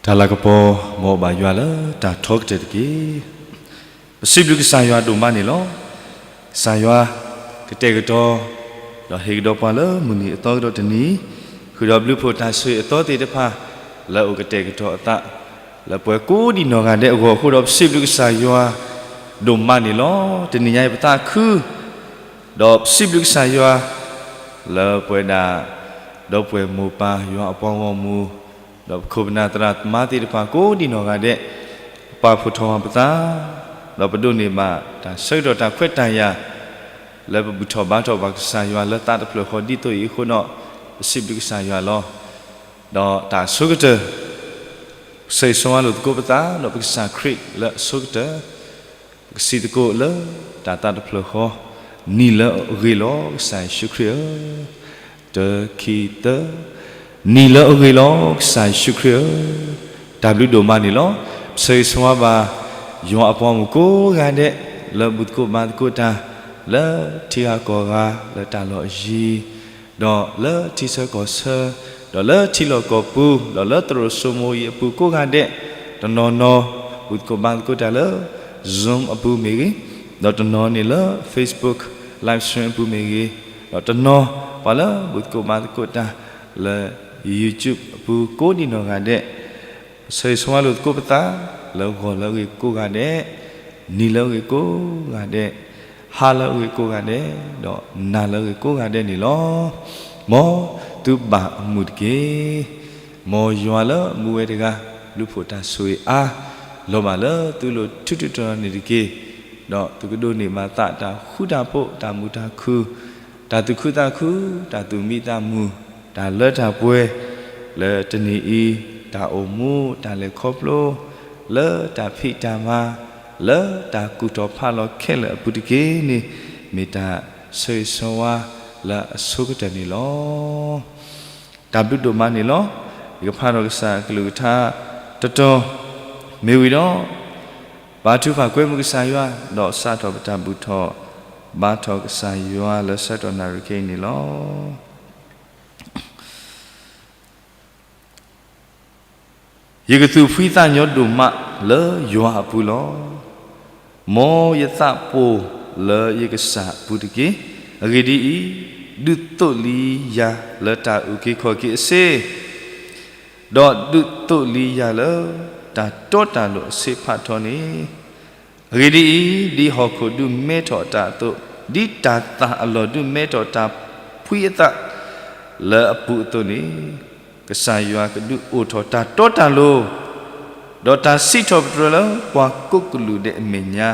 တၢ်လၤကပီၤ မ်အဘၣ်ယွၤလၢတၢ်ထီကတၢၢ်တက့ၢ်. ပစံးဘျုးကစၢ်ယွၤဒိၣ်မးန့ၣ်လီၤ. ကစၢ်ယွၤကတဲာ်ကတီၤ ဒီးဟ့ၣ်ကဒီးပှၤလၢမုၢ်နံၤအသီကဒီးတနံၤ, ဃုာ်ဒီးဘျုးဖှိၣ်တၢ်ဆိၣ်ဂ့ၤအသီသ့ၣ်တဖၣ် လၢအအိၣ်ကတဲာ်ကတီၤအသး လၢပှၤကိးဒံးနီၢ်ဂၤဒဲးအဂီၢ်အဃိဒီး ပစံးဘျုးကစၢ်ယွၤ ဒိၣ်မးန့ၣ်လီၤ. တနံၤညါအံၤပသးခု ဒီးပစံးဘျုးကစၢ်ယွၤ လၢပဝဲဒၣ် ဒီပုၢ်ဝဲၢ်မိၢ်ပၢ်ယွၤအပှၤဂီၢ်မုၢ် ဒီးပခိၣ်ပနၢ်သရၣ်သမါသ့ၣ်တဖၣ်ကိးဒံးနီၢ်ဂၤဒဲး ပာ်ဖှိၣ်ထီၣ်ပသး ဒီးပဒိးန့ၢ်ဘၣ်တၢ်ဆၢကတီၢ်တၢ်ခွဲးတၢ်ယာ် လၢပဘူၣ်ထီၣ်ဘါထီၣ်ဘၣ်ကစၢ်ယွၤလၢသးတဖျၢၣ်ဃီဒ်သိးအံၤအဃိဒီး ပစံးဘျုးကစၢ်ယွၤလီၤ. ဒီးတၢ်အဆိကတၢၢ် ဆၢဂ့ၤဆၢဝါလိာ်သကိးပသး ဒီးပကစၢ်ခရံာ်လၢအဆိကတၢၢ် ပကစံးသကိးလၢတၢ်သးတဖျၢၣ်ဃီ နံၤလၢအဂ့ၤလီၤ ကစၢ်ယ့ၣ်ၡူးခရံာ်ဧၢ, တၢ ခံ သၢ, နံၤလၢအဂ့ၤလီၤ ကစၢ်ယ့ၣ်ၡူးခရံာ်ဧၢ, တၢ်ဘျုးဒိၣ်မးန့ၣ်လီၤ. ပဆၢဂ့ၤဆၢဝါဘၣ် ယွၤအပှၤဂီၢ်မုၢ်ကိးဂၤဒဲး လၢဘူၣ်သကိးဘါသကိးတၢ် လၢထံဂၤကီၢ်ဂၤ လၢတၢ်လီၢ်အယံၤ ဒီးလၢထံဆၢကီၢ်ဆၢ, ဒီးလၢထံလီၢ်ကီၢ်ပူၤ, ဒီးလၢသရိာ်စိမိၤအံၤအပူၤကိးဂၤဒဲး, တနီၤနီၤ ဘူၣ်သကိးဘါသကိးတၢ်လၢ Zoom အပူၤမ့ၢ်ဂ့ၤ, ဒီးတနီၤန့ၣ်လၢ Facebook live stream အပူၤမ့ၢ်ဂ့ၤ, ဒီးတနီၤ ပှၤလၢဘူၣ်သကိးဘါသကိးတၢ်လၢ YouTube အပူၤကိးဒံးနီၢ်ဂၤဒဲး, ပဆၢဂ့ၤဆၢဝါလိာ်သကိးပသး လၢဂီၤလၢအဂ့ၤကိးဂၤဒဲး, နံၤလၢအဂ့ၤကိးဂၤဒဲး, ဟါလၢအဂ့ၤကိးဂၤဒဲး, ဒီးနၤလၢအဂ့ၤကိးဂၤဒဲးန့ၣ်လီၤ. မ်သုဘၣ်အမုာ်တက့ၢ်. မ်ယွၤလၢမူဝဲတဂၤ ဘျုးဖှိၣ်တၢ်ဆိၣ်ဂ့ၤအါ လီၤဘၣ်လၢသုလိၤထူးထူးတီၤတီၤန့ၣ်တက့ၢ်. ဒီးသုကဒိးန့ၢ်ဘၣ်သးတၢ်ဃူတၢ်ဖိး တၢ်မုာ်တၢ်ခုၣ်, တၢ်သူၣ်ခုသးခု, တၢ်သူၣ်မံသးမုာ်, တၢ်လၢတၢ်ပှဲၤ လၢတနံၤအံၤ, တၢ်အိၣ်မူ တၢ်လဲၤခီဖျိ လၢတၢ်ဖံးတၢ်မၤ လၢတၢ်ကူၣ်ထီၣ်ဖးလီၤခဲလၢာ်အပူၤတက့ၢ်န့ၣ် မ့ၢ်တၢ်ဆၢဂ့ၤဆၢဝါလၢအဆိကတၢၢ်န့ၣ်လီၤ. တၢ်ဘျုးဒိၣ်မးန့ၣ်လီၤ. ယကဖးထီၣ်ကစၢ်အကလုၢ်ကထါတတီၤ မ့ၢ်ဝံၤဒီး ဘါထုကဖၣ်ကွဲမုာ်ကစၢ်ယွၤ ဒီးစးထီၣ်ပတၢ်ဘူၣ်ထီၣ်ဘါထီၣ်ကစၢ်ယွၤလၢဆၢကတီၢ်နၣ်ရံၣ်ခဲအံၤန့ၣ်လီၤ. ယကသူၣ်ဖှံသးညီဒိၣ်မးလၢယွၤအပူၤလီၤ. မ်ယသးပှိၢ်လၢယကစၢ်အပူၤတက့ၢ်. အဂ့ၢ်ဒ်အံၤ, ဒုးသိးလံယၤလၢတၢ်အုၣ်က့ၤခီၣ်က့ၤအဆ့, ဒီးဒုးသိးလံယၤလၢတၢ်တီတၢ်လိၤအဆ့ဖးထီန့ၣ်, အဂ့ၢ်ဒ်အံၤ, ဒ်ဟီၣ်ခိၣ်ဒုးမဲထီၣ်အတၢ်အသိး, ဒ်တၢ်သၣ်အလီၢ်ဒုးမဲထီၣ်တၢ်ဖှံအသးလၢအပူၤအသိးန့ၣ်, ကစၢ်ယွၤကဒုးအိၣ်ထီၣ်တၢ်တီတၢ်လိၤ, ဒီးတၢ်စံးထီၣ်ပတြၢၤလၢပှၤကိးကလုာ်ဒဲးအမဲာ်ညါ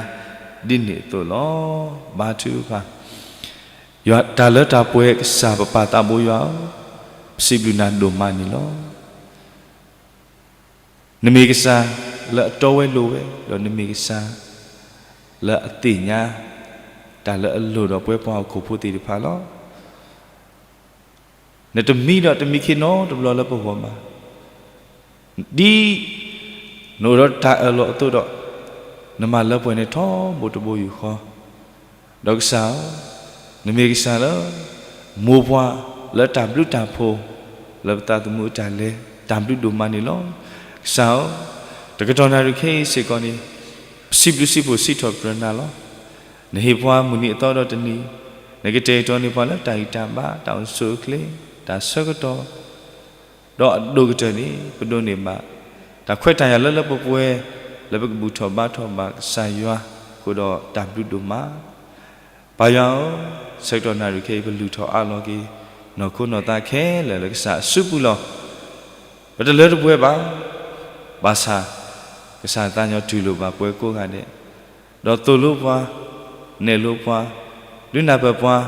ဒ်န့ၣ်အသိးလီၤ. ဘါထုကဖၣ် ယွၤတၢ်လၢတၢ်ပှဲၤကစၢ်ပပၢ်သးဘိယွၤဧၢ, ပစံးဘျုးနၤဒိၣ်မးန့ၣ်လီၤ. နမ့ၢ်ကစၢ်လၢအတီဝဲလိၤဝဲ, ဒီးနမ့ၢ်ကစၢ်လၢအသ့ၣ်ညါ တၢ်လၢအလိၣ်ဒီးပဝဲပှၤဟီၣ်ခိၣ်ဖိသ့ၣ်တဖၣ်လီၤ. နတမံဒီးတမံခ့နီတဘျီလၢပဂီၢ်ဘၣ်. ဒ်နအိၣ်ဒီးတၢ်အၢၣ်လီၤအသိးဒီး, နမၤလၢပှဲၤန့ၢ်ထီဘိတဘိယူၢ်ဃီ, ဒီးကစၢ်ဧၢ, နမ့ၢ်ကစၢ်လၢ မိၢ်ပှၢ်လၢတၢ်ဘျုးတၢ်ဖှိၣ် လၢပသးသမူအတၢ်လဲၤ, တၢ်ဘျုးဒိၣ်မးန့ၣ်လီၤ. ကစၢ်ဧၢ, တကတီၢ်နၣ်ရံၣ်ခဲအံၤစ့ၢ်ကီးန့ၣ်, ပစံးဘျုးစံးဖှိၣ်စံးထီၣ်ပတြၢၤနၤလီၤ. နဟ့ၣ်ပှၤမုၢ်နံၤအသီဒီးတနံၤ, နကတဲာ်ကတီၤန့ၢ်ပှၤလၢတၢ်ဂံၢ်တၢ်ဘါ, တၢ်အိၣ်ဆူၣ်အိၣ်ချ့, တၢ်ဆၢကတီၢ်, ဒီးအဒိၣ်ကတၢၢ်န့ၣ် ပဒိးန့ၢ်ဘၣ် တၢ်ခွဲးတၢ်ယာ်လၢလၢပှဲၤပှဲၤ လၢပကဘူၣ်ထီၣ်ဘါထီၣ်ဘၣ်ကစၢ်ယွၤအဃိဒီးတၢ်ဘျုးဒိၣ်မး. ပၢ်ယွၤဧၢ, ဆၢကတီၢ်နၣ်ရံၣ်ခဲအံၤ ပလုၢ်ထီၣ်အးလီၤက့ၤ နီၢ်ခိနီၢ်သးခဲလၢာ်လၢကစၢ်အစုပူၤလီၤ. ပတလၢတပှဲၤဘၣ်, ဘၣ်ဆၣ် ကစၢ်သးညီတူၢ်လိာ်ဘၣ်ပှၤကိးဂၤဒဲး, ဒီးသိၣ်လိပှၤ, နဲၣ်လိပှၤ, ဒုးနၢ်ပၢၢ်ပှၤ,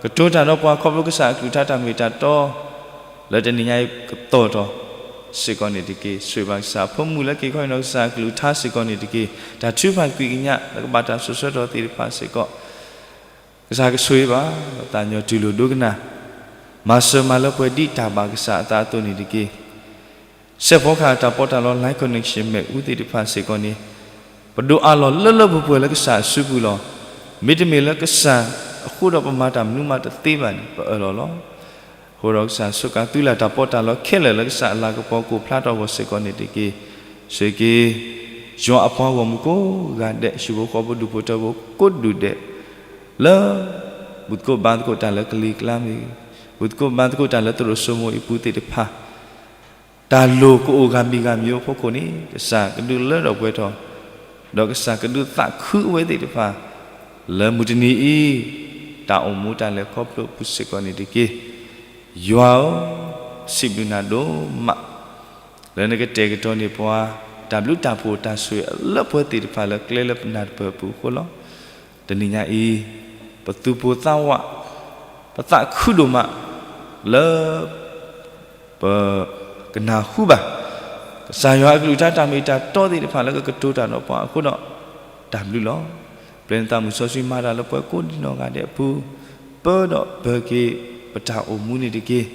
ကတိၤတၢ်ဒီးပှၤခီဖျိကစၢ်အကလုၢ်ကထါတၢ်မ့ၢ်တၢ်တီ လၢတနံၤညါအံၤကသီၣ်ထီၣ်စ့ၢ်ကီးန့ၣ်တက့ၢ်. ဆိၣ်ဂ့ၤဘၣ်ကစၢ်အဖိမုၣ်လၢက့ၤခီအံၤဒီးကစၢ်အကလုၢ်ကထါစ့ၢ်ကီးန့ၣ်တက့ၢ်. တၢ်ထုကဖၣ်ကွံာ်ကညးလၢကဘၣ်တၢ်စိၤဆၢကတီၢ်သ့ၣ်တဖၣ်စ့ၢ်ကီး ကစၢ်ကဆိၣ်ဂ့ၤဘၣ် သးညီတူၢ်လိာ်ဒိကနၣ်, မၤစၢၤမၤလၢပှဲၤဒ်တၢ်ဘၣ်ကစၢ်အသးအသိးန့ၣ်တက့ၢ်. စဲးဖီကဟၣ်တၢ်ပီးတၢ်လီ Life Connection မ့ၣ်အူသ့ၣ်တဖၣ်စ့ၢ်ကီးန့ၣ်, ပဒိးအးလီၤလၢလၢပှဲၤပှဲၤလၢကစၢ်အစုပူၤလီၤ. မ့တမ့ၢ်လၢကစၢ်အဃိဒီးပမၤတၢ်မနုၤမးတသ့ဘၣ်န့ၣ် ပအၢၣ်လီၤလီၤ. အဃိဒီးကစၢ်ဆိးကါသုလၢ်တၢ်ပီးတၢ်လီခဲလၢာ်လၢကစၢ်အလၤကပီၤ ကိးဖျါထီၣ်အဂီၢ်စ့ၢ်ကီးန့ၣ်တက့ၢ်. ဆိၣ်ဂ့ၤက့ၤ ယွၤအပှၤဂီၢ်မုၢ်ကိးဂၤဒဲး, ဟံၣ်ဖိဃီဖိဒူၣ်ဖိထၢဖိကိးဒူၣ်ဒဲး, လၢ ဘူၣ်သကိးဘါသကိးတၢ်လၢကလံၤကျါမ့ၢ်ဂ့ၤ, ဘူၣ်သကိးဘါသကိးတၢ်လၢသရိာ်စိမိၤအံၤပူၤသ့ၣ်တဖၣ် တၢ်လိၣ်ကအိၣ်ဂၤမံၤဂၤမံၤအိၣ်ဖီခိၣ်န့ၣ် ကစၢ်ကဒုးလၢထီၣ်ပှဲၤထီၣ်, ဒီးကစၢ်ကဒုးသးခုအဝဲသ့ၣ်တဖၣ် လၢမုၢ်တနံၤအံၤ တၢ်အိၣ်မူတၢ်လဲၤခီဖျိအပူၤစ့ၢ်ကီးန့ၣ်တက့ၢ်. ယွၤဧၢ, စံးဘျုးနၤဒိၣ်မး လၢနကတဲာ်ကတီၤန့ၢ်ပှၤ တၢ်ဘျုးတၢ်ဖှိၣ်တၢ်ဆိၣ်ဂ့ၤလၢပှဲၤသ့ၣ်တဖၣ်လၢကျဲလၢပနၢ်တပၢၢ်အပူၤအဃိလီၤ. တနံၤညါအံၤ ပသူၣ်ပိၢ်သးဝး, ပသးခုဒိၣ်မး လၢ ပကနၢ်ဟူဘၣ် ကစၢ်ယွၤအကလုၢ်ကထါတၢ်မ့ၢ်တၢ်တီသ့ၣ်တဖၣ်လၢကကတိၤတၢ်ဒီးပှၤအဃိဒီး တၢ်ဘျုးလီၤ. ပျဲနသးမုၢ်စီဆှံမၤတၢ်လၢပှၤကိးဒံနီၢ်ဂၤဒဲးအပူၤ, ပၢဒီးပၢၤက့ၤပတၢ်အိၣ်မူန့ၣ်တက့ၢ်.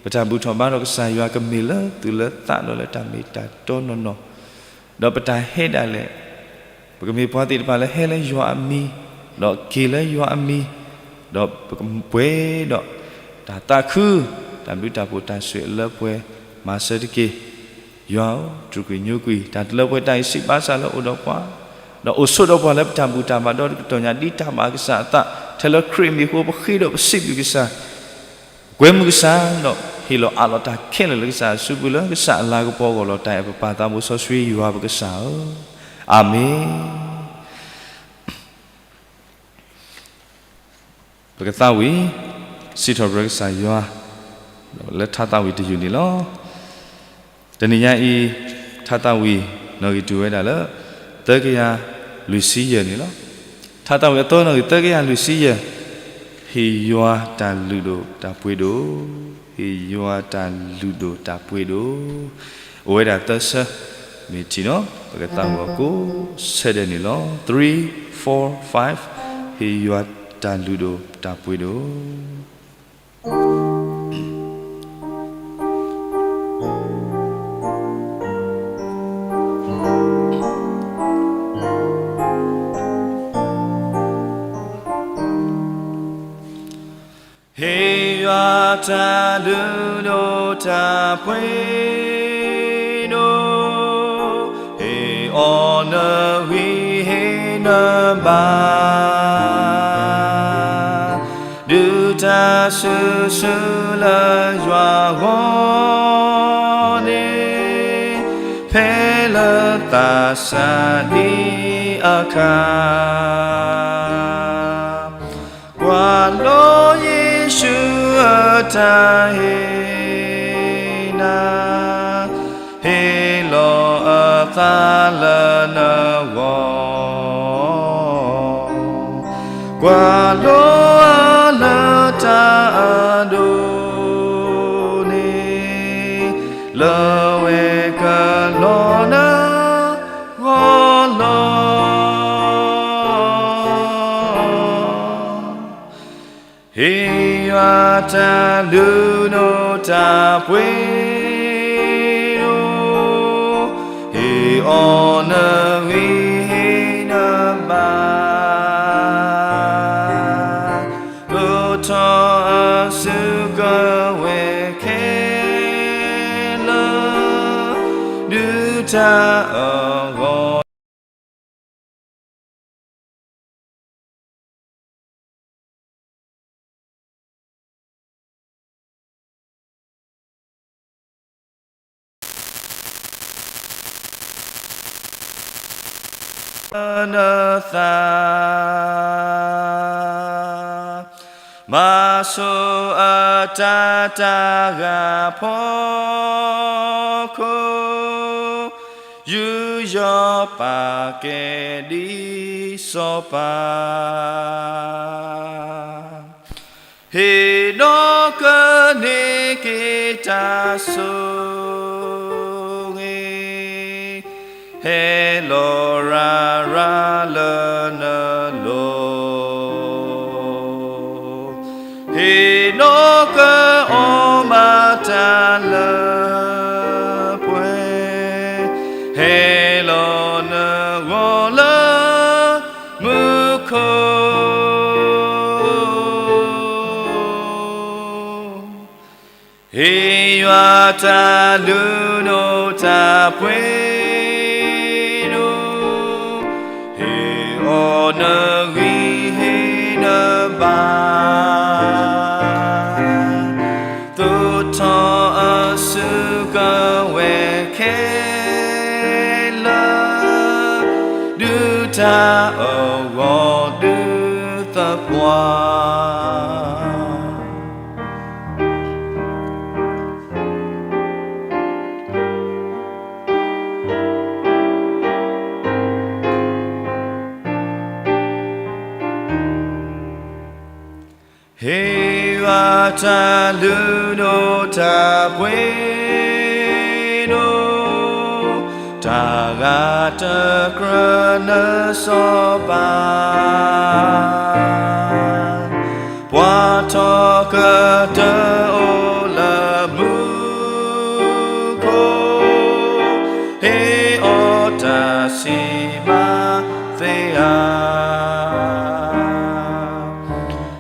ပတၢ်ဘူၣ်ထီၣ်ဘါထီၣ်ကစၢ်ယွၤကမ့ၢ်လၢသူၣ်လၢသးဒီးလၢတၢ်မ့ၢ်တၢ်တီနီၢ်နီၢ် ဒီးပတၢ်ဟဲဒၣ်လဲာ် ပကမ့ၢ်ပှၤသ့ၣ်တဖၣ်လၢဟဲလၢယွၤအမံၤ, ဒီးက့ၤလၢယွၤအမံၤ, ဒီးပကပှဲၤဒီး တၢ်သးခု, တၢ်ဘျုးတၢ်ဖှိၣ်တၢ်ဆိၣ်ဂ့ၤလၢပှဲၤမၤစၢၤတက့ၢ်. ယွၤဧၢ, တြူာ်ကွံာ်ညိကွံာ် တၢ်တလၢပှဲၤတၢ်အံၤစံးဘၣ်ဆၣ်လၢအိၣ်ဒီးပှၤ, ဒီးအိၣ်ဆိးဒီးပှၤလၢပတၢ်ဘူၣ်တၢ်ဘါဒီတကတီၢ်ညါ ဒ်တၢ်ဘၣ်ကစၢ်အသး ထဲလၢခရံာ်မံၤအဃိ ပဃ့ဒီးပစံးဘျုးကစၢ် ကွဲမုာ်ကစၢ်ဒီး ဟ့ၣ်လီၤအးလီၤတၢ်ခဲလၢာ်လၢကစၢ်အစုပူၤလၢကစၢ်အလၤကပီၤအဂီၢ်လီၤ. တၢ်အဲၣ်ပပၢ်သးဘိစီဆှံယွၤပကစၢ်ဧၢ, အၤမ့ၣ်. ပကသးဝံၣ်, စံးထီၣ်ပတြၢၤကစၢ်ယွၤ လၢထါသးဝံၣ်တယုၢ်န့ၣ်လီၤ. တနံၤညါအံၤ ထါသးဝံၣ်နီၣ်ဂံၢ်တုၤဝဲဒၣ်လၢ သၢကယၤလွံၢ်ဆံယဲၢ်န့ၣ်လီၤ. ထါသးဝံၣ်အသီနီၣ်ဂံၢ်သၢကယၤလွံၢ်ဆံယဲၢ်, ဟ့ၣ်ယွၤတၢ်လုၢ်ဒိၣ်တၢ်ပှ့ၤဒိၣ်, ဟ့ၣ်ယွၤတၢ်လုၢ်ဒိၣ်တၢ်ပှ့ၤဒိၣ်, အိၣ်ဝဲဒၣ်သၢဆၢ, မ့ၢ်ထံၣ်နီၤ ပကသးဝံၣ်ကိးဆၢဒဲးန့ၣ်လီၤ. Three, four, five, ဟ့ၣ်ယွၤတၢ်လုၢ်ဒိၣ်တၢ်ပှ့ၤဒိၣ်. ဟ့ၣ်ယွၤတၢ်လုၢ်ဒိၣ်တၢ်ပှ့ၤဒိၣ်, ဟ့ၣ်အီၤနဂံၢ်ဟ့ၣ်နဘါ, ဒုးတၢ်စုဆူလၢယွၤဂီၢ်န့ၣ်, ဖဲလၢသးစၢ်ဒံအခါ ကွၢ်လိယ့ၣ်ၡူးအတၢ်ဟ့ၣ်နၤ, ဟ့ၣ်လီၤအသးလၢနဂီၢ်, ကွၢ်လိအီၤလၢတၢ်အဒိၣ်န့ၣ်, လၢဝဲကလီၤနဂီၢ်လီၤ. ဟ့ၣ်ယွၤတၢ်လုၢ်ဒိၣ်တၢ်ပှ့ၤဒိၣ်, ဟ့ၣ်အီၤနဂံၢ်ဟ့ၣ်နဘါ, ဒိၣ်ထီၣ်အစုကဝဲၤခဲလၢာ်, ဒုးတၢ်အဂီၢ် နသး, မၤစိၤအတၢ်တၢ်ဂၤဖီခိၣ်, ယူးယီၣ်ပာ်ကဲဒ်စီၤပၤ ဟ့ၣ်နီၢ်ကန့ၢ်က့ၤတၢ်ဆိၣ်ဂ့ၤ, ဟဲလီၤရၤရၤလၢနလိၤ, ဟ့ၣ်နီၢ်ကအီၣ်မၤတၢ်လၢပှဲၤ, ဟဲလီၤနဂီၢ်လၢမူခိၣ်. ဟ့ၣ်ယွၤတၢ်လုၢ်ဒိၣ်တၢ်ပှ့ၤဒိၣ်, ဟ့ၣ်အီၤနဂံၢ်ဟ့ၣ်နဘါ, သိးထီၣ်အစုကဝဲၤခဲလၢာ်, ဒုၣ်တၢ်အဂီၢ်ဒုးသပှၢ် ဟ့ၣ်ယွၤတၢ်လုၢ်ဒိၣ်တၢ်ပှ့ၤဒိၣ်, တၢ်ဂၤတကြၢးနစီၤပၤ, ပှၤထီၣ်ကတၢၢ်အိၣ်လၢမူခိၣ်, ဟ့ၣ်အီၤတၢ်စံးဘၣ်သ့ဧါ.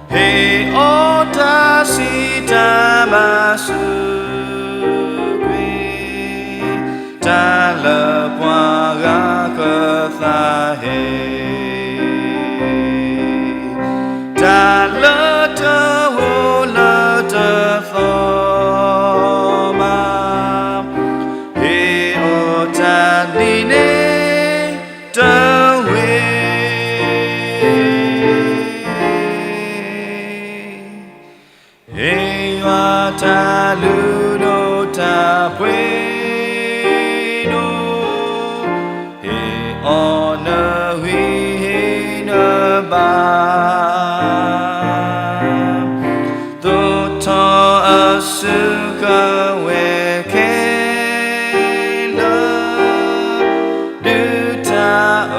ဟ့ၣ်အီၤတၢ်စံးတၢ်ဘၣ်စူးကွံာ်, တၢ်လၢပှၤဂၤကသးဟ့, တၢ်လၢတအိၣ်လၢတသီမး, ဟ့ၣ်အီၤတၢ်ဒ်န့ၣ်တဝ့ၤ ဟ့ၣ်ယွၤတၢ်လုၢ်ဒိၣ်တၢ်ပှ့ၤဒိၣ်, ဟ့ၣ်အီၤနဂံၢ်ဟ့ၣ်နဘါ, သိးထီၣ်အစုကဝဲၤခဲလၢာ်, ဒုၣ်တၢ်အ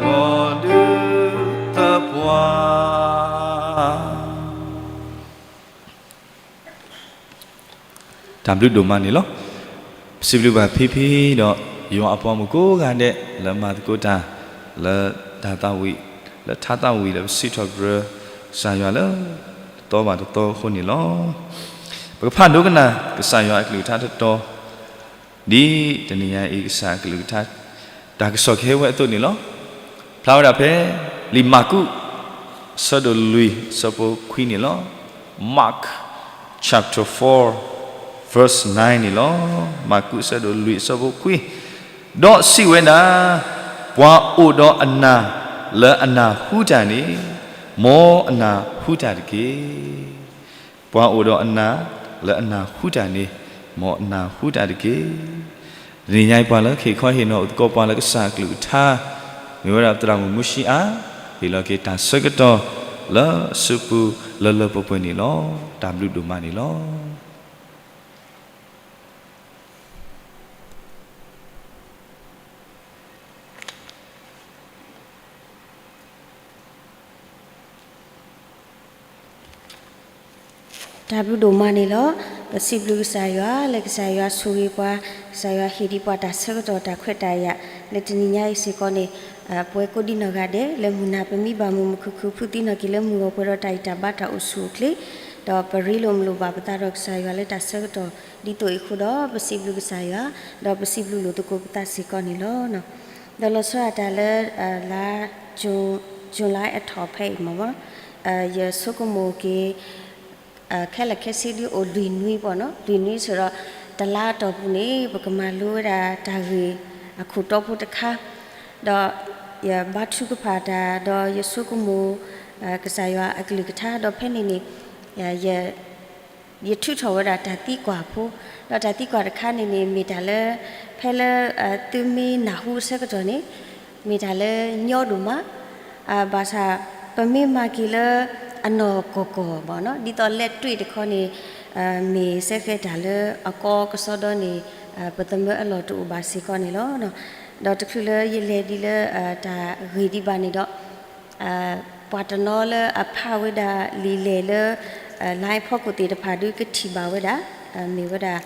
ဂီၢ်ဒုးသပှၢ် တၢ်ဘျုးဒိၣ်မးန့ၣ်လီၤ. ပစံးဘျုးဘၣ်ဖံဖံဒီး ယွၤအပှၤမုၣ်ကိးဂၤဒဲး လၢမၤသကိးတၢ် လၢတၢ်သးဝံၣ် လၢထါသးဝံၣ်ဒီး ပစံးထီၣ်ပတြၢၤကစၢ်ယွၤလၢ တသီဘၣ်တသီအဃိန့ၣ်လီၤ. ပကဖးဒိကနၣ် ကစၢ်ယွၤအကလုၢ်ကထါတတီၤ ဒ်တနံၤညါအံၤ ကစၢ်အကလုၢ်ကထါ တၢ်ကစီၣ်ကဟဲဝဲအသိးန့ၣ်လီၤ. ဖျါဝဲဒၣ်ဖဲ လံာ်မၢ်ကူး အဆၢဒိၣ်လွံၢ် အဆၢဖိခွံန့ၣ်လီၤ. Mark chapter four verse nine န့ၣ်လီၤ. မၢ်ကူးအဆၢဒိၣ်လွံၢ်အဆၢဖိခွံ, ဒီးစံးဝဲဒၣ်, ပှၤအိၣ်ဒီးအနၢ်လၢအနၢ်ဟူတၢ်န့ၣ် မ်အနၢ်ဟူတၢ်တက့ၢ်. ပှၤအိၣ်ဒီးအနၢ်လၢအနၢ်ဟူတၢ်န့ၣ် မ်အနၢ်ဟူတၢ်တက့ၢ်. တနံၤညါအံၤ ပှၤလၢကဟ့ၣ်ခီဟ့ၣ်နီၤအိၣ်သကိးပှၤလၢကစၢ်အကလုၢ်ကထါ မ့ၢ်ဝဲဒၣ်သရၣ်မုၣ်မူၡံအါ ဟ့ၣ်လီၤက့ၤတၢ်ဆၢကတီၢ်လၢအစုပူၤလၢလၢပှဲၤပှဲၤန့ၣ်လီၤ. တၢ်ဘျုးဒိၣ်မးန့ၣ်လီၤ. တၢ်ဘျုးဒိၣ်မးန့ၣ်လီၤ. ပစံးဘျုးကစၢ်ယွၤ လၢကစၢ်ယွၤဆိၣ်ဂ့ၤပှၤ, ကစၢ်ယွၤဟ့ၣ်ဒံးပှၤတၢ်ဆၢကတီၢ်တၢ်ခွဲးတၢ်ယာ် လၢတနံၤညါအံၤစ့ၢ်ကီးန့ၣ်, ပဝဲကိးဒံနီၢ်ဂၤဒဲး လၢမုၢ်နၤပမံဘၣ်မုာ်မုာ်ခုၣ်ခုၣ် ဖုးသံနီၢ်က့ၤလၢမုၢ်ဂီၤပှဲၤဒီးတၢ်အံၣ်တၢ်ဘါတၢ်အိၣ်ဆူၣ်အိၣ်ချ့, ဒီးပရ့လိာ်မုာ်လိာ်ဘၣ်ပသးဒီးကစၢ်ယွၤလၢတၢ်ဆၢကတီၢ်ဒ်သိးအံၤအဃိဒီး ပစံးဘျုးကစၢ်ယွၤ, ဒီးပစံးဘျုးလိာ်သကိးပသးစ့ၢ်ကီးန့ၣ်လီၤ. ဒီးလီၤဆီဒၣ်တၢ်လၢ လါ July အထီၣ်ဖဲအံၤမ့ၢ် ယဆိကမိၣ်က့ၤ ခဲလၢာ်ခဲဆ့ဒ်အိၣ်လွံၢ်နွံဘၣ်နီၤ, လွံၢ်နွံစ့ၢ်ဒီး တလါအတီၢ်ပူၤန့ၣ် ပကမၤလိဝဲဒၣ်တၢ်ဂ့ၢ်အခိၣ်တီဖိတခါ, ဒီးယဘါထုကဖၣ်တၢ် ဒီးယဆိကမိၣ် ကစၢ်ယွၤအကလုၢ်ကထါ ဒီးဖဲန့ၣ်န့ၣ် ယ ယထုးထီၣ်ဝဲဒၣ်တၢ်သံကွၢ်ဖိ, ဒီးတၢ်သံကွၢ်တခါန့ၣ်န့ၣ် မ့ၢ်တၢ်လၢ ဖဲလၢ သုမ့ၢ်နၢ်ဟူအဆၢကတီၢ်န့ၣ် မ့ၢ်တၢ်လၢညီဒိၣ်မး, ဘၣ်ဆၣ် ပမ့ၢ်မၤက့ၤလၢအနီၢ်ကီၢ်ကီၢ်ဘၣ်နီၤ ဒ်သိးလဲၤတွံၣ်တခီန့ၣ် မ့ၢ်စဲဃဲတၢ်လၢအကီကစီဒီန့ၣ် ပသမၢအလီၢ်တအိၣ်ဘၣ်စ့ၢ်ကီးန့ၣ်လီၤ. ဒီးတချုးလၢယလဲၤဒ်လၢ တၢ်ဂ့ၢ်ဒံးဘၣ်န့ၣ်ဒီး ပှၤတနီၤလၢအဖးဝဲဒၣ်လံာ်လဲၢ်လၢ လါဖီခိၣ်သ့ၣ်တဖၣ်ဒုးကထံၣ်ဘၣ်ဝဲဒၣ် မ့ၢ်ဝဲဒၣ်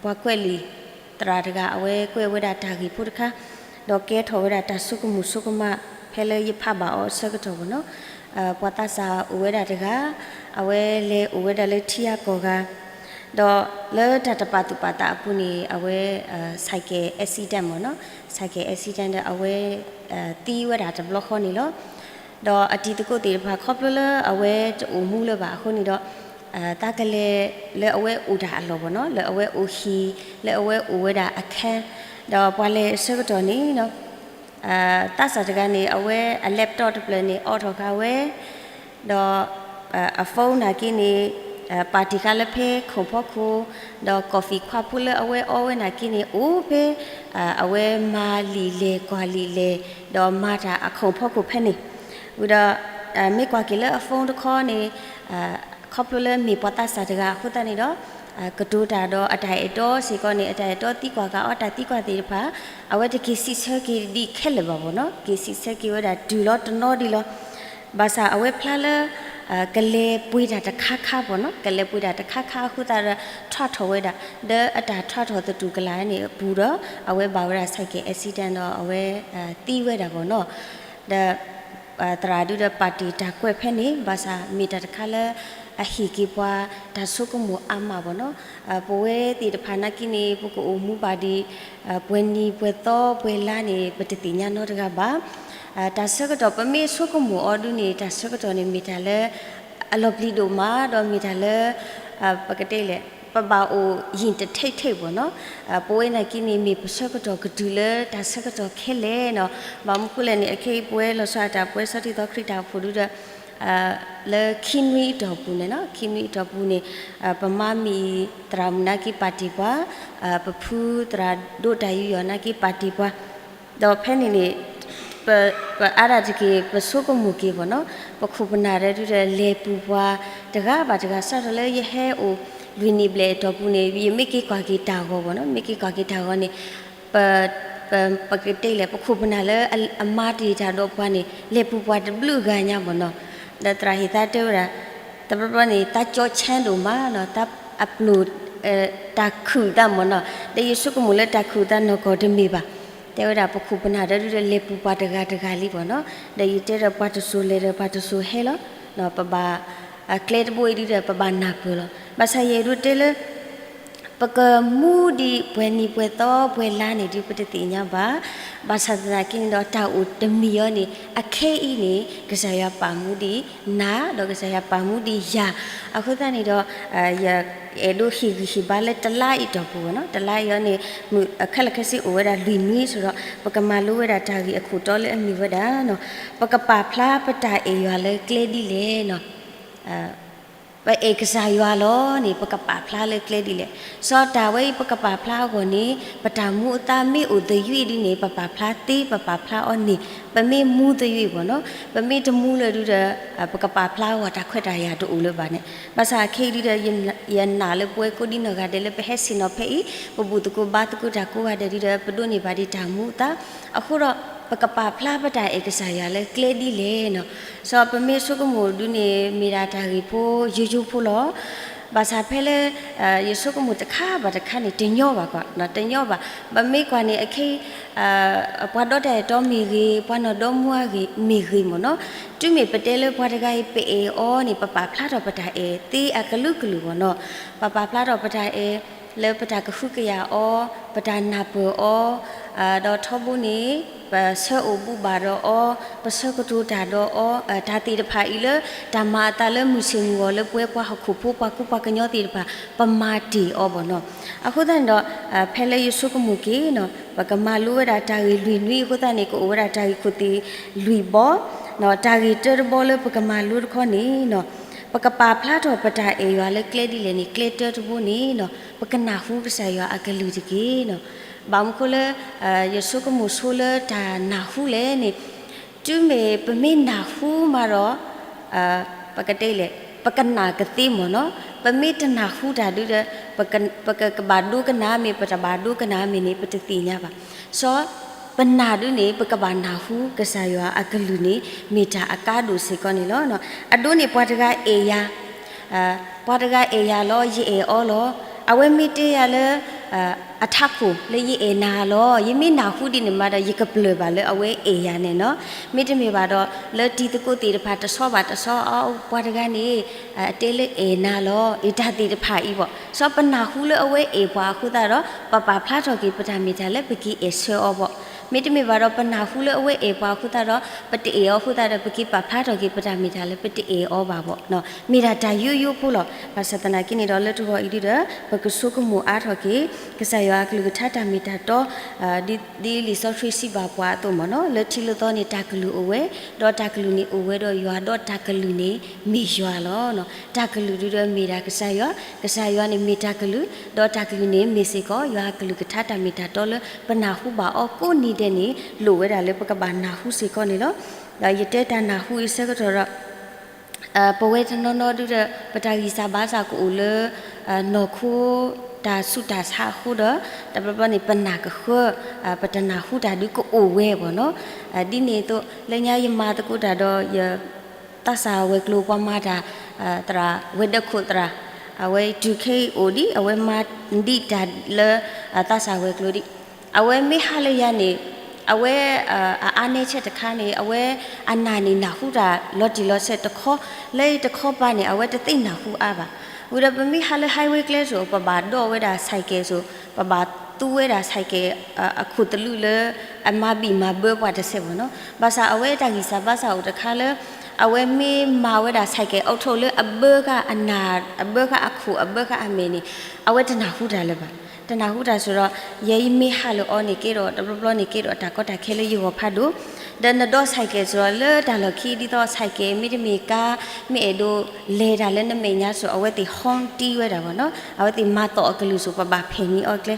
ပှၤကွဲးလံာ်သရၣ်တဂၤ အဝဲကွဲးဝဲဒၣ်တၢ်ဂ့ၢ်ဖိတခါ, ဒီးကဲထီၣ်ဝဲဒၣ်တၢ်ဆိကမိၣ်ဆိကမး ဖဲလၢယဖးဘၣ်အီၤအဆၢကတီၢ်ဘၣ်နီၤ, ပှၤသးစၢ်အိၣ်ဝဲဒၣ်တဂၤ အဝဲလဲၤအိၣ်ဝဲဒၣ်လၢထံဂၤကီၢ်ဂၤ ဒီးလၢတၢ်တပာ်သူၣ်ပာ်သးအပူၤန့ၣ် အဝဲ cycle accident မ့ၢ်နီၤ, cycle accident ဒီးအဝဲ သံဝဲဒၣ်တဘျီဃီန့ၣ်လီၤ. ဒီးအတံၤသကိးသ့ၣ်တဖၣ် ခီဖျိလၢအဝဲတအိၣ်မူလၢၤဘၣ်အဃိန့ၣ်ဒီး သးကလဲၤလၢအဝဲအိၣ်တၢ်အလီၢ်မ့ၢ်နီၤ, လၢအဝဲအိၣ်ဟံၣ် လၢအဝဲအိၣ်ဝဲဒၣ်အခန်း, ဒီးပှၤလဲၤအဆၢကတီၢ်န့ၣ် သးစၢ်တဂၤန့ၣ် အဝဲအ laptop တဖျၢၣ်န့ၣ် အိးထီၣ်ဃာ်ဝဲ, ဒီး အ phone နာ်က့န့ၣ် ပာ်တံၢ်ဃာ်လၢဖဲခိၣ်ဖီခိၣ်, ဒီး coffee ခွါဖိလၢအဝဲအီဝဲနာ်က့န့ၣ် အိၣ်ဖဲ အဝဲမၤလံာ်လဲၢ်ကွၢ်လံာ်လဲၢ် ဒီးမၤတၢ်အခိၣ်ဖီခိၣ်ဖဲန့ၣ်, ဝံၤဒီး မ့ၢ်ကွၢ်က့ၤလၢအ phone တခီန့ၣ် ခီဖျိလၢမ့ၢ်ပှၤသးစၢ်တဂၤအဃိသတးန့ၣ်ဒီး ကတိၤတၢ်ဒီးအတၢ်အဲၣ်တီစ့ၢ်ကီးန့ၣ် အတၢ်အဲၣ်တီသံကွၢ်ဃာ်အီၤ တၢ်သံကွၢ်သ့ၣ်တဖၣ် အဝဲတက့ၤစံးဆၢက့ၤဒံးခဲလၢာ်ဘၣ်မ့ၢ်နီၤ, က့ၤစံးဆၢက့ၤဝဲဒၣ်တုၤလီၤတနီၤဒံးလီၤ. ဘၣ်ဆၣ်အဝဲဖျါလၢ ကလဲၤပှ့ၤတၢ်တခါခါမ့ၢ်နီၤ, ကလဲၤပှ့ၤတၢ်တခါခါအဃိသတးဒီး ထွးထီၣ်ဝဲဒၣ် ဒီးအတၢ်ထွးထီၣ်သတူၢ်ကလာ်န့ၣ်အပူၤဒီး အဝဲဘၣ်ဝဲဒၣ် cycle accident ဒီးအဝဲ သံဝဲဒၣ်မ့ၢ်နီၤ, ဒီး သရၣ်ဒုဒီးပာ်တ့ၢ်တၢ်ကွဲးဖဲန့ၣ် ဘၣ်ဆၣ်မ့ၢ်တၢ်တခါလၢ အဟ့ၣ်က့ၤပှၤတၢ်ဆိကမိၣ်အါမးမ့ၢ်နီၤ, ပဝဲသ့ၣ်တဖၣ်နာ်က့န့ၣ် ပကအိၣ်မူဘၣ်ဒံး ပှဲၤနံၤပှဲၤသီပှဲၤလါန့ၣ် ပတသ့ၣ်ညါနီတဂၤဘၣ်. တၢ်ဆၢကတီၢ် ပမ့ၢ်ဆိကမိၣ်အီၤဒုန့ၣ် တၢ်ဆၢကတီၢ်န့ၣ်မ့ၢ်တၢ်လၢ အလီၤပျံၤဒိၣ်မး ဒီးမ့ၢ်တၢ်လၢ ပကတဲလဲၣ် ပဘၣ်အိၣ်ယံာ်တထံးထံးမ့ၢ်နီၤ, ပဝဲနာ်က့န့ၣ် မ့ၢ်ပဆၢကတီၢ်ကတုၤလၢတၢ်ဆၢကတီၢ်ခဲလၢာ်နီၤ, ဘၣ်မနုၤဃိလဲၣ်န့ၣ် အခဲအံၤပဝဲလီၤဆီအတၢ် ပဝဲဆီထံသီခရံာ်တၢ်အိၣ်ဖှိၣ်ဒုဒီး လၢခံနွံအတီၢ်ပူၤန့ၣ်နီၤ, ခံနွံအတီၢ်ပူၤန့ၣ် ပမါမံၤသရၣ်မုၣ်နာ်က့ပာ်တ့ၢ်ပှၤ, ပဖုသရၣ်ဒိးတၢ်ယူးယီၣ်နာ်က့ပာ်တ့ၢ်ပှၤ, ဒီးဖဲန့ၣ်န့ၣ် ပအါဒၣ်တက့ၢ် ပဆိကမိၣ်က့ၤမ့ၢ်နီၤ, ပခိၣ်ပနၢ်ဒီးဒုဒီးလဲၤပူၤပှၤ တဂၤဘၣ်တဂၤ စးထီၣ်လၢယဟဲအိၣ်လွံၢ်နံၣ်ဘျဲၣ်အတီၢ်ပူၤန့ၣ် ယမ့ၢ်က့ၤကွၢ်က့ၤတၢ်ဂီၤမ့ၢ်နီၤ, မ့ၢ်က့ၤကွၢ်က့ၤတၢ်ဂီၤန့ၣ် ပ ပကတဲလဲၣ် ပခိၣ်ပနၢ်လၢအမၤတ့ၢ်တၢ်ဒီးပှၤန့ၣ် လဲၤပူၤပှၤတဘျုးဂၤညါမ့ၢ်နီၤ, ဒီးသရၣ်ဟ့ၣ်သါတဲဝဲဒၣ် တဘျီဘျီန့ၣ် သးကၠီဆၢဒိၣ်မးနီၤ, သးအပျိၢ် တၢ်ခုၣ်သးမ့ၢ်နီၤ, ဒီးယဆိကမိၣ်လၢတၢ်ခုၣ်သးနီၢ်ကီၢ်တမ့ၢ်ဘၣ်, တဲဝဲဒၣ်ပခိၣ်ပနၢ်ဒီးဒုဒီးလဲၤပူၤပှၤတဂၤတဂၤလံမ့ၢ်နီၤ, ဒီးယတဲဒီးပှၤတစိၤလဲၤဒီးပှၤတစိၤဟဲလီၤ, ပဘၣ် ကျဲတဘိအံၤဒုဒီး ပဘၣ်နၢ်ပၢၢ်လီၤ. ဘၣ်ဆၣ်ယဲၢ်ဒုတဲလၢ ပကမူဒံးပှဲၤနံၤပှဲၤသီပှဲၤလါန့ၣ်ဒု ပတသ့ၣ်ညါဘၣ်. ဘၣ်ဆၣ်သနာ်က့န့ၣ်ဒီး တၢ်အိၣ်တမံၤအံၤန့ၣ် အခဲအံၤန့ၣ် ကစၢ်ယွၤပာ်မူဒံးနၤ ဒီးကစၢ်ယွၤပာ်မူဒံးယၤ. အဃိသတးန့ၣ်ဒီး ယအဲၣ်ဒိးဟ့ၣ်ဂံၢ်ဟ့ၣ်ဘါလၢတလါအံၤတီၢ်ပူၤနီၤ, တလါအံၤအံၤန့ၣ် မုၢ်ခဲလၢာ်ခဲဆ့အိၣ်ဝဲဒၣ်လွံၢ်နွံဆိဒီး ပကမၤလိဝဲဒၣ်တၢ်ဂ့ၢ်အခိၣ်တီလၢအမ့ၢ်ဝဲဒၣ် ပကပာ်ဖျါပတၢ်အဲၣ်ယွၤလၢကျဲဒ်လဲၣ်နီၤ. ပအဲၣ်ကစၢ်ယွၤလီၤန့ၣ် ပကပာ်ဖျါလၢကျဲဒ်လဲၣ်. စီၤတၢ်ဝဲအံၤ ပကပာ်ဖျါအဂီၢ်န့ၣ် ပတၢ်မူအသးမ့ၢ်အိၣ်သယုၢ်ဒ်န့ၣ် ပပာ်ဖျါသ့ ပပာ်ဖျါအီၤန့ၣ် ပမ့ၢ်မူသယုၢ်အဂီၢ်နီၤ. ပမ့ၢ်တမူလၢၤဒုဒီး ပကပာ်ဖျါအဂီၢ် တၢ်ခွဲးတၢ်ယာ်တအိၣ်လၢၤဘၣ်န့ၣ်. ဘၣ်ဆၣ်ခဲအံၤဒုဒီး ယနာ်လၢပဝဲကိးဒံနီၢ်ဂၤဒဲးလၢပဟဲဆ့ၣ်နီၤဖဲအံၤ ပဘူၣ်သကိးဘါသကိးတၢ်ကိးဂၤဒဲးဒုဒီး ပဒိးန့ၢ်ဘၣ်ဒံးတၢ်မူအသး အဃိဒီး ပကပာ်ဖျါပတၢ်အဲၣ်ကစၢ်ယွၤလၢကျဲဒ်လဲၣ်နီၤ. စီၤပမ့ၢ်ဆိကမိၣ်ဒုန့ၣ် မ့ၢ်ဒၣ်တၢ်ဂ့ၢ်ဖိယိယိဖိလီၤ. ဘၣ်ဆၣ်ဖဲလၢ ယဆိကမိၣ်တခါဘၣ်တခါန့ၣ် တညီဘၣ်ကွၢ်, တညီဘၣ်. ပမ့ၢ်ကွၢ်န့ၣ် အခဲအံၤ ပှၤဒီတၢ်အဲၣ်တီမ့ၢ်ဂ့ၤ, ပှၤနီၢ်ဒီမါဂ့ၤမ့ၢ်ဂ့ၤမ့ၢ်နီၤ, တုၤမ့ၢ်ပတဲလၢပှၤတဂၤအံၤ ပအဲၣ်အီၤန့ၣ် ပပာ်ဖျါထီၣ်ပတၢ်အဲၣ်သ့အကလုာ်ကလုာ်မ့ၢ်နီၤ. ပပာ်ဖျါထီၣ်ပတၢ်အဲၣ် လၢပတၢ်ကဟုကယာ်အီၤ, ပတၢ်နၢ်ပၢၢ်အီၤ, ဒီးထီဘိန့ၣ် ပဆၢအိၣ်ဘူၣ်ဘၣ်ဒီးအီၤ, ပဆၢကတိၤတၢ်ဒီးအီၤ, တၢ်သ့ၣ်တဖၣ်အံၤလၢ တၢ်မၤအသးလၢမုၢ်ဆ့ၣ်မုၢ်ဂီၤလၢပဝဲပှၤဟီၣ်ခိၣ်ဖိ ပှၤကူပှၤကညီသ့ၣ်တဖၣ် ပမၤတ့ၢ်အီၤမ့ၢ်နီၤ. အဃိသတးန့ၣ်ဒီး ဖဲလၢယဆိကမိၣ်က့ၤနီၤ ပကမၤလိဝဲဒၣ်တၢ်ဂ့ၢ်လွံၢ်နွံအဃိသတးန့ၣ် ကအိၣ်ဝဲဒၣ်တၢ်ဂ့ၢ်ခိၣ်သ့ၣ်လွံၢ်ဘီ, တၢ်ဂ့ၢ်တၢတဘီလၢပကမၤလိတခီန့ၣ်နီၤ ပကပာ်ဖျါထီၣ်ပတၢ်အဲၣ်ယွၤလၢကျဲဒ်လဲၣ်န့ၣ် ကျဲတၢတဘိန့ၣ်နီၤ ပကနၢ်ဟူကစၢ်ယွၤအကလုၢ်တက့ၢ်နီၤ. ဘၣ်မနုၤဃိလၢ ယဆိကမိၣ်ဆိလၢတၢ်နၢ်ဟူလဲၣ်န့ၣ် တုၤမ့ၢ်ပမ့ၢ်နၢ်ဟူမးဒီး ပကတဲလဲၣ် ပကနၣ်ကသ့မ့ၢ်နီၤ. ပမ့ၢ်တနၢ်ဟူတၢ်ဒုဒီး ပက ပကဘၣ်ဒိကနၣ်မ့ၢ် ပတဘၣ်ဒိကနၣ်မ့ၢ်န့ၣ် ပတသ့ၣ်ညါဘၣ်. စီၤ ပနာ်ဒုန့ၣ် ပကဘၣ်နၢ်ဟူကစၢ်ယွၤအကလုၢ်န့ၣ် မ့ၢ်တၢ်အကါဒိၣ်စ့ၢ်ကီးန့ၣ်လီၤ. အဒိန့ၣ် ပှၤတဂၤအဲၣ်ယၤ ပှၤတဂၤအဲၣ်ယၤလီၤ ယအဲၣ်အီၤလီၤ. အဝဲမ့ၢ်တဲယၤလၢ အထးခိၣ်လၢယအဲၣ်နၤလီၤ. ယမ့ၢ်နၢ်ဟူဒ်န့ၣ်မးဒီး ယကပျၢၢ်ဘၣ်လၢအဝဲအဲၣ်ယၤန့ၣ်နီၤ. မ့တမ့ၢ်ဘၣ်ဒီး လၢတံၤသကိးသ့ၣ်တဖၣ်တဆီဘၣ်တဆီ အပှၤတဂၤန့ၣ် အတဲလၢအဲၣ်နၤလီၤ အတၢ်သ့ၣ်တဖၣ်အံၤဘၣ်. စီၤပနၢ်ဟူလၢအဝဲအဲၣ်ပှၤအဃိသတးဒီး ပပာ်ဖျါထီၣ်က့ၤပတၢ်မ့ၢ်တၢ်လၢပက့ၤအဲၣ်ဆၢအီၤဘၣ်. မ့တမ့ၢ်ဘၣ်ဒီး ပနၢ်ဟူလၢအဝဲအဲၣ်ပှၤအဃိသတးဒီး ပတအဲၣ်အီၤအဃိသတးဒီး ပက့ၤပာ်ဖျါထီၣ်က့ၤပတၢ်မ့ၢ်တၢ်လၢပတအဲၣ်အီၤဘၣ်ဘၣ်. မ့ၢ်ဒၣ်တၢ်ယိယိဖိလီၤ. ဘၣ်ဆၣ်သနာ်က့န့ၣ်ဒီး လၢတဂီၤအံၤဒုဒီး ပကဆိကမိၣ်အါထီၣ်က့ၤ ကစၢ်ယွၤအကလုၢ်ကထါတၢ်မ့ၢ်တၢ်တီ ဒ်လံာ်စီဆှံစံးဘၣ်ပှၤအသိးမ့ၢ်နီၤ, လၢထံလၢသီန့ၣ်တၢ်ကလုၢ်အိၣ်ဝဲ, ဒီးတၢ်ကလုၢ်န့ၣ်အိၣ်ဝဲဒီးယွၤ, ဒီးတၢ်ကလုၢ်န့ၣ်မ့ၢ်ယွၤလီၤ. တၢ်ကလုၢ်ဒုဒီးမ့ၢ်ဒၣ်ကစၢ်ယွၤ, ကစၢ်ယွၤန့ၣ်မ့ၢ်တၢ်ကလုၢ်, ဒီးတၢ်ကလုၢ်န့ၣ်မ့ၢ်စ့ၢ်ကီး ယွၤအကလုၢ်ကထါတၢ်မ့ၢ်တၢ်တီလၢပနၢ်ဟူဘၣ်အီၤကိးနံၤဒဲးန့ၣ် လိၣ်ဝဲဒၣ်လၢပကဘၣ်နၢ်ဟူစ့ၢ်ကီးန့ၣ်လီၤ. ဒီးယတဲတၢ်နၢ်ဟူအံၤဆၢကတီၢ်ဒီး ပဝဲတနီၤနီၤဒုဒီး ပတၢ်ဂံၢ်စၢ်ဘါစၢ်ကအိၣ်လၢ နီၢ်ခိ တၢ်ဆူးတၢ်ဆါအဃိဒီး တဘျီဘျီန့ၣ် ပနၢ်ကဃၢ ပတနၢ်ဟူတၢ်ဒုကအိၣ်ဝဲဘၣ်နီၤ. ဒ်န့ၣ်အသိး လၢညါယမၤသကိးတၢ်ဒီး ယသးစၢ်ဝဲၤကျိၤပှၤမၤတၢ် သရၣ် ဝဲၤဒၢးခိၣ်သရၣ် အဝဲတုၤခဲအံၤအိၣ်ဒံး အဝဲမၤဒံးတၢ်လၢ သးစၢ်ဝဲၤကျိၤဒံး အဝဲမ့ၢ်ဟးလၢယၤန့ၣ် အဝဲ အအါနဲဆဲးတခါန့ၣ် အဝဲအနၢ်န့ၣ်နၢ်ဟူတၢ်လီၤတံၢ်လီၤဆဲးတခီ, လၢတခီပၤန့ၣ် အဝဲတသ့ၣ်နၢ်ဟူအါဘၣ်. ဝံၤဒီးပမ့ၢ်ဟးလၢ highway ကျဲစိၤ ပဘၣ်ဒိးဝဲဒၣ်ဆဲးကဲစိၤ ပဘၣ်သူဝဲဒၣ်ဆဲးကဲ အခိၣ်သလုးလၢ အမၤဘံၣ်မၤဘၢပှၤတစဲးဘၣ်နီၤ. ဘၣ်ဆၣ်အဝဲတၢ်ဂံၢ်စၢ်ဘါစၢ်အိၣ်တခါလၢ အဝဲမ့ၢ်မၤဝဲဒၣ်ဆဲးကဲအီးထိးလၢအဘၢဃာ်အနၢ် အဘၢဃာ်အခိၣ် အဘၢဃာ်အမဲာ်န့ၣ် အဝဲတနၢ်ဟူတၢ်လၢၤဘၣ်. တနၢ်ဟူတၢ်ဆိးဒီး ယဲအံၤမ့ၢ်ဟးလၢအီၤန့ၣ်ကဲဒီး တဘျီဘျီန့ၣ်ကဲဒီး တၢ်ကီတၢ်ခဲလၢယဂီၢ်ဖးဒိၣ်, ဒီးနဒိးဆဲးကဲဆိးဒီး လၢတၢ်လီၢ်ခံဒ်သိးဆဲးကဲ မ့တမ့ၢ်ကါ မ့ၢ်အဲၣ်ဒိးလဲၤတၢ်လၢနမဲာ်ညါဆိး အဝဲသ့ၣ် ဟီတံဝဲဒၣ်ဘၣ်နီၤ, အဝဲသ့ၣ်မၤသီၣ်အကလုၢ်ဆိး ပဘၣ်ဖဲးန့ၢ်အီၤကျဲ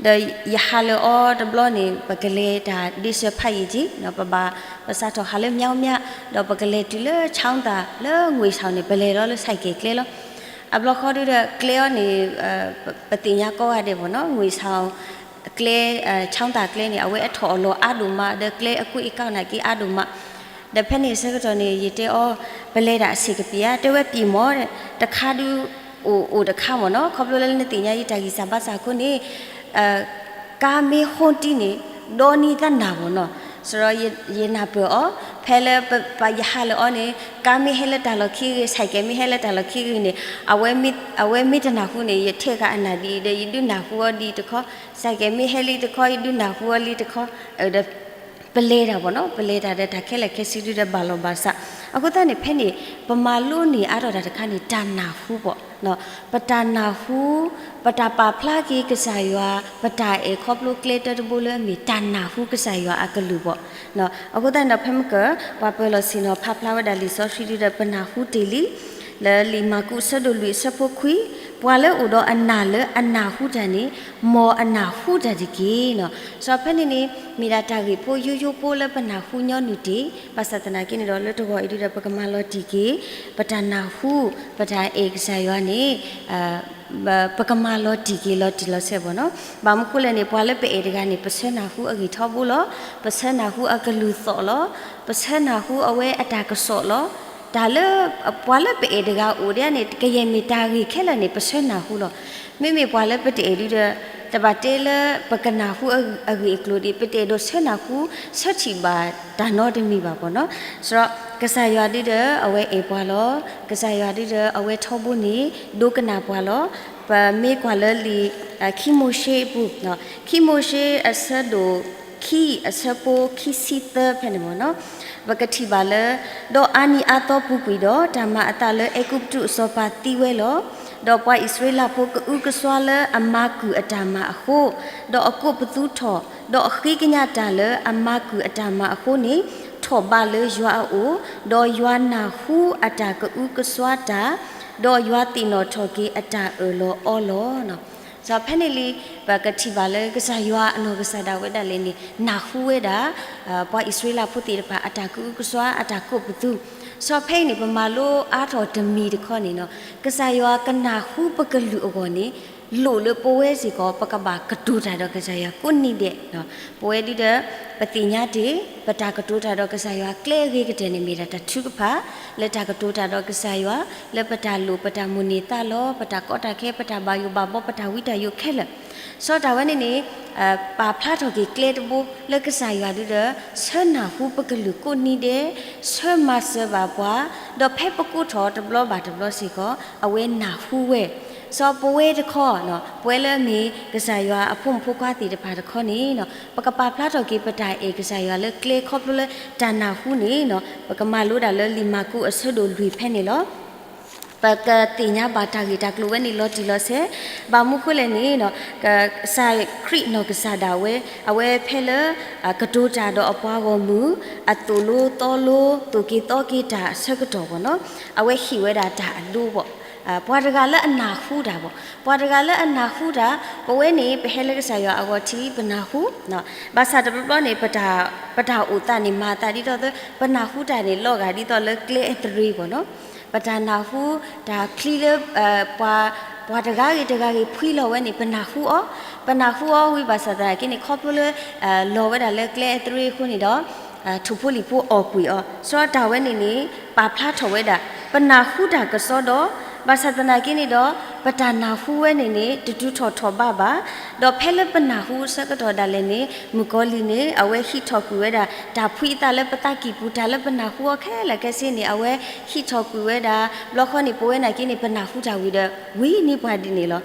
ဒီးယဟးလၢအီၤတဘျီန့ၣ် ပကလဲၤတၢ်ဒ့စၢၤဖးယံာ်က့ၤ ပဘၣ် ပစးထီၣ်ဟးလၢ မြောင်းမြ ဒီးပကလဲၤတုၤလၢ ချောင်းသာ လၢ ငွေဆောင် န့ၣ် ပလဲၤလီၤလၢဆဲးကဲကျဲလီၤ. အဘျီဃီဒုဒီးကျဲအီၤန့ၣ် ပသ့ၣ်ညါကိးဂၤဒဲးဘၣ်နီၤ, ငွေဆောင် ကျဲ ချောင်းသာ ကျဲန့ၣ် အဝဲအထီၣ်အလီၤအါဒိၣ်မး ဒီးကျဲအကွ့အကောက်နာ်က့အါဒိၣ်မး ဒီးဖဲန့ၣ်အဆၢကတီၢ်န့ၣ် ယတဲအီၤ ပလဲၤဒၣ်အဆ့ၣ်ကပံာ်ဧါ, တဲဝဲပံာ်မး, တခါဒု အိၣ်အိၣ်တခါမ့ၢ်နီၤ, ခီဖျိလၢနသ့ၣ်ညါယတၢ်ဂံၢ်စၢ်ဘါစၢ်အဃိန့ၣ် ကါမ့ၢ်ဟီတံန့ၣ် ဒီနံၤသနၢ်မ့ၢ်နီၤ, စရီယနၢ်ပၢၢ်အီၤ ဖဲလၢပယဟးလၢအီၤန့ၣ် ကါမ့ၢ်ဟဲလၢတၢ်လီၢ်ခံဂ့ၤ ဆဲးကဲမ့ၢ်ဟဲလၢတၢ်လီၢ်ခံဂ့ၤန့ၣ် အဝဲမ့ၢ်တနၢ်ဟူန့ၣ် ယထဲဃာ်အနၢ်ဒ်အံၤဒီး ယဒုးနၢ်ဟူအီၤလံတခီ, ဆဲးကဲမ့ၢ်ဟဲလံတခီ ယဒုးနၢ်ဟူအီၤလံတခီ, ဒီး ပလဲၤတၢ်ဘၣ်နီၤ, ပလဲၤတၢ်ဒီးတၢ်ခဲလၢာ်ခဲဆ့ဒုဒီးဘၣ်လီၤဘၣ်စး, အဃိသတးန့ၣ် ဖဲန့ၣ် ပမၤလိန့ၢ်အါထီၣ်တၢ်တခါန့ၣ် တၢ်နၢ်ဟူဘၣ်, ပတၢ်နၢ်ဟူ, ပတၢ်ပာ်ဖျါက့ၤကစၢ်ယွၤ, ပတၢ်အဲၣ်ခီဖျိကျဲတၢတဘိလၢအမ့ၢ်တၢ်နၢ်ဟူကစၢ်ယွၤအကလုၢ်ဘၣ်. အဃိသတးန့ၣ်ဒီး ဖဲမ့ၢ်က ပှၤပၢၤလီၢ်ဆ့ၣ်နီၤဖးဖျါဝဲဒၣ်လံာ်စီဆှံဒုဒီး ပနၢ်ဟူတ့ၢ်လံ, လၢလံာ်မၢ်ကူးအဆၢဒိၣ်လွံၢ်အဆၢဖိခွံ, ပှၤလၢအိၣ်ဒီးအနၢ်လၢအနၢ်ဟူတၢ်န့ၣ် မ်အနၢ်ဟူတၢ်တက့ၢ်. စီၤဖဲန့ၣ်န့ၣ် မ့ၢ်ဒၣ်တၢ်ဂ့ၢ်ဖိယိယိဖိလၢပနၢ်ဟူညီနုၢ်တ့ၢ်, ဘၣ်ဆၣ်သနာ်က့န့ၣ်ဒီး လၢတဂီၤအံၤဒုဒီး ပကမၤလီၤတံၢ်က့ၤ ပတၢ်နၢ်ဟူ, ပတၢ်အဲၣ်ကစၢ်ယွၤန့ၣ် ပကမၤလီၤတံၢ်က့ၤလီၤတံၢ်လီၤဆဲးဘၣ်နီၤ. ဘၣ်မနုၤဃိလဲၣ်န့ၣ် ပှၤလၢပအဲၣ်တဂၤန့ၣ် ပဆၢနၢ်ဟူအဂံၢ်ထီဘိလီၤ, ပဆၢနၢ်ဟူအကလုၢ်သီၣ်လီၤ, ပဆၢနၢ်ဟူအဝဲအတၢ်ကစီၣ်လီၤ. တၢ်လၢ ပှၤလၢပအဲၣ်တဂၤအိၣ်ဒံးန့ၣ် ကယဲၢ်မ့ၢ်တၢ်ဂ့ၢ်ခဲလၢာ်န့ၣ် ပဆၢနၢ်ဟူလီၤ. မ့မ့ၢ်ပှၤလၢပတအဲၣ်ဒုဒီး တဘၣ်တဲလၢပကနၢ်ဟူအဂ့ၢ်အကျိၤဒံး ပတအဲၣ်ဒိးဆၢနၢ်ဟူ ဆၢထံၣ်ဘၣ်တၢ်နီတမံၤဘၣ်ဘၣ်နီၤ. စရီ ကစၢ်ယွၤဒုဒီး အဝဲအဲၣ်ပှၤလီၤ. ကစၢ်ယွၤဒုဒီး အဝဲထီဘိန့ၣ် ဒိကနၣ်ပှၤလီၤ. ပမ့ၢ်ကွၢ်လၢလံာ် ခံမိၤၡ့အပူၤ, ခံမိၤၡ့အဆၢဒိၣ်ခံ အဆၢဖိခံဆံသၢဖဲန့ၣ်မ့ၢ်နီၤ, ပကထံၣ်ဘၣ်လၢ ဒီးအါနံၤအါသီပူၤကွံာ်ဒီး တၢ်မၤအသးလၢအဲၤကူပတူးအစီၤပၤသံဝဲလီၤ. ဒီးပှၤအံၣ်စရ့လးဖိကအုကစွါလၢအမၤကုၢ်အတၢ်မၤအဃိ, ဒီးအကိးပသူထီၣ်, ဒီးအဃ့ကညးတၢ်လၢအမၤကုၢ်အတၢ်မၤအဃိန့ၣ် ထီၣ်ဘးလၢယွၤအအိၣ်, ဒီးယွၤနၢ်ဟူအတၢ်ကအုကစွါတၢ်, ဒီးယွၤသ့ၣ်နီၣ်ထီၣ်က့ၤအတၢ်အၢၣ်လီၤအီလီၤ. စီၤဖဲန့ၣ်လံ ပကထံၣ်ဘၣ်လၢကစၢ်ယွၤအနီၢ်ကစၢ်ဒၣ်ဝဲဒၣ်လဲာ်န့ၣ် နၢ်ဟူဝဲဒၣ် ပှၤအံၣ်စရ့လးဖိသ့ၣ်တဖၣ် အတၢ်ကအုကစွါ အတၢ်ကိးပသူ. စီၤဖဲအံၤန့ၣ် ပမၤလိအါထီၣ်တမံၤတခီန့ၣ်နီၤ, ကစၢ်ယွၤကနၢ်ဟူပကလုၢ်အဂီၢ်န့ၣ် လိၣ်လၢပဝဲစ့ၢ်ကီး ပကဘၣ်ကတိၤတၢ်ဒီးကစၢ်ယွၤကိးနံၤဒဲး. ပဝဲဒုဒီး ပသ့ၣ်ညါတ့ၢ် ပတၢ်ကတိၤတၢ်ဒီးကစၢ်ယွၤကျဲအဂ့ၤကတၢၢ်န့ၣ် မ့ၢ်ဒၣ်တၢ်ထုကဖၣ် လၢတၢ်ကတိၤတၢ်ဒီးကစၢ်ယွၤ လၢပတၢ်လိၣ် ပတၢ်မိၣ်န့ၢ်သးလီ ပတၢ်ကီတၢ်ခဲ ပတၢ်ဘၣ်ယိၣ်ဘၣ်ဘီ ပတၢ်ဝံတၢ်ယိၣ်ခဲလၢာ်. စီၤတၢ်ဝဲန့ၣ်န့ၣ် ပာ်ဖျါထီၣ်က့ၤကျဲတဘိ လၢကစၢ်ယွၤဒုဒီး ဆၢနၢ်ဟူပကလုၢ်ကိးနံၤဒဲး, ဆၢမၤစၢၤဘၣ်ပှၤ, ဒီးဖဲပကိးထီၣ်တဘျီဘၣ်တဘျီစ့ၢ်ကီး အဝဲနၢ်ဟူဝဲ. စီၤပဝဲတခီ ပဝဲလၢအမ့ၢ်ကစၢ်ယွၤအဖိမုၣ်ဖိခွါသ့ၣ်တဖၣ်တခီန့ၣ် ပကပာ်ဖျါထီၣ်က့ၤပတၢ်အဲၣ်ကစၢ်ယွၤလၢကျဲခီဖျိလၢတၢ်နၢ်ဟူန့ၣ် ပကမၤလိဒၣ်လၢလံာ်မၢ်ကူးအဆၢဒိၣ်လွံၢ်ဖဲန့ၣ်လီၤ. ပကသ့ၣ်ညါဘၣ်တၢ်ဂ့ၢ်တၢ်ကျိၤဝဲန့ၣ်လီၤတံၢ်လီၤဆဲး, ဘၣ်မနုၤဃိလဲၣ်န့ၣ် ကစၢ်ခရံာ်နီၢ်ကစၢ်ဒၣ်ဝဲ အဝဲဖဲလၢ ကတိၤတၢ်ဒီးအပှၤဂီၢ်မုၢ် အသိၣ်လိသီလိ သိၣ်က့ၤသီက့ၤတၢ်အဆၢကတီၢ်ဘၣ်နီၤ, အဝဲဟ့ၣ်ဝဲဒၣ်တၢ်အဒိဘၣ်. ပှၤတဂၤလၢအနၢ်ဟူတၢ်ဘၣ်, ပှၤတဂၤလၢအနၢ်ဟူတၢ်, ပဝဲန့ၣ် ပဟဲလၢကစၢ်ယွၤအဂီၢ်ထံး ပနၢ်ဟူ, ဘၣ်ဆၣ်တဘျီဘျီန့ၣ် ပတၢ်အိၣ်သးန့ၣ် မၤအသးဒ်သိး ပနၢ်ဟူတၢ်န့ၣ် လီၤဂာ်ဒ်သိးလၢကျဲအသရ့ဘၣ်နီၤ. ပတၢ်နၢ်ဟူ တၢ်ချံလၢ ပှၤတဂၤဂ့ၤတဂၤဂ့ၤ ဖှံလီၤဝဲန့ၣ် ပနၢ်ဟူအီၤ, ပနၢ်ဟူအီၤဝံၤဘၣ်ဆၣ်သနာ်က့န့ၣ် ခီဖျိလၢ လီၤဝဲဒၣ်လၢကျဲအသရ့အဃိန့ၣ်ဒီး ထိၣ်ဖိလံၣ်ဖိအီၣ်ကွံာ်အီၤ, စီၤတၢ်ဝဲန့ၣ်န့ၣ် ပာ်ဖျါထီၣ်ဝဲဒၣ် ပနၢ်ဟူတၢ်ကစီဒီ, ဘၣ်ဆၣ်သနာ်က့န့ၣ်ဒီး ပတၢ်နၢ်ဟူဝဲန့ၣ်န့ၣ် တတုၤထီၣ်ထီၣ်ဘးဘၣ်, ဒီးဖဲလၢပနၢ်ဟူအဆၢကတီၢ်ဒၣ်လဲာ်န့ၣ် မုၣ်ကီၤလံၢ်န့ၣ် အဝဲဟံးထီၣ်ကွံာ်ဝဲဒၣ် တၢ်ဖှံအသးလၢပသးကံၢ်ပူၤ တၢ်လၢပနၢ်ဟူအီၤခဲလၢာ်ခဲဆ့န့ၣ် အဝဲဟံးထီၣ်ကွံာ်ဝဲဒၣ်, ဘျီဃီန့ၣ် ပဝဲနာ်က့န့ၣ် ပနၢ်ဟူတၢ်ဝံၤဒီး ဝံၤန့ၢ်ပှၤဒ်န့ၣ်လီၤ.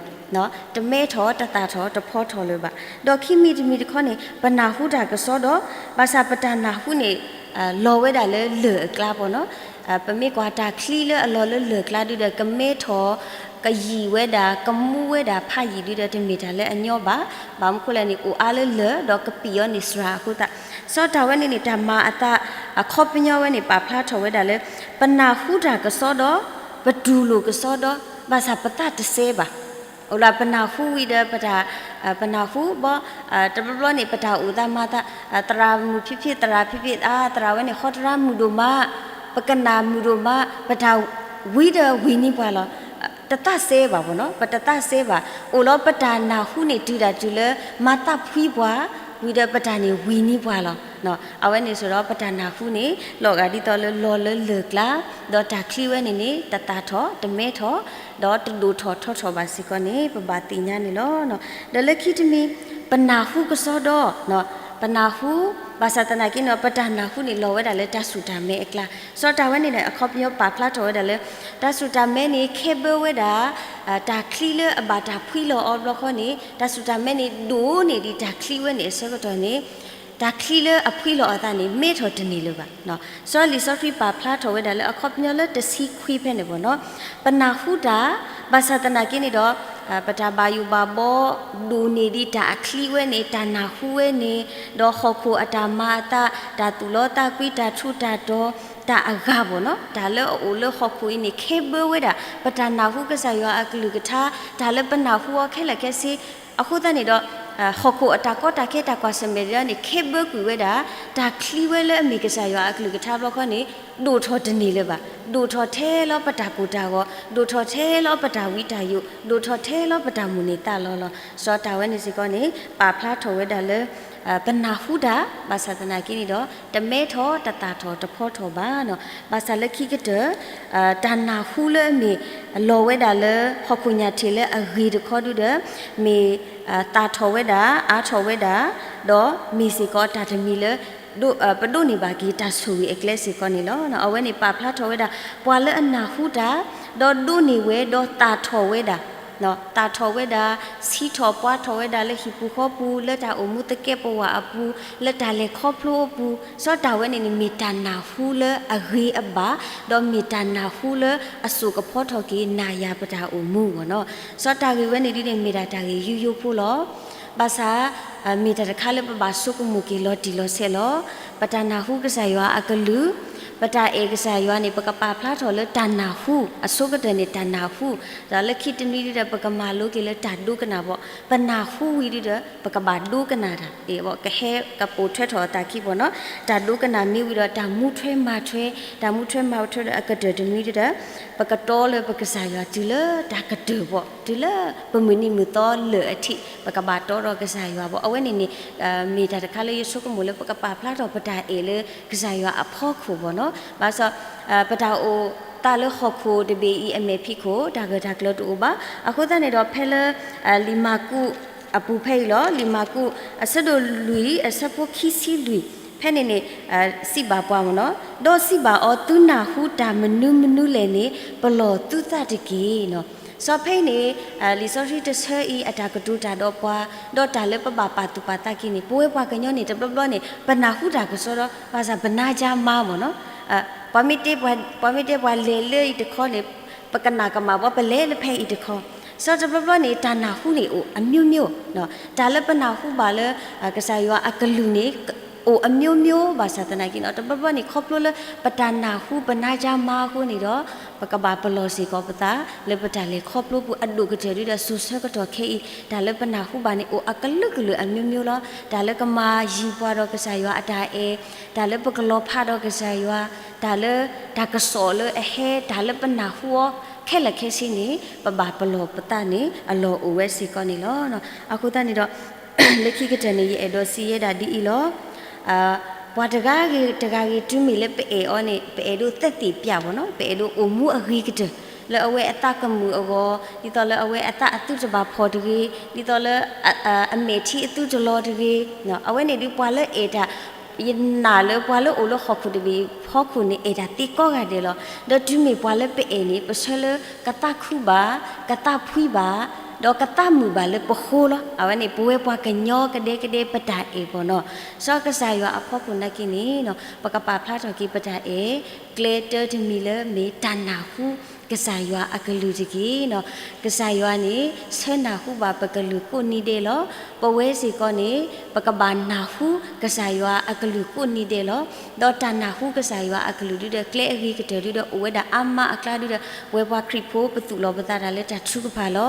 တမဲထီၣ် တသၣ်ထီၣ် တဖီထီၣ်လၢၤဘၣ်. ဒီးခံမံၤတမံၤတခီန့ၣ် ပနၢ်ဟူတၢ်ကစီဒီ, ဘၣ်ဆၣ်ပတၢ်နၢ်ဟူန့ၣ် လီၤဝဲဒၣ်လၢလၢၢ်အကျါဘၣ်နီၤ. ပမ့ၢ်ကွၢ်တၢ်ချံလၢအလီၤလၢလၢၢ်ကျါဒုဒီး ကမဲထီၣ် ကယံာ်ဝဲဒၣ် ကမူဝဲဒၣ်ဖးယံာ်ဒုဒီး တမ့ၢ်တၢ်လၢအညီဘၣ်. ဘၣ်မနုၤဃိလဲၣ်န့ၣ် အိၣ်အါလၢလၢၢ် ဒီးကပံာ်အီၤန့ၣ်စှၤအဃိသတး, စီၤတၢ်ဝဲန့ၣ်န့ၣ် တၢ်မၤအသး အခီပညီဝဲန့ၣ် ပာ်ဖျါထီၣ်ဝဲဒၣ်လၢ ပနၢ်ဟူတၢ်ကစီဒီ, ပတူၢ်လိာ်ကစီဒီ, ဘၣ်ဆၣ်ပသးတစဲဘၣ်. အိၣ်လၢပနၢ်ဟူဝံၤဒီး ပတၢ်, ပနၢ်ဟူဘီ, တဘျီဘျီန့ၣ် ပတၢ်အိၣ်သးမၤသး, သရၣ်မုၣ်ဖံးဖံး သရၣ်ဖံးဖံး အါ သရၣ်ဝဲန့ၣ် ဃီတရါမုာ်ဒိၣ်မး, ပကနၣ်မုာ်ဒိၣ်မး, ပတၢ်ဝံၤဒီးဝံၤန့ၢ်ပှၤလီၤ. တသးစဲဘၣ်ဘၣ်နီၤ, ပတသးစဲဘၣ်. အိၣ်လီၤပတၢ်နၢ်ဟူန့ၣ် တုၤဒၣ်တုၤလၢ မၤသးဖှံပှၤ, ဝံၤဒီးပတၢ်န့ၣ်ဝံၤန့ၢ်ပှၤလီၤ. အဝဲန့ၣ်စ့ၢ်ဒီး ပတၢ်နၢ်ဟူန့ၣ် လီၤဂာ်ဒ်သိးလၢလီၤလၢလၢၢ်ကျါ, ဒီးတၢ်ချံဝဲန့ၣ်န့ၣ် တသၣ်ထီၣ် တမဲထီၣ်, ဒီးတဒိၣ်ထီၣ်ထီထီၣ်ဘၣ်စ့ၢ်ကီးန့ၣ် ပဘၣ်သ့ၣ်ညါန့ၣ်လီၤ. ဒီးလၢခံတမံၤ ပနၢ်ဟူကစီဒီ, ပနၢ်ဟူ, ဘၣ်ဆၣ်သနာ်က့န့ၣ် ပတၢ်နၢ်ဟူန့ၣ် လီၤဝဲဒၣ်လၢတၢ်စူၢ်တၢ်မဲအကျါ. စီၤတၢ်ဝဲန့ၣ်န့ၣ် အခီပညီပာ်ဖျါထီၣ်ဝဲဒၣ်လၢ တၢ်စူၢ်တၢ်မဲန့ၣ် ခဲဘၢဝဲဒၣ် တၢ်ချံလၢအဘၣ်တၢ်ဖှံလီၤအီၤဘျီဃီန့ၣ် တၢ်စူၢ်တၢ်မဲန့ၣ် ဒိၣ်န့ၢ်ဒံးတၢ်ချံဝဲန့ၣ်အဆၢကတီၢ်န့ၣ် တၢ်ချံလၢအဖှံလီၤအသးန့ၣ် မဲထီၣ်တန့ၢ်လၢၤဘၣ်. စီၤလံာ်စီဆှံပာ်ဖျါထီၣ်ဝဲဒၣ်လၢအခီပညီလၢတဆံခွံဖဲန့ၣ်ဘၣ်နီၤ, ပနၢ်ဟူတၢ်, ဘၣ်ဆၣ်သနာ်က့န့ၣ်ဒီး ပတၢ်ဘၣ်ယိၣ်ဘၣ်ဘီ ဒိၣ်န့ၢ်ဒံးတၢ်အချံဝဲန့ၣ် တၢ်နၢ်ဟူဝဲန့ၣ်, ဒီးဟီၣ်ခိၣ်အတၢ်မၤအသး, တၢ်သူၣ်လီသးကွံ တၢ်ထူးတၢ်တီၤ, တၢ်အဂၤဘၣ်နီၤ, တၢ်လၢအအိၣ်လၢဟီၣ်ခိၣ်အံၤန့ၣ် ခဲဘၢဝဲဒၣ် ပတၢ်နၢ်ဟူကစၢ်ယွၤအကလုၢ်ကထါ, တၢ်လၢပနၢ်ဟူအီၤခဲလၢာ်ခဲဆ့, အဃိသတးန့ၣ်ဒီး ဟီၣ်ခိၣ်အတၢ်ကီတၢ်ခဲတၢ်ကွၢ်ဆၢၣ်မဲာ်တဖၣ်န့ၣ် ခဲဘၢကွံာ်ဝဲဒၣ် တၢ်ချံဝဲလၢအမ့ၢ်ကစၢ်ယွၤအကလုၢ်ကထါဘျီဃီန့ၣ် ဒိၣ်ထီၣ်တန့ၢ်လၢၤဘၣ်. ဒိၣ်ထီၣ်ထဲလီၤပတၢ်ကိၢ်တၢ်ဂီၤ, ဒိၣ်ထီၣ်ထဲလီၤပတၢ်ဝံတၢ်ယိာ်, ဒိၣ်ထီၣ်ထဲလီၤပတၢ်မိၣ်န့ၢ်သးလီၤလီၤ. စီၤတၢ်ဝဲန့ၣ်စ့ၢ်ကီးန့ၣ် ပာ်ဖျါထီၣ်ဝဲဒၣ်လၢ ပနၢ်ဟူတၢ်, ဘၣ်ဆၣ်သနာ်က့န့ၣ်ဒီး တမဲထီၣ် တသၣ်ထီၣ် တဖီထီၣ်ဘၣ်နီၤ. ဘၣ်ဆၣ်လၢခံကတၢၢ် တၢ်နၢ်ဟူလၢအမ့ၢ် လီၤဝဲဒၣ်လၢဟီၣ်ခိၣ်ညၣ်ထံးလၢအဂ့ၤတခီဒုဒီး မ့ၢ်သၣ်ထီၣ်ဝဲဒၣ် အါထီၣ်ဝဲဒၣ်, ဒီးမ့ၢ်စ့ၢ်ကီးတၢ်တမံၤလၢ ပဒိးန့ၢ်ဘၣ်က့ၤတၢ်ဆိၣ်ဂ့ၤအကျဲစ့ၢ်ကီးန့ၣ်လီၤ. အဝဲန့ၣ်ပာ်ဖျါထီၣ်ဝဲဒၣ် ပှၤလၢအနၢ်ဟူတၢ်, ဒီးဒိးန့ၢ်ဝဲ ဒီးသၣ်ထီၣ်ဝဲဒၣ် သၣ်ထီၣ်ဝဲဒၣ်, ဆံးထီၣ်ပှၤထီၣ်ဝဲဒၣ်လၢဟံၣ်ပူၤဃီပူၤ, လၢတၢ်အိၣ်မူသကဲးပဝးအပူၤ, လၢတၢ်လဲၤခီဖျိအပူၤ, စီၤတၢ်ဝဲန့ၣ်န့ၣ် မ့ၢ်တၢ်နၢ်ဟူလၢအဂ့ၤအဘၣ်, ဒီးမ့ၢ်တၢ်နၢ်ဟူလၢအစိာ်ကဖီထီၣ်က့ၤနၤယၤပတၢ်အိၣ်မူအဂီၢ်နီၤ. စီၤတၢ်ဂ့ၢ်ဝဲန့ၣ်ဒ်န့ၣ် မ့ၢ်ဒၣ်တၢ်ဂ့ၢ်ယိယိဖိလီၤ. ဘၣ်ဆၣ် မ့ၢ်တၢ်တခါလၢပဘၣ်ဆိကမိၣ်က့ၤလီၤတံၢ်လီၤဆဲးလီၤ. ပတၢ်နၢ်ဟူကစၢ်ယွၤအကလုၢ်, ပတၢ်အဲၣ်ကစၢ်ယွၤန့ၣ် ပကပာ်ဖျါထီၣ်လၢတၢ်နၢ်ဟူ, အဆိကတၢၢ်န့ၣ်တၢ်နၢ်ဟူ, ဒီးလၢခံတနွံဒုဒီး ပကမၤလိက့ၤလၢတၢ်ဒိကနၣ်ဘၣ်, ပနၢ်ဟူဝံၤဒုဒီး ပကဘၣ်ဒိကနၣ်တၢ်, ကဟဲကပိာ်ထွဲထီၣ်အသးခံဘၣ်နီၤ, တၢ်ဒိကနၣ်မ့ၢ်ဝံၤဒီး တၢ်မူထွဲမၤထွဲ, တၢ်မူထွဲမၤထွဲဒီးအကတၢၢ်တနွံဒုဒီး ပကတီလၢပကစၢ်ယွၤတုၤလၢတၢ်ကတၢၢ်ဘၣ်, တုၤလၢပမုၢ်နံၤမုၢ်သီလၢာ်အထံး ပကဘၣ်တီဒီးကစၢ်ယွၤဘၣ်. အဝဲန့ၣ်န့ၣ် မ့ၢ်တၢ်တခါလၢယဆိကမိၣ်လၢ ပကပာ်ဖျါထီၣ်ပတၢ်အဲၣ်လၢကစၢ်ယွၤအဖီခိၣ်ဘၣ်နီၤ, ဘၣ်ဆၣ် ပတၢ်အိၣ်သးလၢဟီၣ်ခိၣ်တဘ့ၣ်အံၤအမဲာ်ဖံးခိၣ် တၢ်ဂၢၢ်တၢ်ကျၢၤတအိၣ်ဘၣ်. အဃိသတးန့ၣ်ဒီး ဖဲလၢ လံာ်မၢ်ကူးအပူၤဖဲအံၤလီၤ, လံာ်မၢ်ကူး အဆၢဒိၣ်လွံၢ် အဆၢဖိခံဆံလွံၢ်, ဖဲန့ၣ်န့ၣ် စံးဘၣ်ပှၤမ့ၢ်နီၤ, ဒီးစံးဘၣ်အီၤ, သုနၢ်ဟူတၢ်မနုၤမနုၤလဲၣ်န့ၣ် ပလီၢ်သုသးတက့ၢ်နီၤ. စီၤဖဲအံၤန့ၣ် လံာ်စီဆှံတဆၢအံၤ အတၢ်ကတိၤတၢ်ဒီးပှၤ, ဒီးတၢ်လၢပဘၣ်ပာ်သူၣ်ပာ်သးက့ၤန့ၣ် ပဝဲပှၤကညီန့ၣ် တဘျီဘျီန့ၣ် ပနၢ်ဟူတၢ်ကစီဒီး ဘၣ်ဆၣ်ပနါကါမါမ့ၢ်နီၤ, ပှၤမ့ၢ်တဲပှၤလဲၤလၢအံၤတခီန့ၣ် ပကနၣ်ကမၣ်ဘၣ် ပလဲၤလၢဖဲအံၤတခီ, စီၤတဘျီဘျီန့ၣ် တၢ်နၢ်ဟူန့ၣ်အိၣ်အမျိုးမျိုး, တၢ်လၢပနၢ်ဟူဘၣ်လၢ ကစၢ်ယွၤအကလုၢ်န့ၣ် အိၣ်အမျိုးမျိုး ဘၣ်ဆၣ်သနာ်က့နီၤ တဘျီဘျီန့ၣ် ခီဖျိလၢပတၢ်နၢ်ဟူပနါကါမါအဃိန့ၣ်ဒီး ပကဘၣ်ပလီၢ်စ့ၢ်ကီးပသး လၢပတၢ်လဲၤခီဖျိပူၤအဒိၣ်ကတၢၢ်ဒုဒီး စိၤဆၢကတီၢ်ခဲအံၤ တၢ်လၢပနၢ်ဟူဘၣ်န့ၣ် အိၣ်အကလုာ်ကလုာ်အမျိုးမျိုးလီၤ. တၢ်လၢကမၤယံၤပှၤဒီးကစၢ်ယွၤအတၢ်အဲၣ်, တၢ်လၢပကလီၤဖးဒီးကစၢ်ယွၤ, တၢ်လၢတၢ်ကစီၣ်လၢအဟဲ, တၢ်လၢပနၢ်ဟူအီၤ ခဲလၢာ်ခဲဆ့န့ၣ် ပဘၣ်ပလီၢ်ပသးန့ၣ် အလီၢ်အိၣ်ဝဲစ့ၢ်ကီးန့ၣ်လီၤ. အဃိသတးန့ၣ်ဒီး လၢခံကတၢၢ်န့ၣ် ယအဲၣ်ဒိးစံးယဲဒၣ်ဒ်အံၤလီၤ. ပှၤတဂၤဂ့ၤတဂၤဂ့ၤ တုၤမ့ၢ်လၢပအဲၣ်အီၤန့ၣ် ပအဲၣ်ဒိးသက်သေပြဘၣ်နီၤ, ပအဲၣ်ဒိးအိၣ်မူအဂ့ၤကတၢၢ် လၢအဝဲအသးကမုာ်အဂီၢ်, ဒ်သိးလၢအဝဲအသးအသုတဘၣ်ဖှီၣ်တဂ့ၤ, ဒ်သိးလၢ အမဲာ်ထံအသုတလီၤတဂ့ၤ, အဝဲန့ၣ်ဒုးပှၤလၢအဲၣ်တၢ် ယနာ်လၢပှၤလၢအိၣ်လၢဟီၣ်ခိၣ်တဘ့ၣ်ဖီခိၣ်န့ၣ် အဲၣ်တၢ်သ့ကိးဂၤဒဲးလီၤ. ဒီးတုၤမ့ၢ်ပှၤလၢပအဲၣ်န့ၣ် ပဆၢလၢကသးခုဘၣ်, ကသးဖှံဘၣ်, ဒီးကသးမုာ်ဘၣ်လၢပဃိလီၤ. အဝဲန့ၣ် ပဝဲပှၤကညီကဒဲကဒဲပတၢ်အဲၣ်ဘၣ်နီၤ. စီၤကစၢ်ယွၤအဖီခိၣ်နာ်က့န့ၣ် ပကပာ်ဖျါထီၣ်က့ၤပတၢ်အဲၣ် ကျဲတၢတမံၤလၢမ့ၢ်တၢ်နၢ်ဟူ ကစၢ်ယွၤအကလုၢ်တက့ၢ်နီၤ. ကစၢ်ယွၤန့ၣ် ဆၢနၢ်ဟူဘၣ်ပကလုၢ်ကိးနံၤဒဲးလီၤ. ပဝဲစ့ၢ်ကီးန့ၣ် ပကဘၣ်နၢ်ဟူကစၢ်ယွၤအကလုၢ်ကိးနံၤဒဲးလီၤ. ဒီးတၢ်နၢ်ဟူကစၢ်ယွၤအကလုၢ်ဒုဒီး ကျဲအဂ့ၤကတၢၢ်ဒုဒီး အိၣ်ဝဲဒၣ်အါမးအကျါဒုဒီး ပဝဲပှၤခရံာ်ဖိပသူၣ်လီၤပသးတၢ်လၢတၢ်ထုကဖၣ်လီၤ.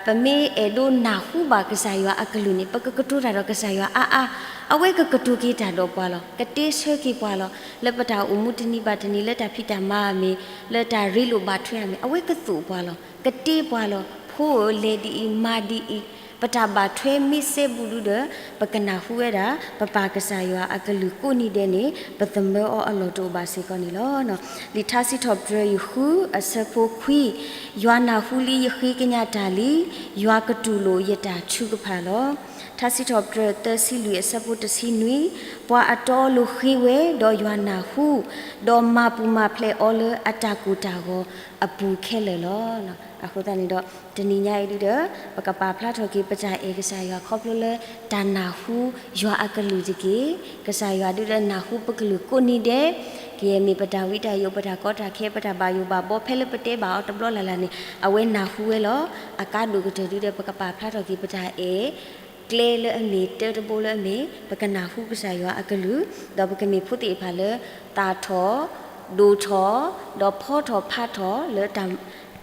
ပမ့ၢ်အဲၣ်ဒိးနၢ်ဟူဘၣ်ကစၢ်ယွၤအကလုၢ်န့ၣ် ပကကတိၤတၢ်ဒီးကစၢ်ယွၤအါအါ, အဝဲကကတိၤက့ၤတၢ်ဒီးပှၤလီၤ. ကတဲဆၢက့ၤပှၤလီၤ. လၢပတၢ်အိၣ်မူတနံၤဘၣ်တနံၤ လၢတၢ်ဖံးတၢ်မၤအမ့ၢ်, လၢတၢ်ရ့လိာ်ဘၣ်ထွဲအမ့ၢ် အဝဲကသိၣ်ပှၤလီၤ. ကတဲပှၤလီၤ. ဖိဧၢ, လဲၤဒ်အံၤ, မၤဒ်အံၤ, ပတၢ်ဘၣ်ထွဲမ့ၢ်စဲဘူးဒုဒီး ပကနၢ်ဟူဝဲဒၣ် ပပၢ်ကစၢ်ယွၤအကလုၢ်ကိးနံၤဒဲးန့ၣ် ပသမၢအီၤအလီၢ်တအိၣ်ဘၣ်စ့ၢ်ကီးန့ၣ်လီၤ. လံာ်ထါစံးထီၣ်ပတြၢၤယုၢ်ဃု အဆၢဖိခွံ, ယွၤနၢ်ဟူလံယဃ့ကညးတၢ်လံ, ယွၤကတူၢ်လိာ်ယတၢ်ထုကဖၣ်လီၤ. ထါစံးထီၣ်ပတြၢၤသၢဆံလွံၢ်အဆၢဖိတဆံနွံ, ပှၤအတီအလိၤဃ့ဝဲ, ဒီးယွၤနၢ်ဟူ, ဒီးမၤပူၤမၤဖျဲးအီၤလၢအတၢ်ကိၢ်တၢ်ဂီၤအပူၤခဲလၢာ်လီၤ. အဃိသတးန့ၣ်ဒီး တနံၤညါအံၤဒုဒီး ပကပာ်ဖျါထီၣ်က့ၤပတၢ်အဲၣ်ကစၢ်ယွၤခီဖျိလၢ တၢ်နၢ်ဟူယွၤအကလုၢ်တက့ၢ်. ကစၢ်ယွၤဒုဒီးနၢ်ဟူပကလုၢ်ကိးနံၤဒဲး, ကယဲၢ်မ့ၢ်ပတၢ်ဝံတၢ်ယိး ပတၢ်ကီတၢ်ခဲ ပတၢ်ဘၣ်ယိၣ်ဘၣ်ဘီ ဖဲလၢပတဲဘၣ်အီၤတဘျီလၢ်လၢ်န့ၣ် အဝဲနၢ်ဟူဝဲလီၤ. အကါဒိၣ်ကတၢၢ်ဒုဒီး ပကပာ်ဖျါထီၣ်က့ၤပတၢ်အဲၣ် ကျဲလၢအမ့ၢ်တၢတဘိလၢအမ့ၢ် ပကနၢ်ဟူကစၢ်ယွၤအကလုၢ်, ဒီးပကမ့ၢ်ဖိသ့ၣ်တဖၣ်လၢ သၣ်ထီၣ်, ဒိၣ်ထီၣ်, ဒီးဖီထီၣ်ဖးထီၣ်လၢတၢ်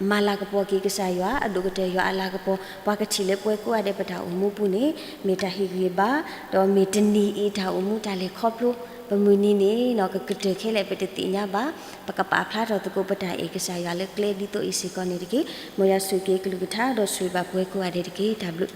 မၤလၤကပီၤက့ၤကစၢ်ယွၤ အဒိၣ်ကတၢၢ်ယွၤအလၤကပီၤ ပှၤကထံၣ်လၢပှဲၤကိးဂၤဒဲးပတၢ်အိၣ်မူပူၤန့ၣ် မ့ၢ်တၢ်ဟ့ၣ်ဂံၢ်ဘါ, ဒီးမ့ၢ်တနံၤအံၤတၢ်အိၣ်မူတၢ်လဲၤခီဖျိ ပမုၢ်နံၤန့ၣ် ကကတၢၢ်ခဲလၢာ်ပတသ့ၣ်ညါဘၣ်. ပကပာ်ဖျါထီၣ်သကိးပတၢ်အဲၣ်ကစၢ်ယွၤလၢကျဲဒ်သိးအံၤစ့ၢ်ကီးန့ၣ်တက့ၢ်. မ်ယွၤဆိၣ်ဂ့ၤက့ၤကလုၢ်ကထါ ဒီးဆိၣ်ဂ့ၤဘၣ်ပှဲၤကိးဂၤဒဲးတက့ၢ်. တၢ်ဘျုး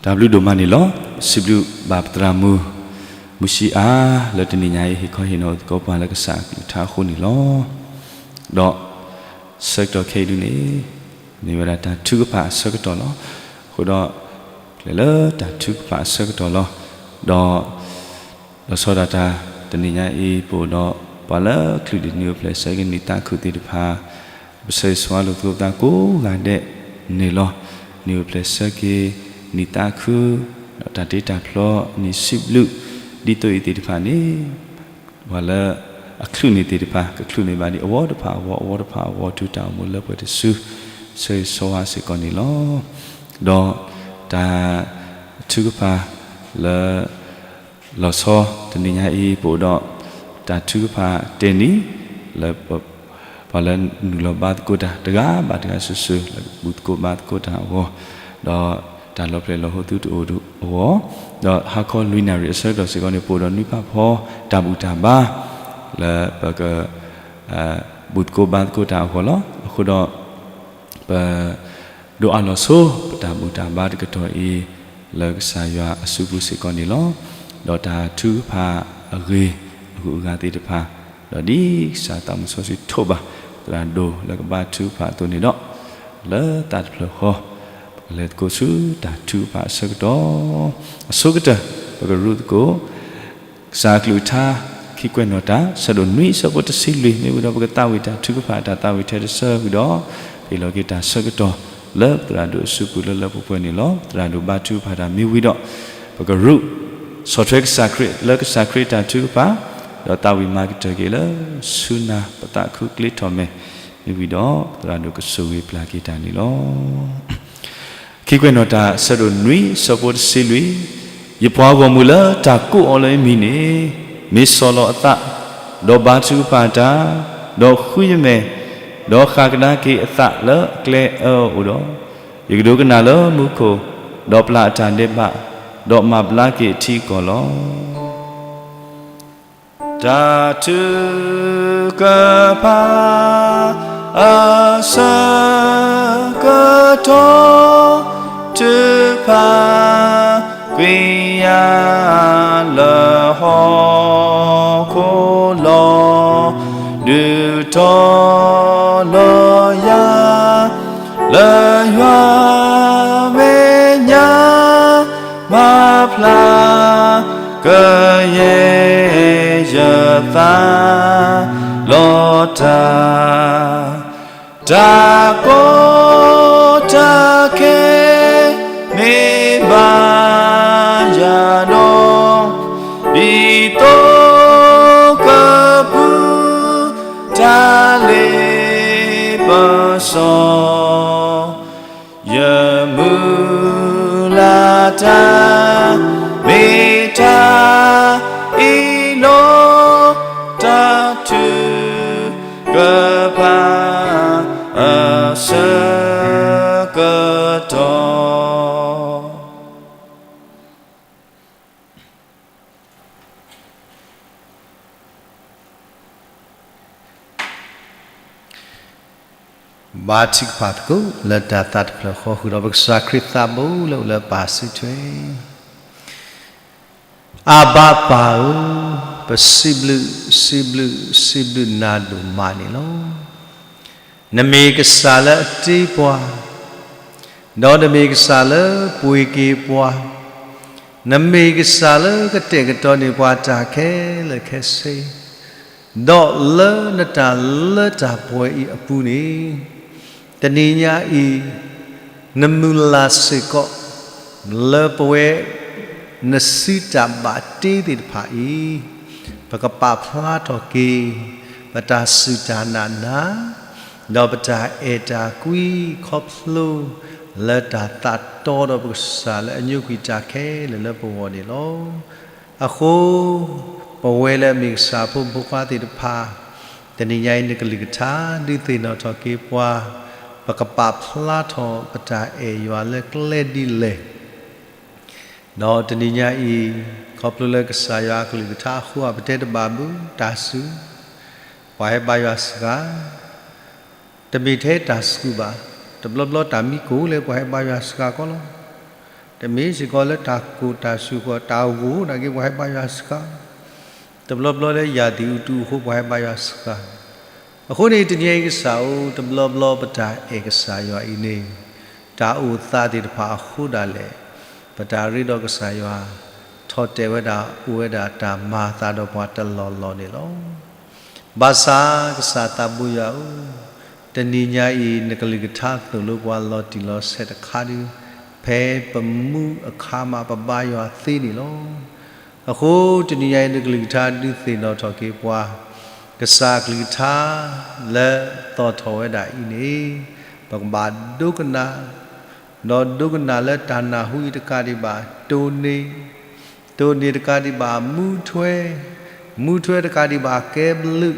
တၢ်ဘျုးဒိၣ်မးန့ၣ်လီၤ. စံးဘျုးဘၣ်ပသရၣ်မုၣ် မုၢ်ဆံးအါ လၢတနံၤညါအံၤ ဟ့ၣ်ခီဟ့ၣ်နီၤသကိးပှၤလၢကစၢ်အကလုၢ်ကထါအဃိန့ၣ်လီၤ. ဒီးဆၢကတီၢ်ခဲအံၤဒုန့ၣ် မ့ၢ်ဝဲဒၣ်တၢ်ထုကဖၣ်အဆၢကတီၢ်လီၤ. အဃိဒီး ပလဲၤလၢတၢ်ထုကဖၣ်အဆၢကတီၢ်လီၤ. ဒီး လီၤဆီဒၣ်တၢ် တနံၤညါအံၤ ပအိၣ်ဒီးပှၤလၢကလုာ်ဒူၣ်နံၣ်အိၣ်ဖျဲၣ်ဆၢက့ၤနံၣ်သးခုသ့ၣ်တဖၣ် ပဆၢဂ့ၤဆၢဝါလိာ်သကိးပသးကိးဂၤဒဲးန့ၣ်လီၤ. နံၣ်အိၣ်ဖျဲၣ်ဆၢက့ၤနံၣ်သးခု ဒီးတၢ်တ့တၢ်ဖျီ နံၣ်စံးဘျုး ဒ်သိးအံၤသ့ၣ်တဖၣ်န့ၣ် ပှၤလၢအချုးန့ၢ်သ့ၣ်တဖၣ် ကချုးန့ၢ်ဘၣ်ဒ်အဝီတဖၣ်အဂီၢ် အဝီတဖၣ်အဂီၢ် တုၤတၢ်အိၣ်မူလၢပှဲၤတစု ဆၢဂ့ၤဆၢဝါစ့ၢ်ကီးန့ၣ်လီၤ. ဒီးတၢ်ထုကဖၣ်လၢ လီၤဆီတနံၤညါအံၤ ပအိၣ်ဒီးတၢ်ထုကဖၣ်တ့ၢ်နံၤ လၢ ပှၤလၢနုာ်လီၤဘါသကိးတၢ်တဂၤဘၣ်တဂၤစုာ်စုာ် လၢဘူၣ်သကိးဘါသကိးတၢ်အဂီၢ်, ဒီးတၢ်လီၤဖျဲၣ်လီၤဟိသ့ၣ်တဖၣ်အဂီၢ်, ဒီးဟါခီလွံၢ်နၣ်ရံၣ်အဆၢကတီၢ်စ့ၢ်ကီးန့ၣ် ပအိၣ်ဒီးနွံဖးဖီတၢ်ဘူၣ်တၢ်ဘါ လၢပက ဘူၣ်သကိးဘါသကိးတၢ်အဂီၢ်လီၤ. အဃိဒီး ပ ဒိးအးလီၤဆိ ပတၢ်ဘူၣ်တၢ်ဘါတကတီၢ်အံၤ လၢကစၢ်ယွၤအစုပူၤစ့ၢ်ကီးန့ၣ်လီၤ. ဒီးတၢ်ထုကဖၣ်အဂ့ၢ်အဂုၤအဂၤသ့ၣ်တဖၣ်, ဒီးဒ်ကစၢ်သးမုၢ်စီဆှံထိးဘၣ် သရၣ်ဒိၣ်လၢကဘါထုကဖၣ်အသိးန့ၣ်ဒီး, လၢသးတဖျၢၣ်ဃီ ပကလဲၤသကိးဆူတၢ်ထုကဖၣ်အဆၢကတီၢ်, အဆိကတၢၢ် ပကရူးသကိး ကစၢ်အကလုၢ်ကထါ ခံကွဲးနီၣ်တၢ် ဆၢဒိၣ်နွံ ဆၢဖိတဆံလွံၢ် မ့ၢ်ဝံၤဒီး ပကသးဝံၣ်တၢ်ထုကဖၣ် တၢ်သးဝံၣ်ထဲတဆၢဝံၤဒီး ဟ့ၣ်လီၤက့ၤတၢ်ဆၢကတီၢ် လၢပသရၣ်ဒိၣ်အစုပူၤလၢလၢပှဲၤပှဲၤန့ၣ်လီၤ. ပသရၣ်ဒိၣ်ဘါထုကဖၣ်တၢ်မ့ၢ်ဝံၤဒီး ပကရူး ဆီၣ်ထွဲကစၢ်ခရံာ်လၢကစၢ်ခရံာ်တၢ်ထုကဖၣ်, ဒီးသးဝံၣ်မၤကတၢၢ်က့ၤလၢဆူနၤ ပသးခုကျ့ထီၣ်မဲာ် မ့ၢ်ဝံၤဒီး ပသရၣ်ဒိၣ်ကဆိၣ်ဂ့ၤပျၢ်က့ၤတၢ်န့ၣ်လီၤ. ခံကွဲးနီၣ်တၢ် ဆၢဒိၣ်နွံ ဆၢဖိတဆံလွံၢ်, ယပှၤဂီၢ်မုၢ်လၢတၢ်ကိးအီၤလၢယမံၤန့ၣ် မ့ၢ်ဆီၣ်လီၤအသး, ဒီးဘါထုကဖၣ်တၢ်, ဒီးဃုယမဲာ်, ဒီးဃၣ်ကဒါက့ၤအသးလၢအကျဲအၢအအိၣ်ဒီး, ယကဒိကနၣ်လၢမူခိၣ်, ဒီးပျၢ်အတၢ်ဒဲးဘး, ဒီးမၤဘျါက့ၤအထံအကီၢ်လီၤ. တၢ်ထုကဖၣ် အဆၢကတီၢ် ထုကဖၣ် ကွံာ်ယၤလၢဟီၣ်ခိၣ်လီၢ်, ဒုးထီၣ်လီၤယၤ လၢယွၤမဲာ်ညါ မၤဖျါ ကယဲၢ်ယသးလီၤတၢ်, တၢ်ကီတၢ်ခဲ မ့ၢ်ဘၣ်ယၤဒီး ဒ်သိးကပူၤ တၢ်လ့ပစီ ယမုၢ်လၢ်တၢ် မ့ၢ်တၢ်အံၤလီၤ. တၢ်ထုကဖၣ် အဆၢကတီၢ် ဘါထုကဖၣ်သကိး လၢတၢ်သးတဖျၢၣ်ဃီ ဃုာ်ဒီးပကစၢ်ခရံာ်သးဘိ လၢအိၣ်လၢပၢ်စုထွဲ အဘၤပၢ်ဧၢ, ပစံးဘျုး, စံးဘျုး, စံးဘျုးနၤဒိၣ်မးန့ၣ်လီၤ. နမ့ၢ်ကစၢ်လၢအတ့ပှၤ, ဒီးနမ့ၢ်ကစၢ်လၢပှ့ၤက့ၤပှၤ, နမ့ၢ်ကစၢ်လၢကတဲာ်ကတီၤန့ၢ်ပှၤတၢ်ခဲလၢာ်ခဲဆ့, ဒီးလၢနတၢ်လၢတၢ်ပှဲၤအံၤအပူၤန့ၣ်, တနံၤညါအံၤ နမုၢ်လၢ်စ့ၢ်ကီး လၢပဝဲ နစုတၢ်ဘၣ်တ့သ့ၣ်တဖၣ်အံၤ, ပကပာ်ဖျါထီၣ်က့ၤ ပတၢ်စူၢ်တၢ်နာ်နၤ, ဒီးပတၢ်အဲၣ်တၢ်ကွံ ခီဖျိလၢတၢ်သးတီဒီးပကစၢ်လၢအညိကွံာ်တၢ်ခဲလၢာ်လၢပဂီၢ်န့ၣ်လီၤ. အဃိ ပဝဲလၢအမ့ၢ်ကစၢ်ဖိမုၣ်ဖိခွါသ့ၣ်တဖၣ်, တနံၤညါအံၤနကလုၢ်ကထါ ဒုးသ့ၣ်နီၣ်ထီၣ်က့ၤပှၤ, ပကပာ်ဖျါထီၣ်ပတၢ်အဲၣ်ယွၤလၢကျဲဒ်လဲၣ် ဒီးတနံၤညါအံၤ ခီဖျိလၢကစၢ်ယွၤအကလုၢ်ကထါအဃိ ပတဲတဘၣ်ဘၣ် တၢ်စူၢ်, ပှၤဟဲဘါယွၤစှၤ, တမ့ၢ်ထဲတၢ်စူၢ်ဘၣ်, တဘျီဘျီတၢ်မံကိၢ်လၢပှၤဟဲဘါယွၤစှၤကီးလီၤ. တမ့ၢ်စ့ၢ်ကီးလၢတၢ်ကိၢ်တၢ်စူၢ်ဃီ တၢ်ဂိၢ်နာ်က့ ပှၤဟဲဘါယွၤစှၤ, တဘျီဘျီလၢယၢ်သံၣ်အူတူအဃိ ပှၤဟဲဘါယွၤစှၤ အဃိန့ၣ် တနံၤအံၤကစၢ်ဧၢ, တဘျီဘျီပတၢ်အဲၣ်ကစၢ်ယွၤအံၤန့ၣ် တၢ်အိၣ်သးသ့ၣ်တဖၣ်အဃိဒၣ်လဲာ်, ပတၢ်ရ့ဒီးကစၢ်ယွၤ ထီၣ်တဲာ်ဝဲဒၣ် အိၣ်ဝဲဒၣ်တၢ်မၤအသးဒီးပှၤတလီၢ်လီၢ်န့ၣ်လီၤ. ဘၣ်ဆၣ်ကစၢ်သးဘိယွၤဧၢ, တနံၤညါအံၤ နကလုၢ်ကထါသိၣ်လိပှၤလီၤတံၢ်လီၤဆဲးတခါဒုး, ဖဲပမူအခါမး ပဘါယွၤသ့န့ၣ်လီၤ. အဃိတနံၤညါအံၤ နကလုၢ်ကထါဒုးသ့ၣ်နီၣ်ထီၣ်က့ၤပှၤ ကစၢ်အကလုၢ်ကထါလၢသီၣ်ထီၣ်ဝဲဒၣ်အံၤန့ၣ် ပကဘၣ်ဒိကနၣ်, ဒီးဒိကနၣ်လၢတၢ်နၢ်ဟူအံၤတကးဒံးဘၣ် တိၢ်န့ၢ်, တိၢ်န့ၢ်တကးဒံးဘၣ် မူထွဲ, မူထွဲတကးဒံးဘၣ် ကဲဘျုး,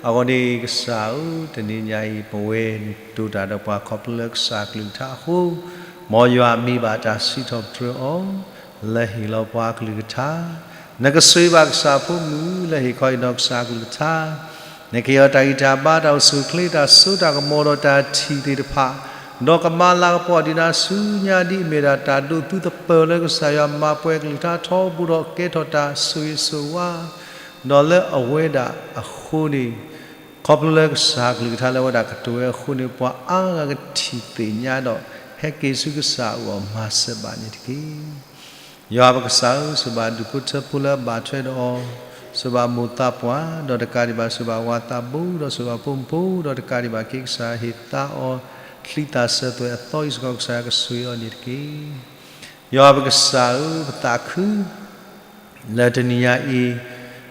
အဂီၢ်န့ၣ် ကစၢ်ဧၢ, တနံၤညါအံၤ ပဝဲနတိၢ်တၢ်ဒီးပှၤခီဖျိလၢကစၢ်အကလုၢ်ကထါအဃိ, မ်ယွၤမ့ၢ်ဘၣ်တၢ်စံးထီၣ်ပတြၢၤအီၤ လၢဟ့ၣ်လီၤပှၤကလုၢ်ကထါ, နကဆိၣ်ဂ့ၤဘၣ်ကစၢ်အဖိမုၣ်လၢဟ့ၣ်ခီဟ့ၣ်နီၤကစၢ်အကလုၢ်ကထါ, နကဟ့ၣ်အီၤတၢ်ဂံၢ်တၢ်ဘါ တၢ်အိၣ်ဆူၣ်အိၣ်ချ့ တၢ်စိတၢ်ကမီၤဒီးတၢ်ထံၣ်သ့ၣ်တဖၣ်, ဒီးကမၤလၤကပီၤဒုးနၤဆူညါဒ်အမ့ၢ်ဒၣ်တၢ်ဒိးသုတပၢၢ်လၢကစၢ်ယွၤမၤပှဲၤကလုၢ်ကထါထီဘိဒီးကဲထီၣ်တၢ်ဆိၣ်ဂ့ၤဆိၣ်ဝါ, ဒီးလၢအဝဲဒၣ်အဃိန့ၣ် ခီဖျိလၢကစၢ်ကလုၢ်ကထါလၢအဝဲဒၣ်ကတိၤဝဲအဃိန့ၣ် ပှၤအါဂၤကထံၣ်သ့ၣ်ညါဒီး ဟဲက့ၤဆူကစၢ်အအိၣ်အီၤမၤစၢၤဘၣ်န့ၣ်တက့ၢ်. ယွၤပကစၢ်ဧၢ, ဆိၣ်ဘၣ်ဒူၣ်ဖိထၢဖိလၢအဘၣ်ထွဲဒီးအီၤ, ဆိၣ်ဘၣ်မိၢ်သးပှၢ်, ဒီးတကးဒံးဘၣ် ဆိၣ်ဘၣ်ဝၤသးဘိ, ဒီးဆိၣ်ဘၣ်ဖိမုၣ်ဖိ, ဒီးတကးဒံးဘၣ် က့ၤကစၢ်ဟ့ၣ်သါအီၤချံသၣ်စၢၤသွဲၣ်အသီအံၤစ့ၢ်ကီး ကစၢ်ကဆိၣ်ဂ့ၤအီၤန့ၣ်တက့ၢ်. ယွၤပကစၢ်ဧၢ, ပသးခု လၢတနံၤညါအံၤ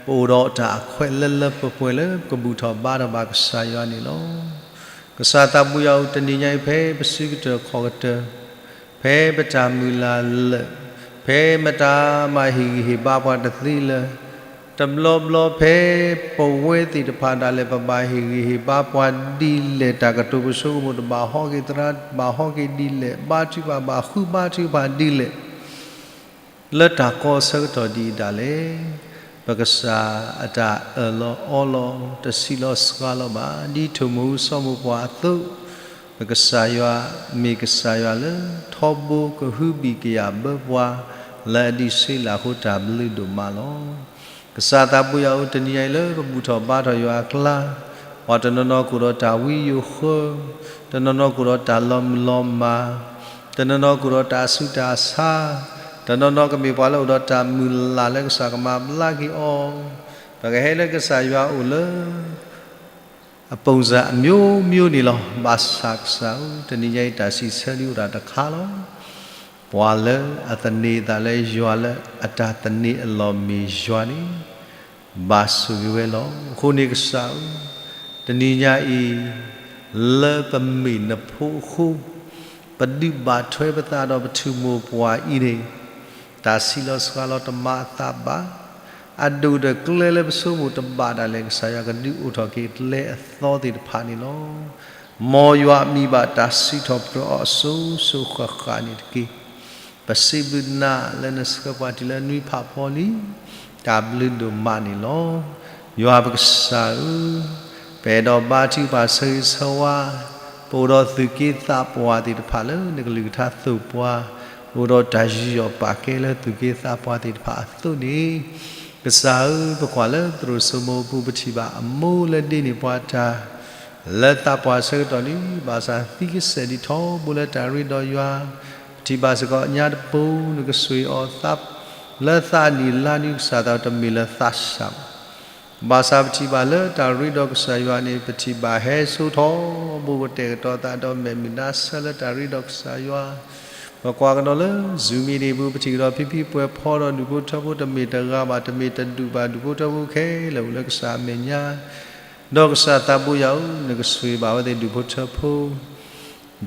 ပအိၣ်ဒီးတၢ်အခွဲးလၢလၢပှဲၤပှဲၤလၢ ပကဘူၣ်ထီၣ်ဘါထီၣ်ဘၣ်ကစၢ်ယွၤန့ၣ်လီၤ. ကစၢ်သးဘိယွၤဧၢ, တနံၤညါအံၤ ဖဲပစုကတၢၢ်ခီၣ်ကတၢၢ်, ဖဲပတၢ်မုၢ်လၢ်လၢာ်, ဖဲမတၤမၤဟ့ၣ်ဂံၢ်ဟ့ၣ်ဘါပှၤတသ့လၢၤ, တဘျီဘျီဖဲပဝဲသ့ၣ်တဖၣ်ဒၣ်လဲာ် ပဘၣ်ဟ့ၣ်ဂံၢ်ဟ့ၣ်ဘါပှၤဒ်လဲၣ်, တၢ်ကတိၤပဆိကမိၣ်တဘၣ်ဟီက့ၤသရၣ်, ဘၣ်ဟီက့ၤဒ်လဲၣ်, ဘါထုကဖၣ်, ဘၣ်ဃုဘါထုကဖၣ်ဒ်လဲၣ် လၢတၢ်ကီအဆၢကတီၢ်ဒ်အံၤဒၣ်လဲာ်, ပကစၢ်အတၢ်အၢၣ်လီၤအီလီၤ တဆံးလီၤစှၤလီၤဘၣ်. ဒ်ထိၣ်မူၤစီၤမိၤပှၤအသိး, ပကစၢ်ယွၤမ့ၢ်ကစၢ်ယွၤလၢ ထီဘိကဟုဘံၣ်ကယာ်ဘၢပှၤ လၢအဒံးဆှံလၢ်အဃိတၢ်ဘျုးဒိၣ်မးလီၤ. ကစၢ်သးဘိယွၤဧၢ, တနံၤညါအံၤလၢပဘူၣ်ထီၣ်ဘါထီၣ်ယွၤအကျါ, ပှၤတနီၤနီၤကအိၣ်ဒီးတၢ်ဝံယိၤဃၢ, တနီၤနီၤကအိၣ်ဒီးတၢ်လီၤမုၢ်လီၤမၢ်, တနီၤနီၤကအိၣ်ဒီးတၢ်ဆူးတၢ်ဆါ, တနီၤနီၤကမ့ၢ်ပှၤလၢအိၣ်ဒီးတၢ်မုၢ်လၢ်လၢကစၢ်ကမၤဘျါက့ၤအီၤ, ပကဟဲလၢကစၢ်ယွၤအအိၣ်လၢ အပုံစံအမျိုးမျိုးန့ၣ်လီၤ. ဘၣ်ဆၣ်ကစၢ်ဧၢ, တနံၤညါအံၤတၢ်စံးဆၢဒုးအိၣ်ဒၣ်တခါလီၤ. ပှၤလၢအသန့ၤအသးလၢယွၤလၢအတၢ်သန့ၤအလီၢ်မ့ၢ်ယွၤန့ၣ် ဘၣ်ဆိၣ်ဂ့ၤဝဲလီၤ. အဃိန့ၣ်ကစၢ်ဧၢ, တနံၤညါအံၤ လၢပမ့ၢ်နဖိအဃိ, ပဒုးဘၣ်ထွဲပသးဒီးပထူၣ်မိၢ်ပှၢ်အံၤန့ၣ်, တၢ်ဆံးလီၤစှၤလီၤတမၤအသးဘၣ်. အဒိၣ်ဒီးကျဲလၢပဆိကမိၣ်တဘၣ်ဒၣ်လဲာ် ကစၢ်ယွၤကဒုးအိၣ်ထီၣ်က့ၤကျဲအသီသ့ၣ်တဖၣ်န့ၣ်လီၤ. မ်ယွၤအမံၤဘၣ်တၢ်စံးထီၣ်ပတြၢၤအီၤအစိၤစိၤဃၣ်ဃၣ်န့ၣ်တက့ၢ်. ပစံးဘျုးနၤလၢနဆှၢပှၤတုၤလၢနွံဖးဖီလံ, တၢ်ဘျုးဒိၣ်မးန့ၣ်လီၤ. ယွၤပကစၢ်ဧၢ, ပအဲၣ်ဒိးဘါထုကဖၣ်ဆၢဂ့ၤဆၢဝါ, ပအိၣ်ဒီးသူၣ်က့သးပှၢ်သ့ၣ်တဖၣ်လၢနကလုၢ်ကထါသိၣ်ပှၤ, ပအိၣ်ဒီးတၢ်ယူးယီၣ်ပာ်ကဲလၢသူၣ်က့သးပှၢ်သ့ၣ်တဖၣ်အသိးန့ၣ်, ကစၢ်ဧၢ, ပကွၢ်လၢသရိာ်စိမိၤအပူၤ ပထံၣ်ဘၣ်အမိၢ်လၢဒ့န့ၢ်ပှၤတၢ် လၢသးပှၢ်ဆၢကတီၢ်န့ၣ်, ဘၣ်ဆၣ်သံကစဲာ်ဒံးထီဘိလၢတၢ်ရ့ဒီးယွၤ, ပထံၣ်ဘၣ်စ့ၢ်ကီးညါတပူၤ နကဆိၣ်ဂ့ၤအီၤ လၢသးနံၣ်လါနံၣ် ကစၢ်သးတမ့ၢ်လၢသးစၢ်ဘၣ်. ဘၣ်ဆၣ်ပထံၣ်ဘၣ်လၢတၢ်ရ့ဒီးကစၢ်ယွၤန့ၣ် ပထံၣ်ဘၣ်ဟဲစိထီဘိ ကတဲာ်ကတီၤသးဒီးမဲာ်မုာ်နါဆၢလၢတၢ်ရ့ဒီးကစၢ်ယွၤ, ပကွၢ်ကဒီးလၢ Zoom မံၤဒံးပူၤ ပထံၣ်ကဒီးဖံဖံပှဲၤဖီဒီးဒူၣ်ဖိထၢဖိတမ့ၢ်တဂၤဘၣ် တမ့ၢ်တဒူၣ်ဘၣ် ဒူၣ်ဖိထၢဖိခဲလၢာ်အိၣ်လၢကစၢ်အမဲာ်ညါ ဒီးကစၢ်သးဘိယွၤဧၢ, နကဆိၣ်ဂ့ၤဘၣ်အဝဲသ့ၣ်ဒူၣ်ဖိထၢဖိ,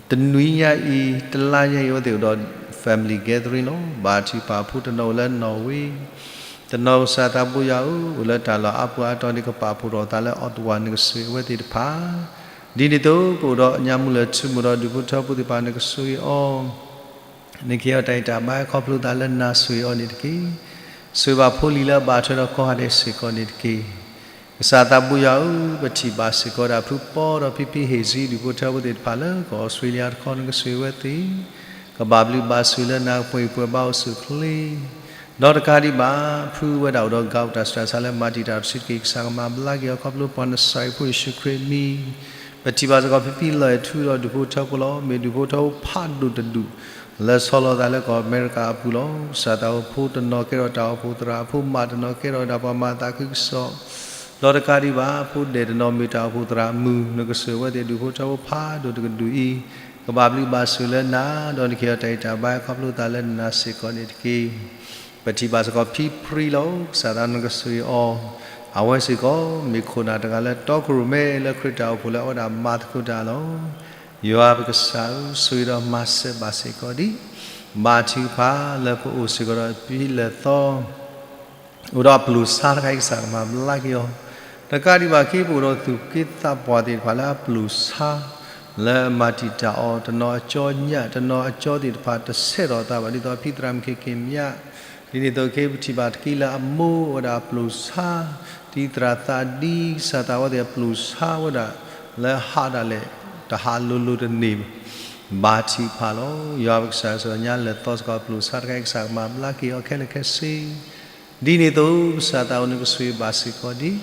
တနွံညါအံၤ တလါညါအံၤ အဝဲသ့ၣ်အိၣ်ဒီး family gathering လီၤ. ဘၣ်ထံၣ်ပာ်ဖိတနီၤအိၣ်လၢနီၣ်ဝ့, တနီၤကစၢ်သးဘိယွၤဧၢ, အိၣ်လၢတၢ်လီၢ်အါပူၤအါတီၤန့ၣ် ကပာ်ဖှိၣ်ထီၣ်သးလၢ Ottawa နကဆိၣ်ဂ့ၤအဝဲသ့ၣ်တဖၣ်, ဒ်န့ၣ်အသိး ပအိၣ်ဒီးညၣ်မုၢ်လၢၢ်ထူၣ်မိၢ်ဒီးဒူၣ်ဖိထၢဖိသ့ၣ်တဖၣ် နကဆိၣ်ဂ့ၤအီၤ နကဟ့ၣ်အီၤတၢ်ဂံၢ်တၢ်ဘါ ခီဖျိသးလၢနၤဆိၣ်ဂ့ၤအီၤန့ၣ်တက့ၢ်. ဆိၣ်ဂ့ၤဘၣ်ဖိလံၤလၢအဘၣ်ထွဲဒီးကီၢ်ဟးဒဲးစ့ၢ်ကီးန့ၣ်တက့ၢ်. ကစၢ်သးဘိယွၤဧၢ, ပထံၣ်ဘၣ်စ့ၢ်ကီးဒၣ်ဖုပီဒီးဖံဖံဟ့ၣ်ဆံ ဒူၣ်ဖိထၢဖိသ့ၣ်တဖၣ်လၢကီၢ်အီစထြ့လယါတခီ နကဆိၣ်ဂ့ၤဝဲသ့ၣ်, ကဘၣ်ဘျုးဘၣ်ဆိၣ်လၢနၤ ပှဲၤပှဲၤဘါအိၣ်ဆူၣ်အိၣ်ချ့ ဒီးတကးဒံးဘၣ် ဖုဝဲဒၣ်အိၣ်ဒီး gout တၢ်ဆူးတၢ်ဆါလၢမၤတံာ်တာ်တဆံးတက့ၢ် ကစၢ်ကမၤဘျါက့ၤအီၤ ခီဖျိပှၤနစၢ်အံၤဖိယ့ၣ်ၡူးခရံာ်အမံၤ, ပထံၣ်ဘၣ်စ့ၢ်ကီးဖံဖံလီၤအဲၣ်ထူဒီးဒူၣ်ဖိထၢဖိလီၤ. မ့ၢ်ဒူၣ်ဖိထၢဖိဖးဒိၣ်တဒူၣ် လၢဆီလီၤသးလၢကီၢ်အမဲရကၤအပူၤလီၤ. ကစၢ်သးအိၣ်ဖိတနီၤကဲထီၣ်တၢ်အိၣ်ဖှိၣ်သရၣ်, အဖိမးတနီၤကဲထီၣ်ဒၣ်ပှၤမၤသးခုကစီၣ်, ဒီးတကးဒံးဘၣ် အဖိဒဲးတနီၤမ့ၢ်တၢ်အိၣ်ဖှိၣ်သရၣ်မုၣ်, နကဆိၣ်ဂ့ၤဝဲသ့ၣ်ဒူၣ်ဖိထၢဖိဖးဒိၣ်တကဒူၣ်အံၤ, ကဘၣ်ဘျုးဘၣ်ဆိၣ်လၢနၤ, ဒီးနကဟ့ၣ်အီၤတၢ်ဂံၢ်တၢ်ဘါ ခီဖျိသးလၢနၤစ့ၢ်ကီးန့ၣ်တက့ၢ်. ပထံၣ်ဘၣ်စ့ၢ်ကီးဖံဖြံလီၤ. ကစၢ်သးနကဆိၣ်ဂ့ၤအီၤ, အဝဲစ့ၢ်ကီး မ့ၢ်ခိၣ်နၢ်တဂၤလၢတီခိၣ်ရိၣ်မဲလၢခရံာ်တၢ်အိၣ်ဖှိၣ်လၢအဝဲဒၣ်မၤသကိးတၢ်လီၤ. ယွၤပကစၢ်ဧၢ, ဆိၣ်ဂ့ၤဒီးမၤစၢၤဘၣ်စ့ၢ်ကီးဒံး, ဘါထုကဖၣ်လၢပအိၣ်စ့ၢ်ကီးဒီးဖံလၢာ်သီ အိၣ်ဒီးအပျိၢ်ဆါတခါအံၤ ကစၢ်ကမၤဘျါက့ၤအီၤ, တကးဒံးဘၣ်က့ ပအိၣ်ဒီးသူၣ်က့သးပှၢ်သ့ၣ်တဖၣ်လၢအပျိၢ်ဆါ လၢအမၤတံာ်တာ်အီၤ တနီၤအကၠီညၣ် တနီၤအကၠီသ့ၣ်တဖၣ် တဆဲးထီၣ်အသးဘၣ် ဒ်သိးဖံသရၣ်မုၣ်ခ့ခ့မး, ဒ်န့ၣ်အသိးက့ ပထံၣ်ဘၣ်တက့ၢ်လၢအမိၢ်ဝဲဒၣ်အပျိၢ်ဆါ တံၤသရၣ်သးဒံ ကစၢ်သးဝဲသ့ၣ်အပျိၢ်ဆါဝဲဒၣ် လၢဟးဒၣ်လဲာ် တဟးလိၤလိၤတန့ၢ်ဘၣ်, ဘါထုကဖၣ်လီၤ. ယွၤပကစၢ်ဧၢ, ညါလၢာ်သီစ့ၢ်ကီးအပျိၢ်ဆါတခါအံၤ ကစၢ်ကမၤဘျါက့ၤအီၤခဲလၢာ်ခဲဆ့ ဒ်န့ၣ်အသိး ကစၢ်သးအိၣ်နကဆိၣ်ဂ့ၤဘၣ်စ့ၢ်ကီးဒံး,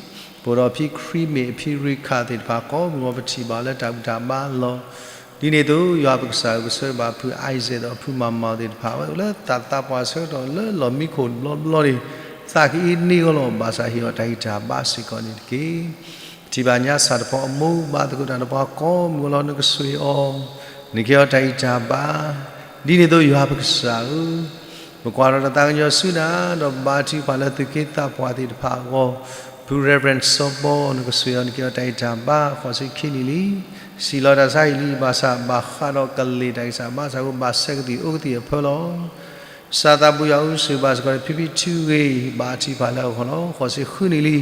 ပအိၣ်ဒီးဖံခရံာ်မ့ၢ်အဖံရ့ခၣ်သ့ၣ်တဖၣ်ကိးမုၢ်ဂီၤ ပထံၣ်ဘၣ်လၢတၢ်ဘူၣ်တၢ်ဘါလီၤ. ဒ်န့ၣ်အသိး ယွၤပကစၢ်ဧၢ, ပဆၢဘၣ်ဖုအံၤစဲးဒီးဖုမၤမၤသ့ၣ်တဖၣ် အဝဲအိၣ်လၢတၢ်သးပှၢ်ဆၢကတီၢ်လၢလီၢ်မံခိၣ်တဘျီဘျီန့ၣ် သးကအ့န့ၢ်အီၤလီၤ. ဘၣ်ဆၣ်ဟ့ၣ်အီၤတၢ်ဂံၢ်တၢ်ဘါစ့ၢ်ကီးန့ၣ်တက့ၢ်. ပထံၣ်ဘၣ်ညါစၢ်တဖီအမိၢ် ဘါသကိးတၢ်ဒီးပှၤကိးမုၢ်ဂီၤလီၤ နကဆိၣ်ဂ့ၤအီၤ, နကဟ့ၣ်အီၤတၢ်ဂံၢ်တၢ်ဘါ, ဒ်န့ၣ်အသိးယွၤပကစၢ်ဧၢ, ပကွၢ်ထီၣ်တၢ်သးကညီၤဆူနၤ ဒီးဘါထုကဖၣ်လၢသူၣ်က့သးပှၢ်သ့ၣ်တဖၣ်အဂီၢ်, ဖု Reverend စီၤဘီ နကဆိၣ်ဂ့ၤအီၤ နကဟ့ၣ်အီၤတၢ်ဂံၢ်တၢ်ဘါ ဃိးဆံခံနံၣ်လံ, စံၣ်လီၤတၢ်ဆါဟံၣ်လံ, ဘၣ်ဆၣ်ဘၣ်ဃးဒီးကလ့ၢ်တၢ်ဂံၢ်စၢ်ဘါစၢ်အဃိ ဘၣ်ဆဲးကသံၣ်အိၣ်ကသံၣ်အဖၢလီၤ. ကစၢ်သးဘိယွၤဧၢ, ဆိၣ်ဂ့ၤဘၣ်စ့ၢ်ကီးဒီးဖံဖံထူဂ့ၤ, ဘါထုကဖၣ်လၢအဂီၢ်လီၤ. ဃိးဆံဃုနံၣ်လံ,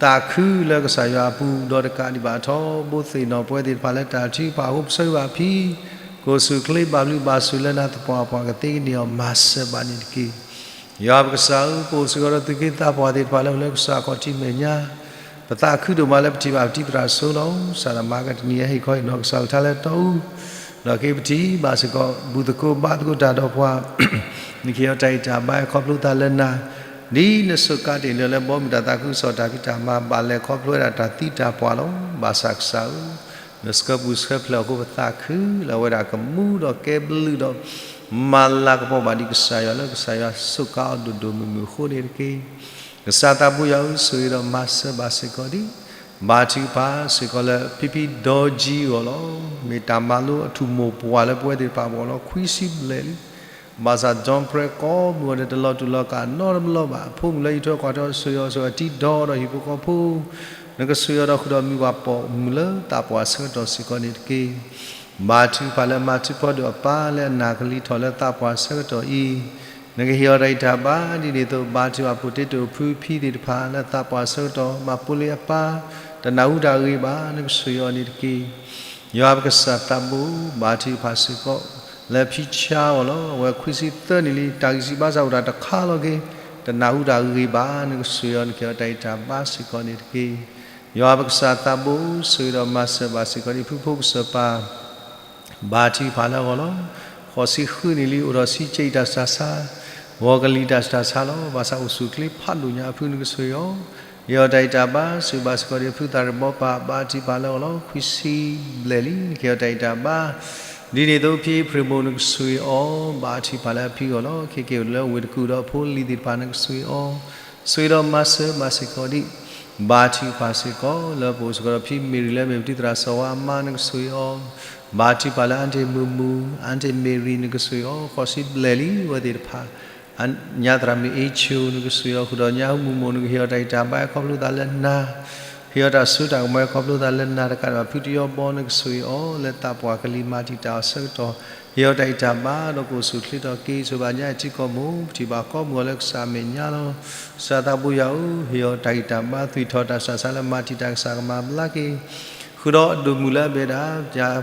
သးခုလၢကစၢ်ယွၤအပူၤ ဒီးတကးဒံးဘၣ်ထီဘိသ့ၣ်နီၣ်ပဝဲသ့ၣ်တဖၣ်လၢတၢ်ထုကဖၣ်အဃိ ပဆၢဂ့ၤဘၣ်ဖံ, ကအိၣ်ဆူၣ်အိၣ်ချ့ဘၣ်ဘျုးဘၣ်ဆိၣ်လၢနၤသပှၢ်ပှၢ် ကသ့ကန့ၢ်အီၤ မၤစၢၤဘၣ်န့ၣ်တက့ၢ်. ယွၤပကစၢ်ဧၢ, ပအိၣ်စ့ၢ်ကီးဒီးသူၣ်က့သးပှၢ်သ့ၣ်တဖၣ်လၢအိၣ်လၢကစၢ်ခီၣ်ထံးမဲာ်ညါ, ပသးခုဒိၣ်မးလၢပထံၣ်ဘၣ်ပတံၤသရၣ်စိလီၤ. ကစၢ်ဒၣ်မၤကတနံၤအံၤ ဟ့ၣ်ခီဟ့ၣ်နီၤကစၢ်ကထါလၢတီအူ, ဒီးက့ပထံၣ်ဘၣ်စ့ၢ်ကီး ဘူၣ်သကိးဘါသကိးတၢ်ဒီးပှၤ, နကဟ့ၣ်အီၤတၢ်ဂံၢ်တၢ်ဘါ ခီဖျိသးလၢနၤ, ဒ်နစူးကါတ့ၢ်လၢလၢဘီမုၢ်တၢ်သးခုကစီၣ်တၢ်ဖံးတၢ်မၤ ဘၣ်လဲၤခီဖျိဝဲဒၣ်တၢ်သံတၢ်ပှၢ်လီၤ. ဘၣ်ဆၣ်ကစၢ်ဧၢ, နဆှၢပူၤဆှၢဖျဲးအဃိ ပသးခုလၢအဝဲဒၣ်ကမူဒီးကဲဘျုးဒီး မၤလၤကပီၤဘၣ်ဒံးကစၢ်ယွၤလၢကစၢ်ယွၤစူးကါအီၤဒိၣ်ဒိၣ်မုၢ်မုၢ်အဃိန့ၣ်တက့ၢ်. ကစၢ်သးဘိယွၤဧၢ, ဆိၣ်ဂ့ၤဒီးမၤစၢၤဘၣ်စ့ၢ်ကီးဒံး, ဘါထုကဖၣ်စ့ၢ်ကီးလၢဖံဖံဒီကၠံအဂီၢ်လီၤ. မ့ၢ်တၢ်မၤလိအထူၣ်မိၢ်ပှၢ်လၢပဝဲသ့ၣ်တဖၣ်အဂီၢ်လီၤ. ခွံဆံဘျဲၣ်လံ. ဘၣ်ဆၣ် John Prayer ကိးမုၢ်ဂီၤန့ၣ် တလီၤတူာ်လီၤကာ်နီတဘျီဘၣ်. အဖိမုၣ်လၢအအံးထွဲကွၢ်ထွဲ ဆိၣ်ဂ့ၤအီၤ ဆိၣ်ဂ့ၤအီၤတံၤဒီး ဒီးဟံၣ်ဖိဃီဖိ, နကဆိၣ်ဂ့ၤအီၤဒီးဃုာ်ဒီးမုၢ်ပှၢ်ပိာ်မုၣ်လၢသးပှၢ်ဆၢကတီၢ်စ့ၢ်ကီးန့ၣ်တက့ၢ်. ဘါထုကဖၣ်လၢမၤထူဖီဒိၣ်အပၢ်လၢအနၢ်ကလံၤထီၣ်လၢသးပှၢ်ဆၢကတီၢ်အံၤ, နကဟ့ၣ်အီၤတၢ်ဂံၢ်တၢ်ဘါဒ်န့ၣ်အသိး ဘါထုကဖၣ် potato ဖုဖံသ့ၣ်တဖၣ်လၢသးပှၢ်ဆၢကတီၢ် ဘၣ်ပိာ်လံအပၢ် တနၢ်ဟူတၢ်ဂ့ၢ်ဘၣ် နကဆိၣ်ဂ့ၤအီၤန့ၣ်တက့ၢ်. ယွၤပကစၢ်သးဘိ ဘါထုကဖၣ်စ့ၢ်ကီး လၢဖံဆါအဂီၢ်လီၤ. အဝဲခွံဆံသၢနံၣ်လံ တၢ်ဂံၢ်စၢ်ဘါစၢ်အိၣ်တၢ်တခါလီၤက့ၤ တနၢ်ဟူတၢ်ဂ့ၢ်ဘၣ် နကဆိၣ်ဂ့ၤအီၤ နကဟ့ၣ်အီၤတၢ်ဂံၢ်တၢ်ဘါစ့ၢ်ကီးန့ၣ်တက့ၢ်. ယွၤပကစၢ်သးဘိ ဆိၣ်ဂ့ၤဒီးမၤစၢၤဘၣ်စ့ၢ်ကီးဒံး ဖုဖိကစၢၢ်ပၢ် ဘါထုကဖၣ်လၢအဂီၢ်လီၤ. ဃိးဆံဃုနံၣ်လံ အိၣ်ဒီးဆံကၠံၣ်တၢ်စှၤဆါ, ဂီၤကလံၤတၢ်စှၤဆါလီၤ. ဘၣ်ဆၣ်အိၣ်ဆူၣ်အိၣ်ချ့ဖးဒိၣ်ညါအဖု နကဆိၣ်ဂ့ၤအီၤ, ဟ့ၣ်အီၤတၢ်ဂံၢ်တၢ်ဘါ ဆိၣ်ဂ့ၤဘၣ်စ့ၢ်ကီးဒံး ဖုသးရဘီပၢ် ဘါထုကဖၣ်လၢအဂီၢ်လီၤ. ခွံဆံဘျဲၣ်လံ နကဟ့ၣ်အီၤတၢ်ဂံၢ်တၢ်ဘါ ဒ်န့ၣ်အသိး ဖံအ့ဖြ့ၣ်မိၢ် နကဆိၣ်ဂ့ၤအီၤ ဘါထုကဖၣ်လၢအဖံအဂီၢ်လီၤ. ခဲက့ၤအိၣ်လၢဝ့ၢ်တကူၣ်ဒီးအဖိအလံၤသ့ၣ်တဖၣ် နကဆိၣ်ဂ့ၤအီၤ, ဆိၣ်ဂ့ၤဒီးမၤစၢၤဘၣ်စ့ၢ်ကီးဒံး ဘါထုကဖၣ်စ့ၢ်ကီး လၢပအိၣ်စ့ၢ်ကီးဒီးဖံမ့ၢ်ရံၤလၢအမ့ၢ်ပတံၤသရၣ်စီၤဝါအမါ နကဆိၣ်ဂ့ၤအီၤ, ဘါထုကဖၣ်လၢအၣ်တ့ၢ်မုၢ်မူ အၣ်တ့ၢ်မ့ၢ်ရံၤ နကဆိၣ်ဂ့ၤအီၤ, ဃိးဆံဘျဲၣ်လံ အဝဲသ့ၣ်တဖၣ် ညါသရၣ်မုၣ်အ့ဆိၣ် နကဆိၣ်ဂ့ၤအီၤ ဃုာ်ဒီးညါမုၢ်မိၢ် နကဟ့ၣ်အီၤတၢ်ဂံၢ်တၢ်ဘါ ခီဖျိသးလၢနၤ, ဟ့ၣ်အီၤတၢ်စိတၢ်ကမီၤ ခီဖျိသးလၢနၤတကးဒံးဘၣ် ဖုတယီဘီ နကဆိၣ်ဂ့ၤအီၤ လၢသးပှၢ်ကလံၤမၤတံာ်တာ်အီၤဆၢကတီၢ် ဟ့ၣ်အီၤတၢ်ဂံၢ်တၢ်ဘါ ဒီးကအိၣ်ဆူၣ်အိၣ်ချ့ထီၣ်က့ၤ ဆိၣ်ဘၣ်ညါအထံကီၢ်မိၢ် ပထံၣ်ဘၣ်ကိးမုၢ်ဂီၤလၢကစၢ်အမဲာ်ညါလီၤ. ကစၢ်သးဘိယွၤဧၢ, ဟ့ၣ်အီၤတၢ်ဂံၢ်တၢ်ဘါ သွံၣ်ထီၣ်တၢ်စှၤဆါလၢမၤတံာ်တာ် ကစၢ်ကမၤဘျါက့ၤ ဃုာ်ဒီးအဒိၣ်မုၢ်လၢအဘဲဒၣ်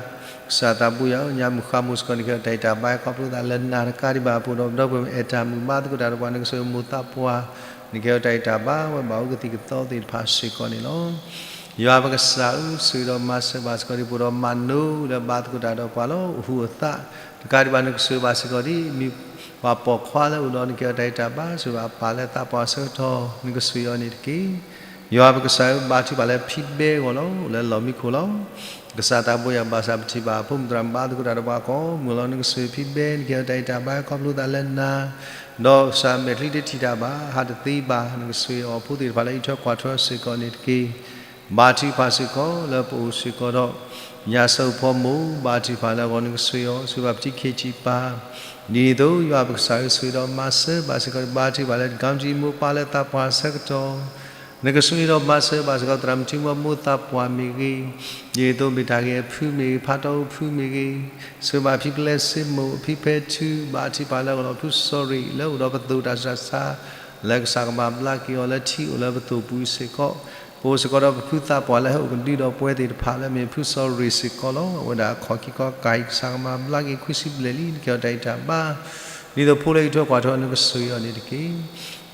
ကစၢ်သးဘိယွၤဧၢ, ညါမုၢ်ဃါမိၢ်စ့ၢ်ကီး နကဟ့ၣ်အီၤတၢ်ဂံၢ်တၢ်ဘါ ခီဖျိသးလၢနၤတကးဒံးဘၣ် ပအိၣ်ဒီးပဒီပုၢ်ဝဲၢ် အဲၣ်တၢ်မုာ်ဘါသကိးတၢ်ဒီးပှၤ နကဆိၣ်ဂ့ၤမိၢ်သးပှၢ် နကဟ့ၣ်အီၤတၢ်ဂံၢ်တၢ်ဘါ ဝဲဘၣ်အိၣ်ကသံၣ်ကသီသ့ၣ်တဖၣ်စ့ၢ်ကီးန့ၣ်လီၤ. ယွၤပကစၢ်ဧၢ, ဆိၣ်ဂ့ၤဒီးမၤစၢၤဘၣ်စ့ၢ်ကီးဒံး ပအိၣ်ဒီးမၤနိလၢဘါသကိးတၢ်ဒီးပှၤလၢအဟူးအသး တကးဒံးဘၣ် နကဆိၣ်ဂ့ၤဘၣ်စ့ၢ်ကီးဒံး မ့ၢ်ပှၤပိာ်ခွါလၢအအိၣ်ဒီး နကဟ့ၣ်အီၤတၢ်ဂံၢ်တၢ်ဘါ ဆိၣ်ဂ့ၤဘၣ်အပၢ်လၢသးပှၢ်ဆၢကတီၢ် နကဆိၣ်ဂ့ၤအီၤန့ၣ်တက့ၢ်. ယွၤပကစၢ်ဧၢ, ဘါထုကဖၣ်လၢဖံဘဲအဂီၢ်လီၤ, အိၣ်လၢလီၢ်မံခိၣ်လီၤ. ကစၢ်သးဘိယွၤ ဘၣ်ဆၣ်ပထံၣ်ဘၣ် အဖိမုၣ်သရၣ်မုၣ်ဘါသကိးတၢ်ဒီးပှၤကိးမုၢ်လီၤ, နကဆိၣ်ဂ့ၤဖံဘဲ နကဟ့ၣ်အီၤတၢ်ဂံၢ်တၢ်ဘါ ခီဖျိသးလၢနၤ ဒီးကစၢ်မဲာ်ချံတထံၣ်တၢ်ဘၣ် ဟးတသ့ဘၣ် နကဆိၣ်ဂ့ၤအီၤ ဖိသ့ၣ်တဖၣ်လၢအအံးထွဲကွၢ်ထွဲစ့ၢ်ကီးန့ၣ်တက့ၢ်. ဘါထုကဖၣ်စ့ၢ်ကီး လၢပအိၣ်စ့ၢ်ကီးဒီး ညၣ်စိဖီမိၢ် ဘါထုကဖၣ်လၢအဂီၢ် နကဆိၣ်ဂ့ၤအီၤ ဆိၣ်ဂ့ၤဘၣ်ပထံခ့ဆံးပၢ်, ဒ်န့ၣ်အသိး ယွၤပကစၢ်ဧၢ ဆိၣ်ဂ့ၤဒီးမၤစၢၤဘၣ်စ့ၢ်ကီး ဘါထုကဖၣ်လၢ တကီမကၠံမိၢ်ပၢ်လၢသးပှၢ်အဆၢကတီၢ် နကဆိၣ်ဂ့ၤဒီးမၤစၢၤဘၣ်စ့ၢ်ကီး သရၣ်မုၣ်ထံမိၢ်မိၢ်သးပှၢ်မ့ၢ်ဂ့ၤ, ဒ်န့ၣ်အသိး မ့ၢ်တၢ်ဂ့ၢ်အဖုမ့ၢ်ဂ့ၤ ဖးတီၢ်အိၣ်ဖုမ့ၢ်ဂ့ၤ, ဆိၣ်ဂ့ၤဘၣ်ဖံပျဲစ့မိၢ် ဖံဖဲထူ ဘါထုကဖၣ်လၢအဂီၢ်လီၤ. ဖုစီၤရ့ၣ်လၢအိၣ်ဒီးပသိၣ်တၢ်ဆူးတၢ်ဆါ လၢကစၢ်ကဘၣ်ဘျါက့ၤအီၤလၢထံအိၣ်လၢပသိၣ်ပူၤစ့ၢ်ကီး, ပအိၣ်စ့ၢ်ကီးဒီးပဖုသးပှၢ်လၢဟဲအိၣ်ကဒုဒီးပဝဲသ့ၣ်တဖၣ် လၢမ့ၢ်ဖုစီၤရ့ၣ်စ့ၢ်ကီးလီၤ. အဝဲဒၣ်အခီၣ်ခံခီကၢ်အံၤ ကစၢ်ကမၤဘျါက့ၤခွံဆံဘျဲၣ်လံ နကဟ့ၣ်အီၤတၢ်ဂံၢ်တၢ်ဘါ ဒ်သိးဖိလၢအံးထွဲကွၢ်ထွဲအီၤ နကဆိၣ်ဂ့ၤအီၤန့ၣ်တက့ၢ်.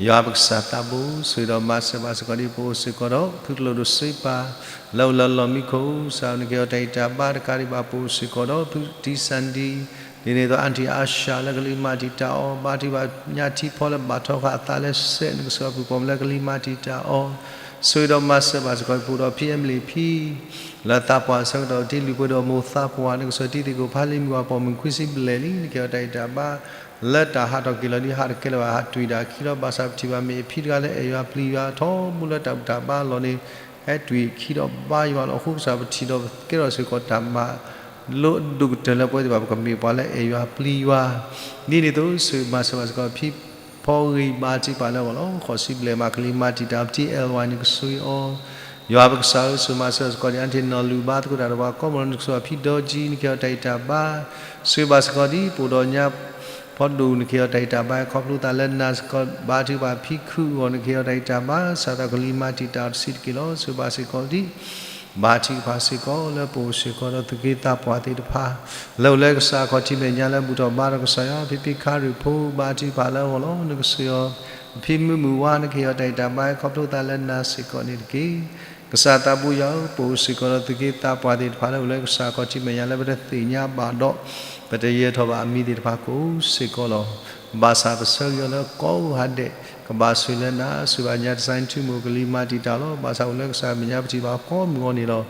ယွၤပကစၢ်သးဘိ ဆိၣ်ဂ့ၤဒီးမၤစၢၤဘၣ်စ့ၢ်ကီးဒ် ပအိၣ်စ့ၢ်ကီးဒီး ဖုကျိၣ်ဒိၣ်စ့ပၢ် လၢအိၣ်လၢလီၢ်မံခိၣ် ကစၢ်နကဟ့ၣ်အီၤတၢ်ဂံၢ်တၢ်ဘါတကးဒံးဘၣ် ပအိၣ်စ့ၢ်ကီးဒီး ဖုတံၢ်စၣ်ဒံ ဒ်န့ၣ်အသိး အၣ်ထံၣ်အါၡၢ် လၢကလံၤမၤတံာ်တာ်အီၤ ဘါထုကဖၣ်ညါထံဖီလၢဘၣ်ထီဃာ်အသးလၢစဲး နကဆိၣ်ဂ့ၤအီၤဖုၣ်ပိာ်မုၣ်လၢကလံၤမၤတံာ်တာ်အီၤ ဆိၣ်ဂ့ၤဒီးမၤစၢၤဘၣ်စ့ၢ်ကီး ပအိၣ်ဒီးဖံအဲမလံးဖံ လၢသးပှၢ်အဆၢကတီၢ် တ့လွံၢ်ပှဲၤဒိၣ်အမိၢ်သးပှၢ် နကဆိၣ်ဂ့ၤတံၤသကိးဖးလံာ်မုၢ်ဝၤပိာ်မုၣ်ခွံဆံဘျဲၣ်လံ နကဟ့ၣ်အီၤတၢ်ဂံၢ်တၢ်ဘါ လၢတၢ်ဟးထီၣ်က့ၤလီၤဒ်ဟးတကဲလၢၤဘၣ် ဟးတွံၢ်ဒၣ်ခံလီၤ. ဘၣ်ဆၣ်ပထံၣ်ဘၣ်မ့ၢ်အဖံတဂၤလၢအဲၣ်ယွၤပျံၤယွၤထီဘိလၢတၢ်ဘူၣ်တၢ်ဘါအလီၢ်န့ၣ် ဟဲတွံၢ်ခံဒီးဘါယွၤလီၤ. အဃိကစၢ်ပထံၣ်ဒီးပကဲထီၣ်စ့ၢ်ကီးတၢ်မၤ လိအဒိၣ်ကတၢၢ်လၢပဝဲသ့ၣ်တဖၣ် ပကမ့ၢ်ပှၤလၢအဲၣ်ယွၤပျံၤယွၤ ဒ်န့ၣ်အသိး ဆိၣ်ဂ့ၤမၤစၢၤဘၣ်စ့ၢ်ကီး ဖံဖီဂ့ၤ ဘါထုကဖၣ်လၢအဂီၢ်လီၤ. ဃိးဆံဘျဲၣ်မး ကလံၤမၤတံာ်တာ် ပထံအဲၣ်ဝါ နကဆိၣ်ဂ့ၤအီၤ ယွၤပကစၢ်ဧၢ ဆိၣ်ဂ့ၤမၤစၢၤစ့ၢ်ကီး ဒ်အၣ်ထံၣ်နီၢ်လူၢ်ဘါသကိးတၢ်ဒီးပှၤကိးမုၢ်လီၤ နကဆိၣ်ဂ့ၤဘၣ်ဖံဒီကံ နကဟ့ၣ်အီၤတၢ်ဂံၢ်တၢ်ဘါ ဆိၣ်ဂ့ၤဘၣ်စ့ၢ်ကီးဒ် ပအိၣ်ဒီးညါဖီဒိၣ် နကဟ့ၣ်အီၤတၢ်ဂံၢ်တၢ်ဘါ ခီဖျိသးလၢနၤစ့ၢ်ကီး ဘါထုကဖၣ်ဖံခုအဂီၢ် နကဟ့ၣ်အီၤတၢ်ဂံၢ်တၢ်ဘါ စးထီၣ်ကလံၤမၤတံာ်တာ်အီၤတဆံးတက့ၢ်လီၤ. ဆိၣ်ဂ့ၤဘၣ်စ့ၢ်ကီးဒ် ဘါထုကဖၣ်စ့ၢ်ကီး လၢပအိၣ်စ့ၢ်ကီးဒီးသုးက့သးပှၢ်သ့ၣ်တဖၣ် လၢအိၣ်လၢကစၢ်အခီၣ်ထံးမဲာ်ညါ လၢဘူၣ်ထီၣ်ဘါထီၣ်ကစၢ်ယွၤ ဖံဖံခါရ့ၣ်ဖိ ဘါထုကဖၣ်လၢအဂီၢ်လီၤ. နကဆိၣ်ဂ့ၤအီၤ ဖံမုၢ်မုၢ်ဝါ နကဟ့ၣ်အီၤတၢ်ဂံၢ်တၢ်ဘါ ခီဖျိသးလၢနၤစ့ၢ်ကီးန့ၣ်တက့ၢ်. ကစၢ်သးဘိယွၤဧၢ, ပအိၣ်စ့ၢ်ကီးဒီးသုးက့သးပှၢ်သ့ၣ်တဖၣ်လၢအိၣ်လၢကစၢ်အခီၣ်ထံးမဲာ်ညါ လၢပတသ့ၣ်ညါဘၣ်ဒီး ပတယၢၤထီၣ်ဘၣ်အမံၤသ့ၣ်တဖၣ်ကိးစ့ၢ်ကီးလီၤ. ဘၣ်ဆၣ်ပဆၢဂ့ၤအီၤလၢကိးဂၤဒဲး ကဘၣ်ဆိၣ်ဂ့ၤလၢနၤ ဆိၣ်ဂ့ၤဘၣ်ညါ တစၢ်နထူမိၢ် ကလံၤမၤတံာ်တာ်လီၤ. ဘၣ်ဆၣ်အိၣ်လၢကစၢ်မဲာ်ညါ ပထံၣ်ဘၣ်ကိးမုၢ်ဂီၤန့ၣ်လီၤ.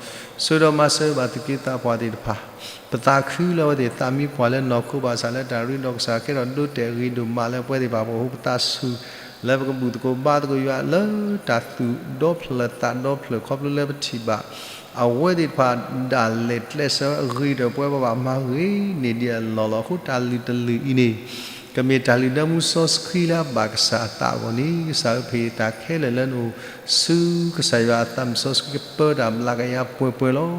ဆိၣ်ဂ့ၤဒီးမၤစၢၤဘၣ်သုးက့သးပှၢ်သ့ၣ်တဖၣ် ပသးခုလၢအဝဲသ့ၣ်သးမံကွၢ်လၢနီၢ်ခိ ဘၣ်ဆၣ်လၢတၢ်ရ့ဒီးကစၢ် ကဲထီၣ်ဒိတဲာ်အဂ့ၤဒိၣ်မးလၢပဝဲသ့ၣ်တဖၣ် ပဟိပသးဆူၣ် လၢပကဘူၣ်သကိးဘါသကိးယွၤလၢတၢ်သူၣ်ဒီဖျၢၣ်သးဒီဖျၢၣ် ခီဖျိလၢပထံၣ်ဘၣ် အဝဲသ့ၣ်တဖၣ် ဒၣ်လဲာ်ကျဲးစၢးအဂ့ၤဒီးပဝဲ ပဘၣ်မၤဂ့ၤန့ၢ်ဒံးအလီၢ်လီၤ. အဃိတၢ်လုၢ်တလုၢ်အံၤန့ၣ် ကမ့ၢ်တၢ်လုၢ်ဒၢမူစီဆှံလၢအဘၣ်ကစၢ်အသးအဂီၢ်န့ၣ် ကစၢ်ဧၢ ပဟ့ၣ်တၢ်ခဲလၢာ်လၢနအိၣ်ဆူကစၢ်ယွၤအသး မုၢ်စီဆှံကပၢတၢ်ဘျးကယၤပှဲၤပှဲၤလီၤ.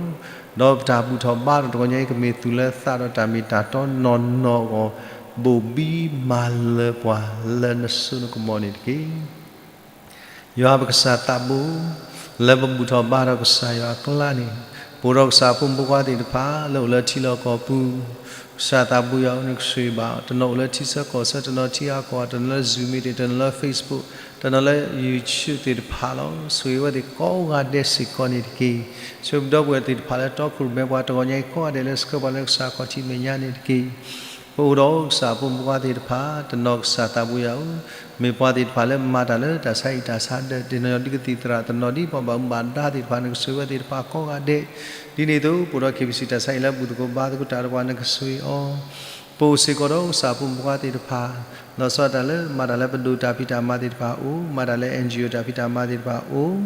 ဒီးပတၢ်ဘူၣ်ထီၣ်ဘါထီၣ်တဂီၤညါအံၤ ကမ့ၢ်သူၣ်လၢသးဒီးတၢ်မ့ၢ်တၢ်တီနီၢ်နီၢ်အဂီၢ် ဘိၣ်ဘံမၤလၢၤပှၤလၢနစိနကမီၤန့ၣ်တက့ၢ်. ယွၤပကစၢ်သးဘိ လၢပဘူၣ်ထီၣ်ဘါထီၣ်ကစၢ်ယွၤအကျါန့ၣ် ပအိၣ်ဒီးကစၢ်အဖိမုၣ်ဖိခွါသ့ၣ်တဖၣ် လၢအိၣ်လၢထံလီၢ်ကီၢ်ပူၤ ကစၢ်သးဘိယွၤဧၢ နကဆိၣ်ဂ့ၤဘၣ် တနီၤအိၣ်လၢထံဆၢကီၢ်ဆၢ တနီၤထံဂၤကီၢ်ဂၤ တနီၤလၢ Zoom meeting တနီၤလၢ Facebook တနီၤလၢ YouTube သ့ၣ်တဖၣ်လီၤ. ဆိၣ်ဂ့ၤဝဲသ့ၣ်ကိးဂၤဒဲးစ့ၢ်ကီးန့ၣ်တက့ၢ်. ဆိၣ်ဂ့ၤပဒီပုၢ်ဝဲၢ်သ့ၣ်တဖၣ်လၢတီခိၣ်ရိၣ်မဲပှၤတဂီၤညါအံၤ ကိးဂၤဒဲးလၢဆှၢပှၤလၢကစၢ်အခီၣ်ထံးမဲာ်ညါန့ၣ်တက့ၢ်. ပအိၣ်ဒီးကစၢ်အဖိမုၣ်ဖိခွါသ့ၣ်တဖၣ် တနီၤကစၢ်သးဘိယွၤဧၢ မ့ၢ်ပှၤသ့ၣ်တဖၣ်လၢမၤတၢ်လၢတၢ်ဆါဟံၣ်တၢ်ဆါဒၢး တနီၤဒ်ကသံၣ်သရၣ် တနီၤဒ်ပှၤဘၣ်မူဘၣ်ဒါသ့ၣ်တဖၣ် နကဆိၣ်ဂ့ၤဝဲသ့ၣ်တဖၣ်ကိးဂၤဒဲး ဒ်န့ၣ်အသိး ပအိၣ်ဒီး KBC တၢ်ဆါဟံၣ်လၢဘူၣ်သကိးဘါသကိးတၢ်ဒီးပှၤ နကဆိၣ်ဂ့ၤအီၤ ပအိၣ်စ့ၢ်ကီးဒီးကစၢ်အဖိမုၣ်ဖိခွါသ့ၣ်တဖၣ် လီၤဆီဒၣ်တၢ်လၢမၤတၢ်လၢပဒိၣ်တၢ်ဖံးတၢ်မၤသ့ၣ်တဖၣ်အအိၣ် မၤတၢ်လၢ NGO တၢ်ဖံးတၢ်မၤသ့ၣ်တဖၣ်အအိၣ်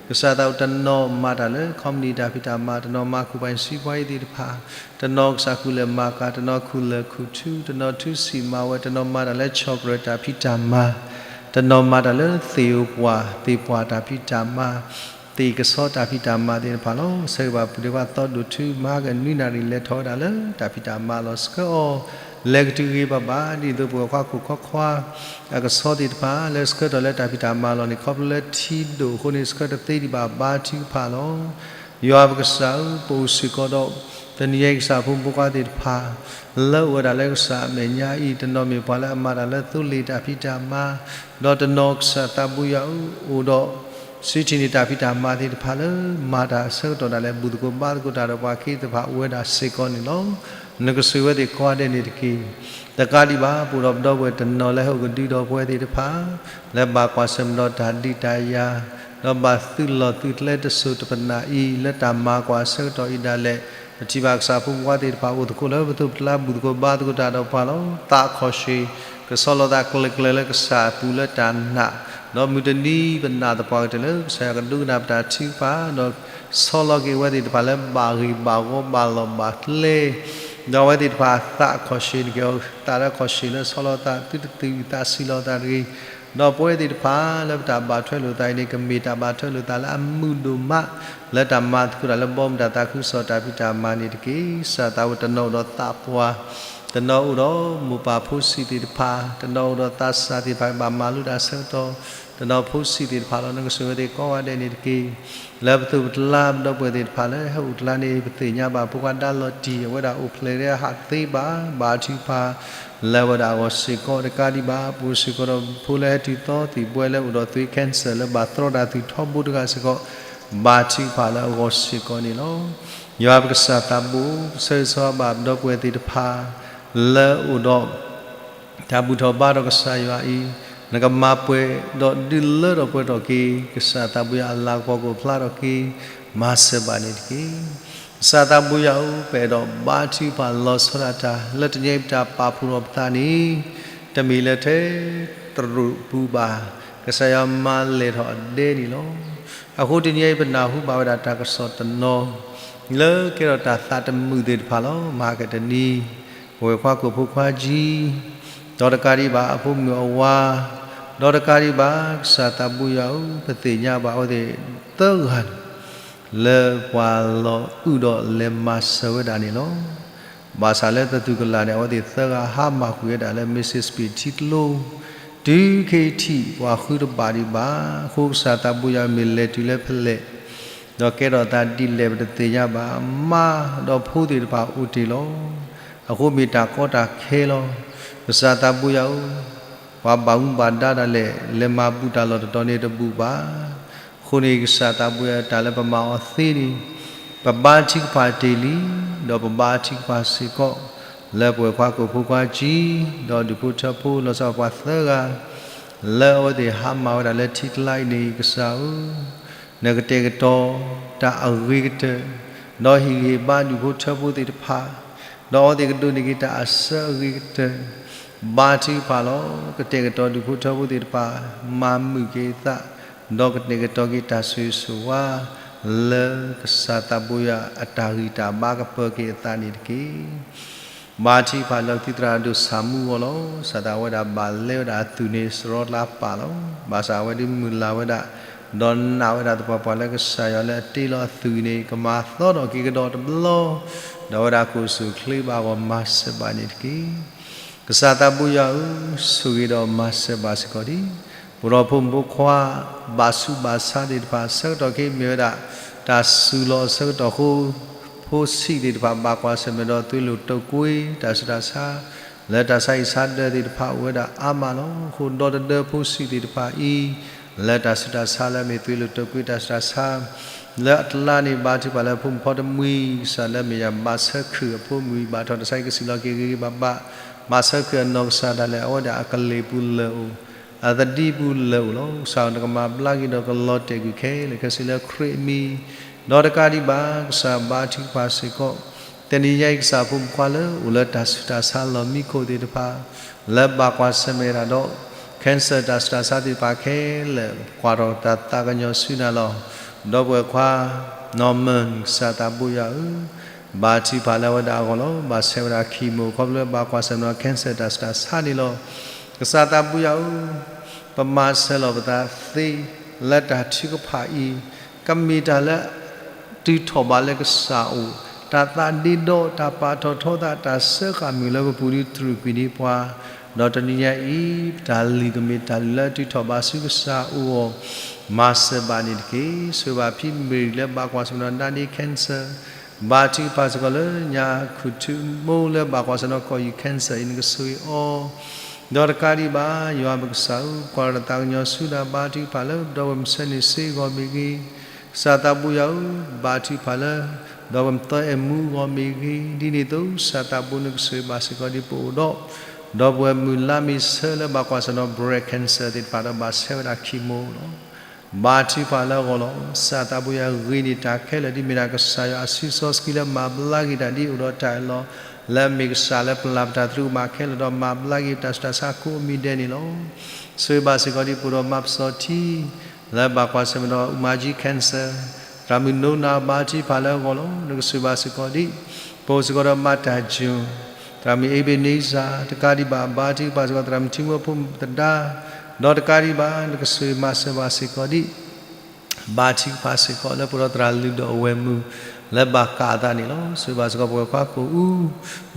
ကစၢ်သးအိၣ်တနီၤမၤတၢ်လၢ ခီမနံၣ်တၢ်ဖံးတၢ်မၤ တနီၤမၤခူၣ်ပှၤစံပှၤအံၤသ့ၣ်တဖၣ် တနီၤကစၢ်ခူၣ်လၢၢ်မၤကၤ တနီၤခူၣ်လၢၢ်ခူၣ်ထူ တနီၤထူစံၣ်မၤဝဲ တနီၤမၤတၢ်လၢ chocolate တၢ်ဖံးတၢ်မၤ တနီၤမၤတၢ်လၢသ့ၣ်ဧိၤပှၢ်သ့ၣ်ပှၢ်တၢ်ဖံးတၢ်မၤ သ့ၣ်ကဆီတၢ်ဖံးတၢ်မၤသ့ၣ်တဖၣ်လီၤ. ဆၢဂ့ၤဘၣ်ပုၢ်ဒဲးခွါသီဒိၣ်ထူ မၤဟါကနွံနၣ်ရံၣ် လဲၤထီၣ်ဝဲဒၣ်လၢတၢ်ဖံးတၢ်မၤလီၤ. ဆှၢအီၤ လဲၤကတုၤဂ့ၤဘၣ်ဘၣ် ဒ်သိးပဝဲၢ်ခွါခိၣ်ခီခွါ အကဆီသ့ၣ်တဖၣ် လၢဆှၢထီၣ်လၢတၢ်ဖံးတၢ်မၤလီၤန့ၣ် ခီဖျိလၢထံဒိၣ်အဃိန့ၣ် ဆှၢတသ့ဒံးဘၣ် ဘါထုကဖၣ်လီၤ. ယွၤပကစၢ်ဧၢ ပအိၣ်စ့ၢ်ကီးဒီး တနံၤအံၤကစၢ်အဖိမုၣ်ဖိခွါသ့ၣ်တဖၣ် လၢအိၣ်ဝဲဒၣ်လၢကစၢ်အမဲာ်ညါအံၤ တနီၤမ့ၢ်ပှၤလၢအမၤတၢ်လၢသိလ့ၣ်တၢ်ဖံးတၢ်မၤ ဒီးတနီၤကစၢ်သးဘိယွၤဧၢ အိၣ်ဒီး စံထံၣ်န့ၢ်တၢ်ဖံးတၢ်မၤသ့ၣ်တဖၣ်လၢ မၤတၢ်အဆၢကတီၢ်ဒၣ်လဲာ် ဘူၣ်သကိးဘါသကိးတၢ်ဒီးပှၤခ့သ့ၣ်တဖၣ်အိၣ်ဝဲဒၣ်စ့ၢ်ကီးန့ၣ်လီၤ. နကဆိၣ်ဂ့ၤဝဲသ့ၣ်ကိးဂၤဒဲးန့ၣ်တက့ၢ်. တကးဒံးဘၣ် ပအိၣ်ဒီးပဒီပုၢ်ဝဲၢ်တနီၤလၢဟဲအိၣ်ကဒုဒီးပဝဲသ့ၣ်တဖၣ် လၢဘၣ်ကွၢ်ဆၢၣ်မဲာ်ဒီးတၢ်ဒုးတၢ်ယၤ ဒီးဘၣ်သုးလီၢ်သုးကျဲတစိၤတပနၢ်အံၤ လၢတၢ်မၤကွၢ်အဆၢကတီၢ်အံၤဒၣ်လဲာ် ပထံၣ်ဘၣ်ကစၢ်ဖိမုၣ်ဖိခွါသ့ၣ်တဖၣ်အိၣ်သကိးလၢပသိးပကျါ ဘူၣ်သကိးဘါသကိးတၢ်ဒီးပှၤလီၤ. သးခီၣ်ဆ့ၣ် ကဆီလီၤသးကျၢၤကျၢၤလၢကစၢ်အပူၤလၢတၢ်နာ်, ဒီးမုၢ်တနံၤပနာ်သပှၢ်ကတၢၢ်လၢကစၢ်ယွၤကဒိကနၣ်ပတၢ်ထုကဖၣ်, ဒီး ဆီလီၤက့ၤအဝဲသ့ၣ်တဖၣ်လၢဘၣ်ဂ့ၢ်ဘၣ်ဂီၤဘၣ်လီၢ်ဘၣ်ကျဲ, ဒီးအဝဲသ့ၣ်တဖၣ်အသးအခီၣ်ဆၢၣ်န့ၣ်က့ၤ သးလၢအခီၣ်ဆၢၣ်လၢဆီလီၤသး သုတသုးသးဆံးလီၤသးတဂ့ၤ, ဒီးပဝဲသ့ၣ်တဖၣ်လၢပတၢ်ဘၣ်ထွဲလိာ်သးအံၤန့ၣ် ကမ့ၢ်တၢ်ဘၣ်ထွဲလိာ်သးလၢအမုာ်ဒိၣ်မး လၢတၢ်မၤသကိးတၢ်လၢဘီမုၢ်တၢ်သးခုကစီၣ်တၢ်ဖံးတၢ်မၤန့ၣ်တက့ၢ်. ကစၢ်သးဝဲတနီၤအိၣ်ဒီးသးပှၢ်, တနီၤအိၣ်ဒီးမိၢ်ပၢ်ဖိဆံးသ့ၣ်တဖၣ်, တနီၤအိၣ်ဒီးသးစၢ်သ့ၣ်တဖၣ်ဘၣ်မၤလိတၢ်ဆၢကတီၢ်, တနီၤဖိဆံးသ့ၣ်တဖၣ်လီၤ. နကဆိၣ်ဂ့ၤအဝဲသ့ၣ်ကိးဂၤဒဲးန့ၣ်တက့ၢ်. လၢပသိးပတလါပဒီပုၢ်ဝဲၢ်သ့ၣ်တဖၣ်လၢဟဲအိၣ်တလါန့ၣ် ပသ့ၣ်ညါဘၣ်ဖိခွါဒါလီၤတံၢ် အဝဲဒၣ်အိၣ်ဖျဲၣ်လၢအဟးသ့ဘၣ်, ဘါထုကဖၣ်လၢအဝဲဒၣ်အဂီၢ်စ့ၢ်ကီး, တကးဒံးဘၣ် ပအိၣ်စ့ၢ်ကီးဒီးဖိလၢဟဲတုၤသီသံၣ်ဘှဲလၢအိၣ်ဒီးသွေး cancer လၢဘၣ်သရီတၢ်သုးထီဘိတဂၤစ့ၢ်ကီး, ဘါထုကဖၣ်လၢအဂီၢ်စ့ၢ်ကီးန့ၣ်လီၤ. ယွၤပကစၢ်သးဘိ ဆၢဂ့ၤဆၢဝါဘၣ်ပဒီပုၢ်ဝဲၢ်သ့ၣ်တဖၣ် လၢအိၣ်ဒီး တၢ်ဘူၣ်ထီၣ်ဘါထီၣ်ကစၢ်ယွၤအံၤ, နကမၤပှဲၤဒီးဒုးလၢထီၣ်ပှဲၤထီၣ်က့ၤ ကစၢ်သးဘိယွၤအလၤကပီၤကအိၣ်ဖျါထီၣ်က့ၤ, မၤစၢၤဘၣ်န့ၣ်တက့ၢ်. ကစၢ်သးဘိယွၤဧၢ, ပအဲၣ်ဒိးဘါထုကဖၣ်လီၤဆီဒၣ်တၢ် လၢတနံၤအံၤပတၢ်ပာ်ဖှိၣ်ထီၣ်ပသးန့ၣ် တမ့ၢ်လၢထဲတရူးပူၤဘၣ်, ကစၢ်ယွၤမၤလဲၢ်ထီၣ်အဒဲန့ၣ်လီၤ. အဃိတနံၤအံၤပနၢ်ဟူဘၣ်ဝဲဒၣ်တၢ်ကစီၣ်တနီၤ လၢကဲထီၣ်တၢ်သးတမုာ်သ့ၣ်တဖၣ်လီၤ. မဟါကတနံၤ ပဝဲၢ်ခွါကိၣ်ဖိခွါကၠံ, ဒီးတကးဒံးဘၣ်အဖိမုၣ်အဝၤ, ဒီးတကးဒံးဘၣ် ကစၢ်သးဘိယွၤဧၢ, ပသ့ၣ်ညါဘၣ်အဝဲသ့ၣ်သၢဂၤန့ၣ် လၢပှၤလီၤအုၣ်ဒီးလဲၤမၤစၢၤဝဲဒၣ်န့ၣ်လီၤ. ဘၣ်ဆၣ်လၢသတူၢ်ကလာ်န့ၣ် အဝဲသ့ၣ်သၢဂၤဟါမၢ်ကွံာ်ဝဲဒၣ်လၢ Mississippi ထံကျိ တုၤခဲအံၤထံၣ်ပှၤဃုတဘၣ်ဒံးဘၣ်. အဃိကစၢ်သးဘိယွၤမ့ၢ်လဲၤတုၤလၢဖဲလဲၣ် ဒီးကဲထီၣ်သးဒ်လဲၣ်ပတသ့ၣ်ညါဘၣ်, မါဒီးဖိသ့ၣ်တဖၣ်အိၣ်တ့ၢ်လီၤ. အဃိမ့ၢ်တၢ်ကီတၢ်ခဲလီၤ. ကစၢ်သးဘိယွၤဧၢ, ပှၤဘၣ်မူဘၣ်ဒါဒၣ်လဲာ် လဲၤမၤဘူၣ်တၢ်လီၢ်တတီၤန့ၣ်တဘူၣ်ဘၣ်. အဃိန့ၣ် ကစၢ်သးဘိယွၤတၢ်လၢပမၤအီၤသ့န့ၣ် ပဘါထုကဖၣ်တ့ၢ်လံ, ဒီးပဘါထုကဖၣ်စ့ၢ်ကီး လၢပဝဲၢ်ခွါကိၣ်ဖိခွါကၠံ ဒီးဒူၣ်ဖိထၢဖိ လီၤဆီပှၤသၢဂၤ လၢအဝဲသ့ၣ်ဟါမၢ်ဝဲဒၣ်လၢထံကျါအံၤန့ၣ် ကစၢ်ဧၢ, နကတဲာ်ကတီၤတၢ်အဂ့ၤကတၢၢ်, ဒီးဟ့ၣ်ဂံၢ်ဟ့ၣ်ဘါဒူၣ်ဖိထၢဖိသ့ၣ်တဖၣ်, ဒီးအဝဲသ့ၣ်ကဒိးန့ၢ်က့ၤတၢ်အစၢအဂ့ၤကတၢၢ်, ဘါထုကဖၣ်လီၤ. ကတဲာ်ကတီၤဒူၣ်ဖိထၢဖိသ့ၣ်တဖၣ် မၤမုာ်က့ၤအသး, ဒီးကတဲာ်ကတီၤက့ၤတၢ်ဆိၣ်ဂ့ၤဆိၣ်ဝါ လၢကစၢ်သးဘိယွၤအတၢ်ဂံၢ်တၢ်ဘါကပၢၤက့ၤအသးန့ၣ်တက့ၢ်. ဘါထုကဖၣ်လၢသုသရၣ်ဒိၣ်ဆၣ်မူအဂီၢ်လီၤ. စးထီၣ်အဝဲဒၣ်ဘၣ်လဲဝဲဒၣ်အသုးန့ၣ်စရီကျါပာ်လီၤ. ဘၣ်ဆၣ်အဝဲဒၣ်မုၢ်လၢ်ဝဲဒၣ်, ဒီးနာ်ဝဲဒၣ်သပှၢ်ပှၢ်လၢကစၢ်ယွၤလၢအတ့လီၤအသုးန့ၣ် ကမၤသီထီၣ်က့ၤကဒီးတဘျီ, ဒီးအဝဲဒၣ်ကအိၣ်ဆူၣ်အိၣ်ချ့ဘၣ်အဂီၢ်မၤစၢၤဘၣ်န့ၣ်တက့ၢ်. ကစၢ်သးဘိယွၤဧၢ, ဆိၣ်ဂ့ၤဒီးမၤစၢၤဘၣ်စ့ၢ်ကီးဒံး ပဒီဖိမုၣ်ဖိခွါ ဘၣ်ဆူးဘၣ်ဆါသ့ၣ်တဖၣ် ဆၢကတီၢ်ခဲအံၤမ့ၢ်ဝဲဒၣ် တၢ်စူၤလီၤအဆၢကတီၢ်အဃိ, ဖိဆံးသ့ၣ်တဖၣ်ဘၣ်ကွၢ်ဆၢၣ်မဲာ်ဒီးသွံၣ်လိာ်တိာ်ကွံာ်တၢ်ဆူးတၢ်ဆါ, လၢတၢ်ဆါဟံၣ်ဆါဒၢးသ့ၣ်တဖၣ်အိၣ်ဝဲဒၣ်အါမးလီၤ. အဃိဒီတဒၢဖိဆံးသ့ၣ်တဖၣ်အံၤ လၢတၢ်ဆူးတၢ်ဆါလၢအမ့ၢ်သွံၣ်လိာ်တိာ်ကွံာ်တၢ်ဆူးတၢ်ဆါ လၢအတလါန့ၣ် ဘါထုကဖၣ်လၢဖိမုၣ်ဖိတမှံၤ ကစၢ်လၢအမ့ၢ်ယၤဘၣ်ဆၢခုၣ်အဖိမုၣ်အံၤ ဘၣ်ထီၣ်တၢ်ဆါဟံၣ်ကစံၣ်လီၤက့ၤဂ့ၤဂ့ၤဘၣ်ဘၣ်, ဘၣ်ဆၢခုၣ်အနီၢ်ကစၢ်ဒၣ်လဲာ် အဝဲဒၣ်အကလ့ၢ်ပူၤလၢာ်အိၣ်, အသဒံပူၤလၢာ်အိၣ်လီၤ. ကစၢ်နကမၤဘျါက့ၤဒီးကလီၤတဲာ်ကွံာ်ခဲလၢာ်ခဲဆ့လၢခရံာ်အမံၤ, ဒီးတကးဒံးဘၣ် ကစၢ်ဘါထုကဖၣ်စ့ၢ်ကီး တနံၤညါအံၤ ကစၢ်ဖိမုၣ်ဖိခွါလၢအိၣ်လၢတၢ်ဆူးတၢ်ဆါလီၢ်မံခိၣ်သ့ၣ်တဖၣ် လၢဘၣ်ကွၢ်ဆၢၣ်မဲာ်တၢ်ဒီး cancer တၢ်ဆူးတၢ်ဆါသ့ၣ်တဖၣ်ခဲလၢာ် ကွၢ်ထီၣ်တၢ်သးကညီၤဆူနၤလီၤ. ဒီပုၢ်ဝဲၢ်ခွါ နီၢ်မၢၣ် ကစၢ်သးဘိယွၤဧၢ, ဘါထုကဖၣ်လၢအဝဲဒၣ်အဂီၢ်လီၤ. ဘၣ်ဆဲးဝဲဒၣ် chemo ခီဖျိလၢဘၣ်ကွၢ်ဆၢၣ်မဲာ်ဒီး cancer တၢ်ဆူးတၢ်ဆါန့ၣ်လီၤ. ကစၢ်သးဘိယွၤဧၢ, ပမၤစၢၤလီၤပသးသ့ လၢတၢ်ထုကဖၣ်အံၤ ကမ့ၢ်တၢ်လၢ တုၤထီၣ်ဘးလၢကစၢ်အိၣ်, တၢ်သးဒ့ဒီးတၢ်ပာ်ထီၣ်ထီသး တၢ်စၢဃာ်မုာ်လၢပပူၤဒုးတြူာ်ကွံာ်န့ၢ်ပှၤ, ဒီးတနံၤညါအံၤ ပတၢ်လံာ်ကမ့ၢ်တၢ်လံာ်လၢအတုၤထီၣ်ဘးဆူကစၢ်အအိၣ်အီၤ, မၤစၢၤဘၣ်န့ၣ်တက့ၢ်. ဆိၣ်ဂ့ၤဘၣ်ဖံမ့ၢ်ရံလၢဘၣ်ကွၢ်ဆၢၣ်မဲာ်ဒီး cancer, ဘါထုကဖၣ်စ့ၢ်ကီးလၢညါခူၣ်ထူမိၢ်လၢဘၣ်ကွၢ်ဆၢၣ်မဲာ်ဒီး ကီၢ်ယူၢ် cancer အံၤ နကဆိၣ်ဂ့ၤအီၤ ဒီးတကးဒံးဘၣ် ယွၤပကစၢ်ဧၢ, ကွၢ်ထီၣ်တၢ်သးကညီၤဆူတၢ်ဘါထုကဖၣ်လၢ ပဒီပုၢ်ဝဲၢ်မုၣ်ဆၢန့ၣ်စ့အဂီၢ်မ့ၢ်ဂ့ၤ, ကစၢ်သးဘိယွၤဧၢ, ဘါထုကဖၣ်လၢ ဒီပုၢ်ဝဲၢ်မုၣ်သီအဲၣ်မူအဂီၢ်မ့ၢ်ဂ့ၤ, ဒ်န့ၣ်အသိး ကစၢ်သးဘိနကဆိၣ်ဂ့ၤဘၣ်စ့ၢ်ကီးဒ်ပအိၣ်ဒီး ဒီပုၢ်ဝဲၢ်မုၣ်လါမ့ၤဆၢလၢဘၣ်ကွၢ်ဆၢၣ်မဲာ်ဒီး breast cancer သ့ၣ်တဖၣ်ဒီးဘၣ်ဆဲးဝဲဒၣ် chemo လီၤ. ဘါထုကဖၣ်လၢအဂီၢ်လီၤ. ကစၢ်သးဘိယွၤဂ့ၤန့ၢ်တၢ်ခဲလၢာ် ဒ်မ့ၢ်ဒၣ်ကစၢ်ယွၤအစုစီဆှံလၢမၤဘျါက့ၤတၢ်ဒ်အိၣ်ဒီးတၢ်အၢၣ်လီၤ, လၢအမ့ၢ်ကစၢ်လၢပလၢ်ပတၢ်သရူးကမၣ်ခဲလၢာ်ဒီးမၤဘျါက့ၤတၢ်ဆူးတၢ်ဆါကိးမံၤဒဲးန့ၣ်လီၤ. ဆိၣ်ဂ့ၤဘၣ်စ့ၢ်ကီးဒ်ပအိၣ်ဒီးမါပစီထံ လၢဘၣ်ကွၢ်ဆၢၣ်မဲာ်ဒီး အူမါကၠံ cancer, သရၣ်မုၣ်နိနၤ ဘါထုကဖၣ်လၢအဂီၢ်လီၤ. နကဆိၣ်ဂ့ၤဘၣ်စ့ၢ်ကီးဒံး ပအိၣ်စ့ၢ်ကီးဒီးမၤတၢ်ယိၤ သရၣ်မုၣ်အ့ဘ့းနံစၢ် တကးဒံးဘၣ် ဘါထုကဖၣ်စ့ၢ်ကီး သရၣ်မုၣ်ထံမုၢ်ဖိသဒါ ဒီးတကးဒံးဘၣ် နကဆိၣ်ဂ့ၤမၤစၢၤဘၣ်စ့ၢ်ကီးဒံး ဘါထုကဖၣ်စ့ၢ်ကီး လၢပအိၣ်ဒီးသရၣ်လုၢ်ဒိၣ်အဝဲၢ်မုၣ် လၢဘၣ်ကးအသးန့ၣ်လီၤ. ဆိၣ်ဂ့ၤဘၣ်စ့ၢ်ကီးပဝဲၢ်ခွါကိာ်အူ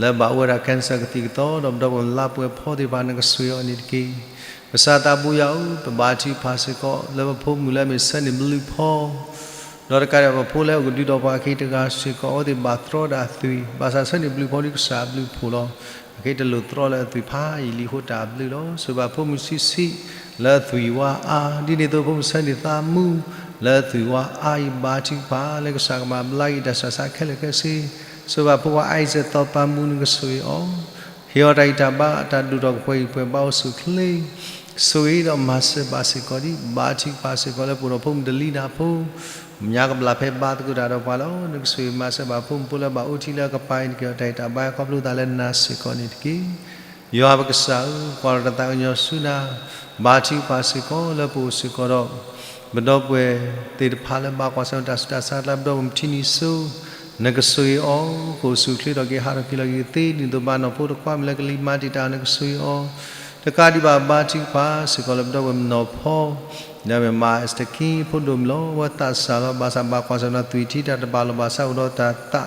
လၢဘၣ်အိၣ်ဝဲဒၣ် cancer ကသံၣ်ကသီ ဒီးပဒီပုၢ်ဝဲၢ်လါပှဲၤဖီသ့ၣ်တဖၣ် နကဆိၣ်ဂ့ၤအီၤန့ၣ်တက့ၢ်. ကစၢ်သးဘိယွၤဧၢ, ပဘါထုကဖၣ်စ့ၢ်ကီး လၢပဖိမုၣ်လၢအမ့ၢ်ဆၢန့ၢ်ဘျုးဖီ ဒီးတကးဒံးဘၣ် ပဖိလၢအအိၣ်ကဒုဒီးပှၤအခံတဂၤစ့ၢ်ကီး အဝဲသ့ၣ်ဘၣ်သရီဒၣ်အသွံၣ် ဘၣ်ဆၣ်ဆၢန့ၢ်ဘျုးဖီဒ်ကစၢ်အဘျုးအဖှိၣ်လီၤ. အခဲအံၤတလိၣ်သရီလၢအသွံၣ်ဖးယံာ်လံအဃိ တၢ်ဘျုးလီၤ. ဆိၣ်ဂ့ၤဘၣ်ဖိမုၣ်ဆံးဆံး လၢအသွံၣ်ဝါအါ, ဒ်န့ၣ်အသိးဖိမုၣ်ဆၢန့ၢ်သးမူ လၢအသွံၣ်ဝါအါအံၤ ဘါထုကဖၣ် လၢကစၢ်ကမၤဘျါက့ၤတၢ်ဆူးတၢ်ဆါခဲလၢာ်ခဲဆ့. ဆိၣ်ဂ့ၤဘၣ်ဖိခွါ Isaac သီပၤမူ နကဆိၣ်ဂ့ၤအီၤ ဟ့ၣ်အီၤတၢ်ဂံၢ်တၢ်ဘါ တၢ်ဒိၣ်ထီၣ်ကပှဲၤဂံၢ်ပှဲၤဘါအိၣ်ဆူၣ်အိၣ်ချ့, ဆိၣ်ဂ့ၤဒီးမၤစၢၤဘၣ်စ့ၢ်ကီးဒံး ဘါထုကဖၣ်စ့ၢ်ကီး လၢပအိၣ်ဒီးဖိမုၣ်တလံၤနၢ်ဖိ ညါကဘျၣ်ဖဲဘါသကိးတၢ်ဒီးပှၤလီၤ. နကဆိၣ်ဂ့ၤမၤစၢၤဘၣ်ဖိမုၣ်ဖိလၢဘၣ်အိၣ်ထံလၢအကပၤအံၤ နကဟ့ၣ်အီၤတၢ်ဂံၢ်တၢ်ဘါ ခီဖျိသးလၢနၤစ့ၢ်ကီးန့ၣ်တက့ၢ်. ယွၤပကစၢ်ဧၢ, ကွၢ်ဒီးတၢ်သးကညီၤဆူနၤ, ဘါထုကဖၣ်စ့ၢ်ကီး လၢပအိၣ်စ့ၢ်ကီးဒီး ပဒီပုၢ်ဝဲၢ်သ့ၣ်တဖၣ်လၢဘၣ်ကွၢ်ဆၢၣ်မဲာ်တၢ်ဆူးတၢ်ဆါ လၢပဒီပုၢ်ဝဲၢ်မုၣ်ထံနံၤစိ နကဆိၣ်ဂ့ၤအီၤ ကအိၣ်ဆူၣ်အိၣ်ချ့ထီၣ်က့ၤ ဟးထီၣ်က့ၤလီၤက့ၤသ့ ဒ်သိးဘၣ်နီၢ်ဖိတကွၢ်မ့ၢ်လၢကလံၤမၤတံာ်တာ် နကဆိၣ်ဂ့ၤအီၤ တကးဒံးဘၣ် ဘါထုကဖၣ်စ့ၢ်ကီး လၢပဒီပုၢ်ဝဲၢ်မုၣ်နီၢ်ဖီ ဒီးမ့ၢ်မါအ့စတၢၢ်ခံ ဖိဒိၣ်မုၣ်လီၤ. အဝဲသးစၢ်လီၤ. ဘၣ်ဆၣ်ဘၣ်ကွၢ်ဆၢၣ်မဲာ်ဒီးသွံၣ်ထံတၢ်တဘၣ်လိာ်ဘၣ်ဆၣ် အိၣ်ဒီးတၢ်သး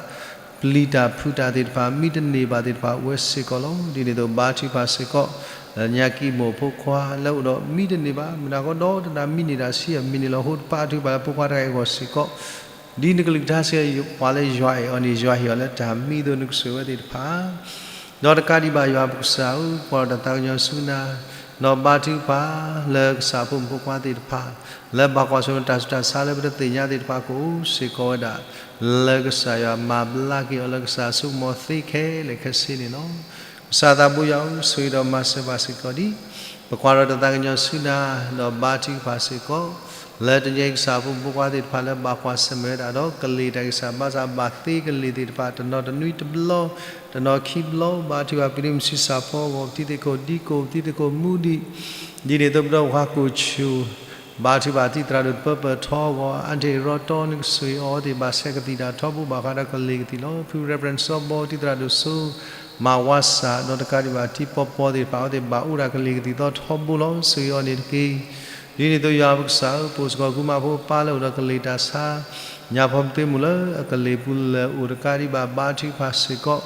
ပျံၤတၢ်ဖုးတၢ်သ့ၣ်တဖၣ် မံတန့ၢ်ဘၣ်သ့ၣ်တဖၣ် အိၣ်ဝဲစ့ၢ်ကီးလီၤ. ဒ်န့ၣ်အသိး ဘါထုကဖၣ်စ့ၢ်ကီး လၢညါကံၢ်မိၢ်ဖိခွါ လၢအိၣ်ဒီးမံတန့ၢ်ဘၣ် မုၢ်နၤဃီဒီတနၤ မံန့ၢ်တၢ်ဆံးအမံၤန့ၣ်လီၤ. အဃိ ဘါထုကဖၣ်လၢဖိခွါတဂၤအံၤအဂီၢ်စ့ၢ်ကီး ဒ်နကလုၢ်ကထါစ့ၢ်ကီး ပှၤလၢယွၤအဲၣ်အီၤန့ၣ် ယွၤဟ့ၣ်အီၤလၢတၢ်မံအသိး နကဆိၣ်ဂ့ၤဝဲသ့ၣ်တဖၣ် ဒီးတကးဒံးဘၣ် ယွၤပကစၢ်ဧၢ, ကွၢ်ဒီးတၢ်သးကညီၤဆူနၤ, ဒီးဘါထုကဖၣ် လၢကစၢ်ဖိမုၣ်ဖိခွါသ့ၣ်တဖၣ် လၢဘၣ်ကွၢ်ဆၢၣ်မဲာ်တၢ်ဆူးတၢ်ဆါလၢပတသ့ၣ်ညါသ့ၣ်တဖၣ် ကအိၣ်စ့ၢ်ကီးဝဲဒၣ် လၢကစၢ်ယွၤမၤဘျါက့ၤအီၤ လၢကစၢ်ဆိကမိၣ်သ့ခဲလၢာ်ခဲဆ့န့ၣ်လီၤ. ကစၢ်သးဘိယွၤဧၢ, ဆိၣ်ဂ့ၤဒီးမၤစၢၤဘၣ်စ့ၢ်ကီးဒံး ပကွၢ်ဒီးတၢ်သးကညီၤဆူနၤ, ဒီးဘါထုကဖၣ်စ့ၢ်ကီး လၢတနံၤအံၤ ကစၢ်ဖိမုၣ်ဖိခွါသ့ၣ်တဖၣ်လၢဘၣ်ကွၢ်ဆၢၣ်မဲာ်ဝဲဒၣ်ဒီး ကလံၤတၢ်ဂံၢ်စၢ်ဘါစၢ် ဘၣ်သ့ကလံၤသ့ၣ်တဖၣ် တနီၤတနွံတဘျီ, တနီၤခံဘျီ, ဘါထုကဖၣ် ပကတိၢ်မုၢ်ဆံးစၢ်ဖီအဂီၢ်, ပတံၤသကိးဒံကိၢ်, ပတံၤသကိးမူဒံး, ဒ်န့ၣ်အသိး ပဒီပုၢ်ဝဲၢ်ခွါကိၣ်ဆူၣ် ဘါထုကဖၣ် တံၤသရၣ်ဒိၣ်တပၢပၢၢ်ထီအဂီၢ်, အါတ့ၢ်ရီတီ နကဆိၣ်ဂ့ၤအီၤ အဝဲသ့ၣ်ဘၣ်ဆဲးကသံၣ်တၢ်ထီဘိ ဘၣ်ဃးဒီးကလံၤကသံၣ်လီၤ. ဖု Reverend စီၤဘီ တံၤသရၣ်ဒိၣ်စိ မၤဝါစၢ် ဒီးတကးဒံးဘၣ် တံၤပီပီသ့ၣ်တဖၣ် အဝဲသ့ၣ်ဘၣ်အိၣ်ဒၣ်ကလံၤကသံၣ်သီထီဘိလီၤ. ဆိၣ်ဂ့ၤအီၤန့ၣ်တက့ၢ်. ဒ်န့ၣ်အသိး ယွၤပကစၢ်ဧၢ, ပအိၣ်စ့ၢ်ကီး ကူမါဖိပၢ်လၢအိၣ်ဒီးကလံၤတၢ်ဆါ ညါဖီမသ့မိၢ်လၢအကလံၤပူၤလၢအိၣ်တကးဒံးဘၣ် ဘါထုကဖၣ်စ့ၢ်ကီး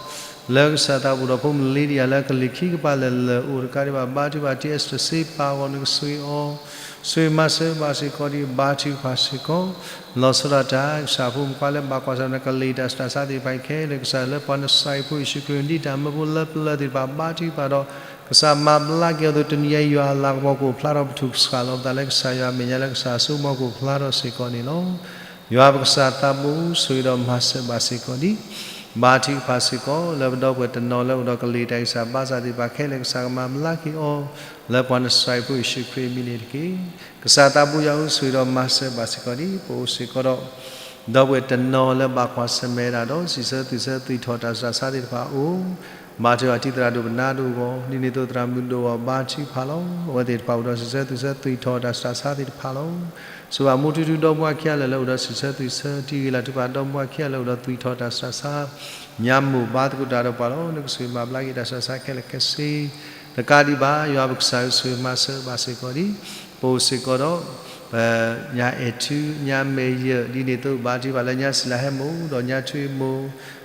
လၢကစၢ်သးပူၤဒီးဖိမုၣ်လ့ဒံယၤလၢကလံၤခံကပၤလၢာ်လၢာ်အိၣ်တကးဒံးဘၣ် ဘါထုကဖၣ် ထံအ့စတၢၢ်စ့ပာ်အဂီၢ် နကဆိၣ်ဂ့ၤအီၤ, ဆိၣ်ဂ့ၤမၤစၢၤဘၣ်စ့ၢ်ကီးဒံး ဘါထုကဖၣ်စ့ၢ်ကီး လီၤဆီဒၣ်တၢ် ကစၢ်ဖိမုၣ်ဖိခွါလၢဘၣ်ကွၢ်ဆၢၣ်မဲာ်ကလံၤတၢ်ဆူးတၢ်ဆါသ့ၣ်တဖၣ်အံၤခဲလၢာ် ကစၢ်လၢပှၤနစၢ်အဖိယ့ၣ်ၡူးခရံာ် ဒ်တၢ်မၢဖိလၢပျၢၤသ့ၣ်တဖၣ် ဘါထုကဖၣ်ဒီး ကစၢ်မၤဘျါက့ၤအီၤအသိး တနံၤအံၤယွၤအလၤကပီၤကအိၣ်ဖျါထီၣ်ပထူၣ်ပစှၤလီၤပသးလၢကစၢ်ယွၤအမဲာ်ညါလၢကစၢ်ဆိကမိၣ်ကအိၣ်ဖျါထီၣ်စ့ၢ်ကီးန့ၣ်လီၤ. ယွၤပကစၢ်သးဘိ ဆိၣ်ဂ့ၤဒီးမၤစၢၤဘၣ်စ့ၢ်ကီးဒံး ဘါထုကဖၣ်စ့ၢ်ကီး လၢပဒီပုၢ်ဝဲၢ်တနီၤလၢအိၣ်ဒီးကလံၤတၢ်ဂံၢ်စၢ်ဘါစၢ်သ့ၣ်တဖၣ်ခဲလၢာ် ကစၢ်ကမၤဘျါက့ၤအီၤ လၢပှၤနစၢ်အဖိယ့ၣ်ၡူးခရံာ်အမံၤန့ၣ်တက့ၢ်. ကစၢ်သးဘိယွၤဧၢ, ဆိၣ်ဂ့ၤဒီးမၤစၢၤဘၣ်စ့ၢ်ကီးဒံး ပအိၣ်စ့ၢ်ကီးဒီး ဒီပုၢ်ဝဲၢ်တနီၤလၢဘၣ်ကွၢ်ဆၢၣ်မဲာ်ဒၣ်ဒီး စံးဆၢသူၣ်ဆၢသွံၣ်ထီၣ်တၢ်ဆူးတၢ်ဆါသ့ၣ်တဖၣ်အအိၣ်, ဘါထုကဖၣ်တံၤသရၣ်ဒိၣ်ပနါဒိၣ်အဂီၢ်, ဒ်န့ၣ်အသိးသရၣ်မုၣ်ဒိၣ်အဂီၢ် ဘါထုကဖၣ်လီၤ. အဝဲသ့ၣ်တဖၣ်အိၣ်ဒီးစံးဆၢသူၣ်ဆၢသွံၣ်ထီၣ်တၢ်ဆူးတၢ်ဆါသ့ၣ်တဖၣ်လီၤ. ဆိၣ်ဂ့ၤဘၣ်မူထူထူဒီမါဝၤခံဂၤလၢာ်လၢအိၣ်ဒီးစံးဆၢသူၣ်ဆၢ, တံၤဂ့ၤလၤထုကဖၣ်ဒီမါဝၤခံဂၤလၢာ်အိၣ်ဒီးသွံၣ်ထီၣ်တၢ်ဆူးတၢ်ဆါ, ညါမိၢ်ဘါသကိးတၢ်ဒီးပှၤလီၤ. နကဆိၣ်ဂ့ၤမၤဘျါက့ၤတၢ်ဆူးတၢ်ဆါခဲလၢာ်ခဲဆ့ တကးဒံးဘၣ် ယွၤပကစၢ်ဧၢ, ဆိၣ်ဂ့ၤမၤစၢၤဘၣ်စ့ၢ်ကီးဒံး ပအိၣ်စ့ၢ်ကီးဒီး ပညါအဲၣ်ထူ ညါမဲာ်ယၢၢ် ဒ်န့ၣ်အသိး ဘါထုကဖၣ်လၢညါစံလၤဟဲမိၢ် ဒီးညါထွံၣ်မိၢ်,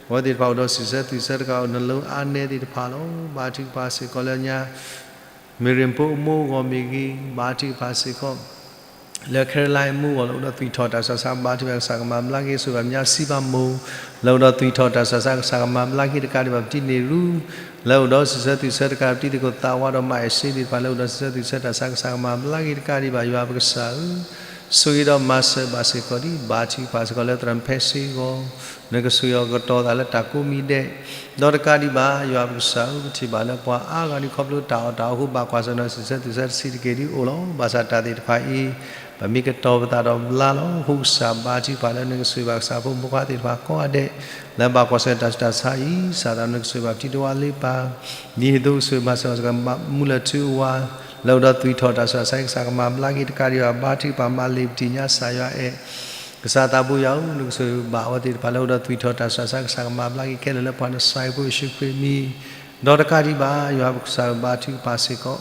အဝဲသ့ၣ်တဖၣ်အိၣ်ဒီးစံးဆၢသူၣ်ဆၢတကးအိၣ် နလိအါနဲသ့ၣ်တဖၣ်လီၤ. ဘါထုကဖၣ်စ့ၢ်ကီးလၢညါ မ့ၢ်ရ့ၣ်ဖိအမိၢ်အဂီၢ်မ့ၢ်ဂ့ၤ, ဘါထုကဖၣ်စ့ၢ်ကီး လၢ Caroline အမိၢ်အဂီၢ်လၢအိၣ်ဒီးသွံၣ်ထီၣ်တၢ်ဆူးတၢ်ဆါ ဘါထုကဖၣ်ကစၢ်ကမၤဘျါက့ၤ, ဆိၣ်ဂ့ၤဘၣ်မါစံဘၣ်မိၢ် လၢအိၣ်ဒီးသွံၣ်ထီၣ်တၢ်ဆူးတၢ်ဆါ ကစၢ်ကမၤဘျါက့ၤ တကးဒံးဘၣ် ပတံၤန့ၢ်ရူ လၢအိၣ်ဒီးစံးဆၢသူၣ်ဆၢတကး ပတံၤသကိးသးဝါဒီးမါအဲၣ်စ့သ့ၣ်တဖၣ်လၢအိၣ်ဒီးစံးဆၢသူၣ်ဆၢတၢ်ဆါ ကစၢ်ကမၤဘျါက့ၤ တကးဒံးဘၣ် ယွၤပကစၢ်ဧၢ, ဆိၣ်ဂ့ၤဒီးမၤစၢၤဘၣ်စ့ၢ်ကီးဒံး ဘါထုကဖၣ်စ့ၢ်ကီးလၢသရၣ်မုၣ်ဖဲစ့အဂီၢ်, နကဆိၣ်ဂ့ၤအီၤကတီၤသးလၢတၢ်ကိးမံၤဒဲး, ဒီးတကးဒံးဘၣ် ယွၤပကစၢ်ဧၢ, ပထံၣ်ဘၣ်လၢပှၤအါဂၤဒုးခီဖျိတၢ်အီၣ်တၢ်အီအဃိ ဘၣ်ကွၢ်ဆၢၣ်မဲာ်စံးဆၢသူၣ်ဆၢတဆံးတက့ၢ်ဒုးအိၣ်လီၤ. ဘၣ်ဆၣ်တၢ်သ့ၣ်တဖၣ်အံၤ ပမ့ၢ်ကတီၤပသးဒီးဘျါလီၤ. အဃိကစၢ်ဘါထုကဖၣ်လၢနကဆိၣ်ဂ့ၤဘၣ်ကစၢ်ဖိမုၣ်ဖိခွါသ့ၣ်တဖၣ်ကိးဂၤဒဲး လၢဘၣ်ကွၢ်ဆၢၣ်မဲာ်တၢ်ဆူးတၢ်ဆါအံၤ, စၢ်သးနကဆိၣ်ဂ့ၤဘၣ်ပထံတဝါလ့ပၢ်, ဒ်န့ၣ်အသိးကဆိၣ်ဂ့ၤမၤစၢၤဘၣ်စ့ၢ်ကီး မူလၢထူအဝၤ လၢအိၣ်ဒီးသွံၣ်ထီၣ်တၢ်ဆူးတၢ်ဆါ ကစၢ်ကမၤဘျါက့ၤ တကးဒံးဘၣ် ဘါထုကဖၣ်မၤလ့ၤပတံၤညါစၢ်ယွၤအဲၣ် ကစၢ်သးဘိယွၤဧၢ, နကဆိၣ်ဂ့ၤဘၣ်အဝဲသ့ၣ်တဖၣ်လၢအိၣ်ဒီးသွံၣ်ထီၣ်တၢ်ဆူးတၢ်ဆါ ကစၢ်ကမၤဘျါက့ၤခဲလၢာ်လၢပှၤနစၢ်ဖိယ့ၣ်ၡူးခရံာ်အမံၤ, ဒီးတကးဒံးဘၣ် ယွၤပကစၢ်ဧၢ ဘါထုကဖၣ်စ့ၢ်ကီး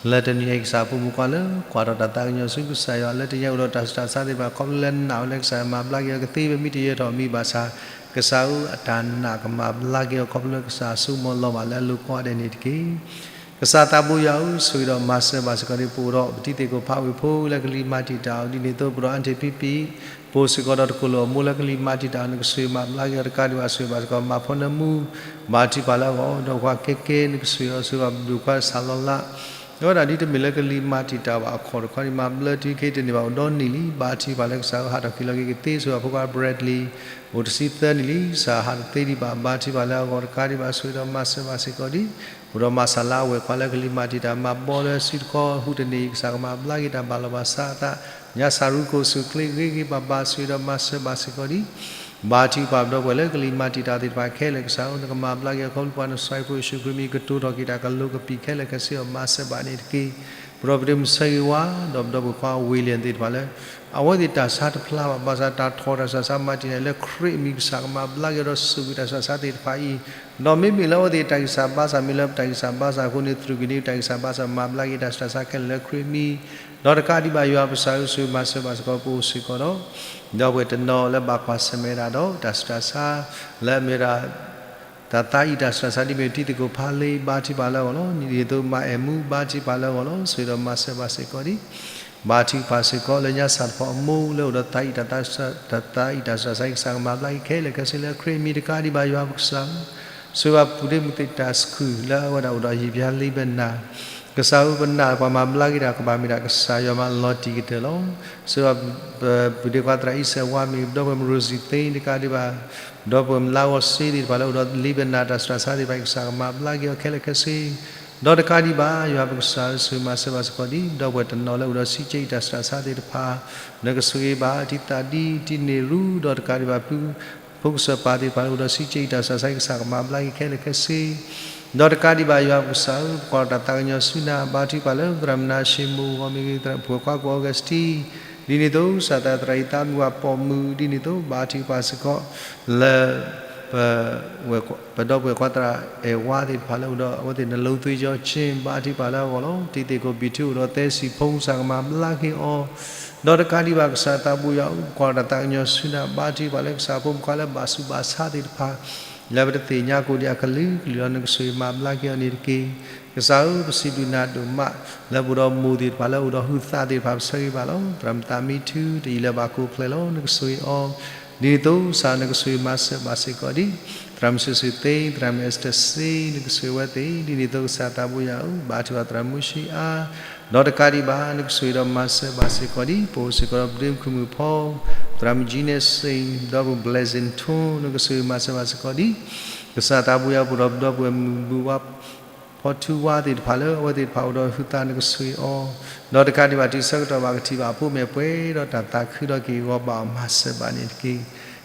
လၢတနံၤအံၤကစၢ်ဖိမုၣ်ခွါလၢ ကွၢ်ထီၣ်တၢ်သးကညီၤဆူကစၢ်ယွၤ လၢတနံၤအံၤအိၣ်ဒီးတၢ်ဆူးတၢ်ဆါသ့ၣ်တဖၣ် ခီဖျိလၢနာ်အီၤလၢကစၢ်ယွၤမၤဘျါက့ၤအီၤကသ့ ပမ့ၢ်တယၢၤထီၣ်အမံၤဘၣ်ဆၣ် ကစၢ်ဧၢအတၢ်နာ်ကမၤဘျါက့ၤအီၤ ခီဖျိလၢကစၢ်ဆိကမိၣ်လီၤဘၣ်လၢအလိၤကိးဂၤဒဲးန့ၣ်တက့ၢ်. ကစၢ်သးဘိယွၤဧၢ, ဆိၣ်ဂ့ၤဒီးမၤစၢၤဘၣ်စ့ၢ်ကီးဒ်ပအိၣ်ဒီးပတံၤသကိးဖးဝ့ၢ်ဖိလၢကလံၤမၤတံာ်တာ်အီၤ ဒ်န့ၣ်အသိးပဒီး အါတ့ၢ်ဖံဖံ, ပအိၣ်စ့ၢ်ကီးဒီးတကိၢ်လိာ်အမိၢ်လၢကလံၤမၤတံာ်တာ်အီၤ နကဆိၣ်ဂ့ၤမၤဘျါက့ၤအီၤတကးဒံးဘၣ် ဆိၣ်ဂ့ၤဘၣ်စ့ၢ်ကီးမၤဖိနၢမူ ဘါထုကဖၣ်လၢအဂီၢ် ဒီးပှၤကဲကဲ နကဆိၣ်ဂ့ၤအီၤ ဆိၣ်ဂ့ၤဘၣ်ပဒိၣ်ခွါစၢ်လီၤလး အဝဲဒၣ်ဒ်တမ့ၢ်လၢကလံၤမၤတံာ်တာ်ဘၣ်အခီၣ်တခီန့ၣ် မၤဘျါတုၤခဲအံၤတန့ၢ်ဘၣ် အိၣ်ဒီနံၣ်လံ ဘါထုကဖၣ်လၢကစၢ်ဧၢ ဟးထီၣ်က့ၤလီၤက့ၤကသ့ ဆိၣ်ဂ့ၤဘၣ်ဖိခွါ Bradley အိၣ်တဆံသၢနံၣ်လံ ကစၢ်ဟးတသ့ဒံးဘၣ် ဘါထုကဖၣ်လၢအဂီၢ်တကးဒံးဘၣ် ဆိၣ်ဂ့ၤဒီးမၤစၢၤဘၣ်စ့ၢ်ကီးဒ် အိၣ်ဒီးမၤစၢ်လၢအဝဲၢ်ခွါလၢကလံၤမၤတံာ်တာ် မၤဘီလၢစုတခီ ဟူးတန့ၢ်အံၤ ကစၢ်ကမၤဘျါက့ၤတၢ်ဘၣ်လီၤဘၣ်စးအသး ညါစၢ်ရူခိၣ် ဆူၣ်ချ့ဂ့ၤဂ့ၤဘၣ်ဘၣ် ဆိၣ်ဂ့ၤဒီးမၤစၢၤဘၣ်စ့ၢ်ကီးဒ် ဘါထုကဖၣ်ပဒီပုၢ်ဝဲၢ်လၢကလံၤမၤတံာ်တာ်သ့ၣ်တဖၣ်ခဲလၢာ် ကစၢ်ဧၢ နကမၤဘျါက့ၤအီၤ ခီဖျိပှၤနစၢ်ဖိယ့ၣ်ၡူးခရံာ်အမံၤ ကတိၤထီၣ်က့ၤတၢ်ကလိၤကပံာ်ခဲလၢာ်ခဲဆ့အီၤ မၤစၢၤဘၣ်န့ၣ်တက့ၢ်. ပဒီပုၢ်ဝဲၢ်မုၣ်ဆၢဂ့ၤဝါ ဒီးပဒီပုၢ်ဝဲၢ်ခွါ William သ့ၣ်တဖၣ်လၢ အဝဲသ့ၣ်တၢ်ဆါတဖျါဘၣ် ဘၣ်ဆၣ်တၢ်ထီၣ်တၢ်ဆူးတၢ်ဆါမၤတံာ်တာ်လၢခရံာ်အမံၤ ကစၢ်ကမၤဘျါက့ၤဒီးဆိၣ်ဂ့ၤတၢ်ဆူးတၢ်ဆါသ့ၣ်တဖၣ်အံၤ ဒီးမ့မ့ၢ်လၢအဝဲသ့ၣ်တၢ်ဂံၢ်စၢ်ဘါစၢ် မ့ၢ်လၢပတၢ်ဂံၢ်စၢ်ဘါစၢ်အဃိန့ၣ် သရူးက့ၤန့ၢ်တၢ်ဂံၢ်စၢ်ဘါစၢ် မၤဘျါက့ၤတၢ်ဆူးတၢ်ဆါခဲလၢာ်လၢခရံာ်အမံၤ ဒီးတကးဒံးဘၣ် ယွၤပကစၢ်ဧၢ ဆိၣ်ဂ့ၤမၤစၢၤဘၣ်စ့ၢ်ကီး ပအိၣ်စ့ၢ်ကီးဒီး ဒီပုၢ်ဝဲၢ်တနီၤလၢဘၣ်ကွၢ်ဆၢၣ်မဲာ်ဒၣ်ဒီး တၢ်ဆူးတၢ်ဆါ လၢအမ့ၢ်ဝဲဒၣ် တၢ်သးအံၤတၢ်ဆူးတၢ်ဆါ ဒ်မ့ၢ်တံၤသကိးဖးလ့ ဘါထုကဖၣ်လၢအဂီၢ်လီၤ. ဒ်န့ၣ်အသိး မၤအဲၣ်မူ ဘါထုကဖၣ်လၢအဂီၢ်လီၤ. ဆိၣ်ဂ့ၤဒီးမၤစၢၤဘၣ်စ့ၢ်ကီးဒ် ဘါထုကဖၣ်စ့ၢ်ကီးလၢညါစၢ်တဖီအမိၢ်လၢအိၣ်ဒီးတၢ်အံၤတၢ်သး တၢ်သးအံၤတၢ်ဆူးတၢ်ဆါ ကစၢ်ကမၤဘျါက့ၤခဲလၢာ်ခဲဆ့လၢခရံာ်အမံၤ တကးဒံးဘၣ် ယွၤပကစၢ် ဆိၣ်ဂ့ၤဘၣ်ပုၢ်ဒ့မုၣ်သ့ၣ်တၢ်ဆှုၣ်လၢအဝဲဒၣ်အိၣ်ဒီးယံာ်ဘျါလံဘနၤ ကစၢ်ဧၢ ပနာ်ပှၤမၤဘျါက့ၤတၢ်ကဘၣ်မ့ၢ်ဒၣ်ကစၢ်ယွၤမၤလီၤတံၢ်ကတၢၢ်လီၤ. ဆိၣ်ဂ့ၤဘၣ် ပုၢ်ဒ့ခွါသရၣ်အံၣ်စဲးဝါမ့ၢ်ဂ့ၤ ပဒီပုၢ်ဝဲၢ်မုၣ်ရိစံသ့တကးဒံးဘၣ် ဒီပုၢ်ဝဲၢ်မုၣ်လါဂီၤစ့သ့ၣ်တဖၣ်လၢအိၣ်ဒီးလံဘနၤတၢ်ဆူးတၢ်ဆါသ့ၣ်တဖၣ်အံၤ ကစၢ်ကမၤဘျါက့ၤအီၤခဲလၢာ်ခဲဆ့ ဒီးတကးဒံးဘၣ် ယွၤပကစၢ်ဧၢ ဆိၣ်ဂ့ၤမၤစၢၤဘၣ်စ့ၢ်ကီးဒ် ဒီပုၢ်ဝဲၢ်တနီၤလၢအိၣ်ဒီးဆံးကဲအံၤတၢ်ဆူးတၢ်ဆါသ့ၣ်တဖၣ် နကဆိၣ်ဂ့ၤဘၣ်တံၤသၣ်ဒ်တံၤန့ၢ်ရူ ဒီးတကးဒံးဘၣ် ပုၢ်ဖိကစၢၢ်ပၢ်သ့ၣ်တဖၣ်လၢအိၣ်ဒီးဆံးကဲအံၤတၢ်ဆူးတၢ်ဆါ ကစၢ်ကမၤဘျါက့ၤခဲလၢာ်ခဲဆ့ ဒီးတကးဒံးဘၣ် ယွၤပကစၢ်ဧၢ ပကွၢ်တၢ်သးကညီၤဆူနၤ ဘါထုကဖၣ်လၢသရၣ်မုၣ်နၤၡ့မိၢ်ဂီၢ်မ့ၢ်ဂ့ၤ ပှၤကွၢ်ကိး Augustine ဒ်န့ၣ်အသိး ကစၢ်သရၣ်အံၤသးမုၢ်ဝၤပိာ်မုၣ် ဒ်န့ၣ်အသိး ဘါထုကဖၣ်စ့ၢ်ကီး လၢ ပဒီပုၢ်ဝဲၢ်ခွါသရၣ်အဲၣ်ဝါသ့ၣ်တဖၣ်လၢအိၣ်ဒီးအဝဲသ့ၣ်နလိသုယီၤက့ ဘါထုကဖၣ်လၢအဂီၢ်လီၤ. တံၤသကိးဘံၣ်ထူအိၣ်ဒီးသဲစံၣ်ဖိ ကစၢ်ကမၤဘျါက့ၤအီၤ ဒီးတကးဒံးဘၣ် ကစၢ်သးဘိယွၤဧၢ ပကွၢ်တၢ်သးကညီၤဆူနၤ ဘါထုကဖၣ်လၢကစၢ်ဖိမုၣ်ခွါလၢဘၣ်ဆူးဘၣ်ဆါသ့ၣ်တဖၣ် လၢပတသ့ၣ်ညါကိးဒံးအကလုာ်ကလုာ်လီၤ နကဆိၣ်ဂ့ၤမၤဘျါက့ၤအီၤန့ၣ်တက့ၢ်. ကစၢ်ဧၢ ပစံးဘျုးနၤဒိၣ်မး လၢပအိၣ်ဒီးမိၢ်သ့ၣ်တဖၣ်လၢအိၣ်ဒီးဟုးသးသ့ၣ်တဖၣ် ပဆၢဂ့ၤဘၣ်လီၤ. သရၣ်မုၣ်သးမံထူ တယံာ်လၢဘၣ်ကိးဖျဲၣ်လီၤ နကဆိၣ်ဂ့ၤအီၤ ဒ်န့ၣ်အသိး ကစၢ်နကဆိၣ်ဂ့ၤမၤစၢၤဘၣ်စ့ၢ်ကီးဒ် သရၣ်မုၣ်စုစုသ့ သရၣ်မုၣ်အ့စတၢၢ်စ့ နကဆိၣ်ဂ့ၤအဝဲသ့ၣ် ဒ်န့ၣ်အသိး ကစၢ်သးဘိယွၤဧၢ ဘါထုကဖၣ်သရၣ်မုၣ်ဆှံအါ ဒီးတကးဒံးဘၣ် နကဆိၣ်ဂ့ၤဒီးမၤစၢၤဘၣ်စ့ၢ်ကီးဒ် ပအိၣ်စ့ၢ်ကီးဒီးပဒ့မုၣ်ခုၣ်မုၣ်ဖီ သရၣ်မုၣ်ကၠံန့ၣ်စ့ ဒီပုၢ်ဝဲၢ် Blessing ထိ နကဆိၣ်ဂ့ၤမၤစၢၤဘၣ်စ့ၢ်ကီးဒ် ကစၢ်သးဘိယွၤ ပအိၣ်ဒီးပဒီပုၢ်ဝဲၢ်မုၣ်ဘုဝါ ဖီထူဝါသ့ၣ်တဖၣ်လၢအဝဲသ့ၣ်တဖၣ်အိၣ်ဒီးဟုးသး နကဆိၣ်ဂ့ၤအီၤ ဒီးတကးဒံးဘၣ် တုၤဆၢကတီၢ်ဘၣ်ကထံၣ်ဘၣ်အဖိမ့ၢ်ပှဲၤဒီးတၢ်သးခုဒီးက့ၤဂီၤဘၣ်အီၤ မၤစၢၤဘၣ်န့ၣ်တက့ၢ်.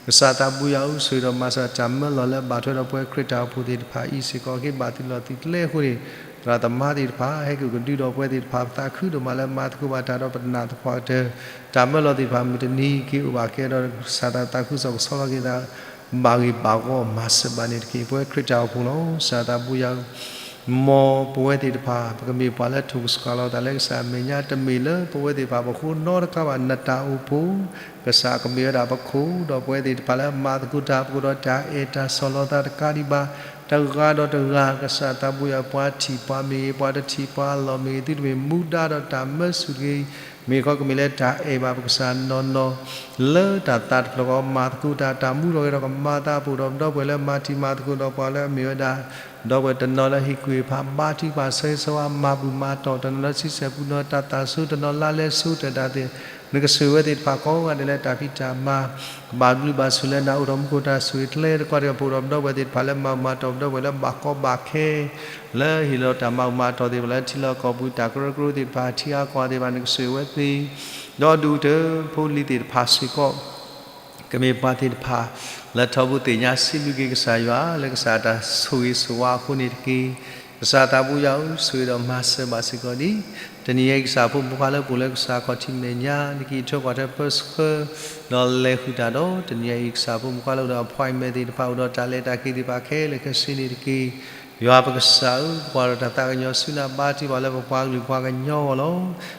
ကစၢ်သးဘိယွၤဧၢ ဆိၣ်ဂ့ၤဒီးမၤစၢၤတၢ်မၢလီၤလၢအဘၣ်ထွဲဒီးပဝဲခရံာ်တၢ်အိၣ်ဖှိၣ်သ့ၣ်တဖၣ်အံၤစ့ၢ်ကီး က့ၤဘၣ်သုးလီၢ်သုးကျဲအဃိန့ၣ် သရၣ်သမါသ့ၣ်တဖၣ် ဟဲက့ၤကဒုဒီးပဝဲသ့ၣ်တဖၣ် ပသးခုဒိၣ်မးလၢမၤသကိးဘၣ်တၢ်ဒီးပတနၢ်သပှၢ်ကတၢၢ် တၢ်မၢလီၤသ့ၣ်တဖၣ် မုၢ်တနံၤက့ၤအိၣ်ဘၣ်ကဲဒီး ကစၢ်သးခုကစီၣ်ကဆှီလီၤက့ၤသး ဘၣ်ဂ့ၢ်ဘၣ်ဂီၢ်မၤစၢၤဘၣ်န့ၣ်တက့ၢ်. ပဝဲခရံာ်တၢ်အိၣ်ဖှိၣ်လီၤ. ကစၢ်သးဘိယွၤဧၢ မ်ပဝဲသ့ၣ်တဖၣ် ပကမ့ၢ်ပှၤလၢထိၣ်ကစှၤလီၤသးလၢကစၢ်အမဲာ်ညါ တမ့ၢ်လၢပဝဲသ့ၣ်တဖၣ်ပဃိနီတခါဘၣ် နတၢ်အိၣ်ဖှိၣ် ကစၢ်ကမ့ၢ်ဝဲဒၣ်ပခိၣ် ဒီးပဝဲသ့ၣ်တဖၣ်လၢမၤသကိးတၢ် ပကအိၣ်ဒီးတၢ်အဲၣ်တၢ်ဆီၣ်လီၤသးတကးဒံးဘၣ် တဂၤဒီးတဂၤ ကစၢ်သးဘိယွၤ ပှၤထံၣ်ပှၤမ့ၢ်ဂ့ၤ ပှၤတထံၣ်ပှၤအလီၢ်မ့ၢ်ဂ့ၤ သုတမ့ၢ်မူဒါဒီးတၢ်မၢဆူၣ်တဂ့ၤ မ့ၢ်ခီကမ့ၢ်လၢတၢ်အဲၣ်ဘၣ်ပကစၢ်နီၢ်နီၢ် လၢတၢ်သးတဖျၢၣ်ဃီမၤသကိးတၢ် တၢ်မူထီၣ်ဂဲၤထီၣ်ကမၤသး ပအိၣ်ဒီးပဒီပုၢ်ဝဲၢ်လၢမၤထံမၤသကိးဒီးပှၤလၢအမ့ၢ်ဝဲဒၣ် ဒီပုၢ်ဝဲၢ်တနီၤလၢဟ့ၣ်ကူၣ်ဟ့ၣ်ဖး ဘါထုကဖၣ်ဆၢဂ့ၤဆၢဝါ မၤဘူၣ်မၤတီၢ် တနီၤလၢဆံဆဲၣ်ပူၤနီၤ တၢ်သးဆိ တနီၤလၢလဲၤဆိ တၢ်ဒၣ်သ့ၣ် နကဆိၣ်ဂ့ၤဝဲသ့ၣ်တဖၣ် ကိးဂၤဒဲးလၢတၢ်ဖံးတၢ်မၤ ကဘၣ်ဘျုးဘၣ်ဆိၣ်လၢနၤ အိၣ်ထီၣ်မူခိၣ်တၢ်ဆိၣ်ဂ့ၤကျဲ တကွၢ်တၢ် ပအိၣ်ဒီးပဒီပုၢ်ဝဲၢ်သ့ၣ်တဖၣ်လၢမၤဘူၣ်မၤတီၢ် ပဒီပုၢ်ဝဲၢ်လၢဘၣ်ကီဘၣ်ခဲ လၢဟ့ၣ်လီၤတၢ်မၤဘူၣ်မၤတီၢ်သ့ၣ်တဖၣ် လၢထံလီၢ်ကီၢ်ပူၤတၢ်ကရၢကရိသ့ၣ်တဖၣ် ထံအါကီၢ်သ့ၣ်တဖၣ် နကဆိၣ်ဂ့ၤဝဲသ့ၣ် ဒီးဒိၣ်ကတၢၢ်ဖိလံၤသ့ၣ်တဖၣ်စ့ၢ်ကီး ကမ့ၢ်ပှၤသ့ၣ်တဖၣ် လၢထီဘိသ့ၣ်ညါစံးဘျုးက့ၤကစၢ်ယွၤ လၢကစၢ်တၢ်ဆိၣ်ဂ့ၤဆိၣ်ဝါအဃိန့ၣ်တက့ၢ်. ကစၢ်သးဘိယွၤဧၢ, ဆိၣ်ဂ့ၤဒီးမၤစၢၤဘၣ်စ့ၢ်ကီးဒ် တနံၤညါအံၤကစၢ်ဖိမုၣ်ခွါလၢပအိၣ်လၢကစၢ်ခီၣ်ထံးမဲာ်ညါ နကထၢကွၢ်ထွဲပၢဆှၢ ဒီးလဲၤဃုာ်တၢ်ဒီး တနံၤညါအံၤကစၢ်ဖိမုၣ်ခွါလၢအိၣ်ဒီး appointment သ့ၣ်တဖၣ် အိၣ်ဒီးတၢ်လဲၤတၢ်က့ၤသ့ၣ်တဖၣ်ခဲလၢာ်ခဲဆ့န့ၣ်တက့ၢ်. ယွၤပကစၢ်ဧၢ, ပကွၢ်ထီၣ်တၢ်သးကညီၤဆူနၤ ဘါထုကဖၣ်လၢပပှၤကလုာ်ပှၤကညီအဂီၢ်လီၤ.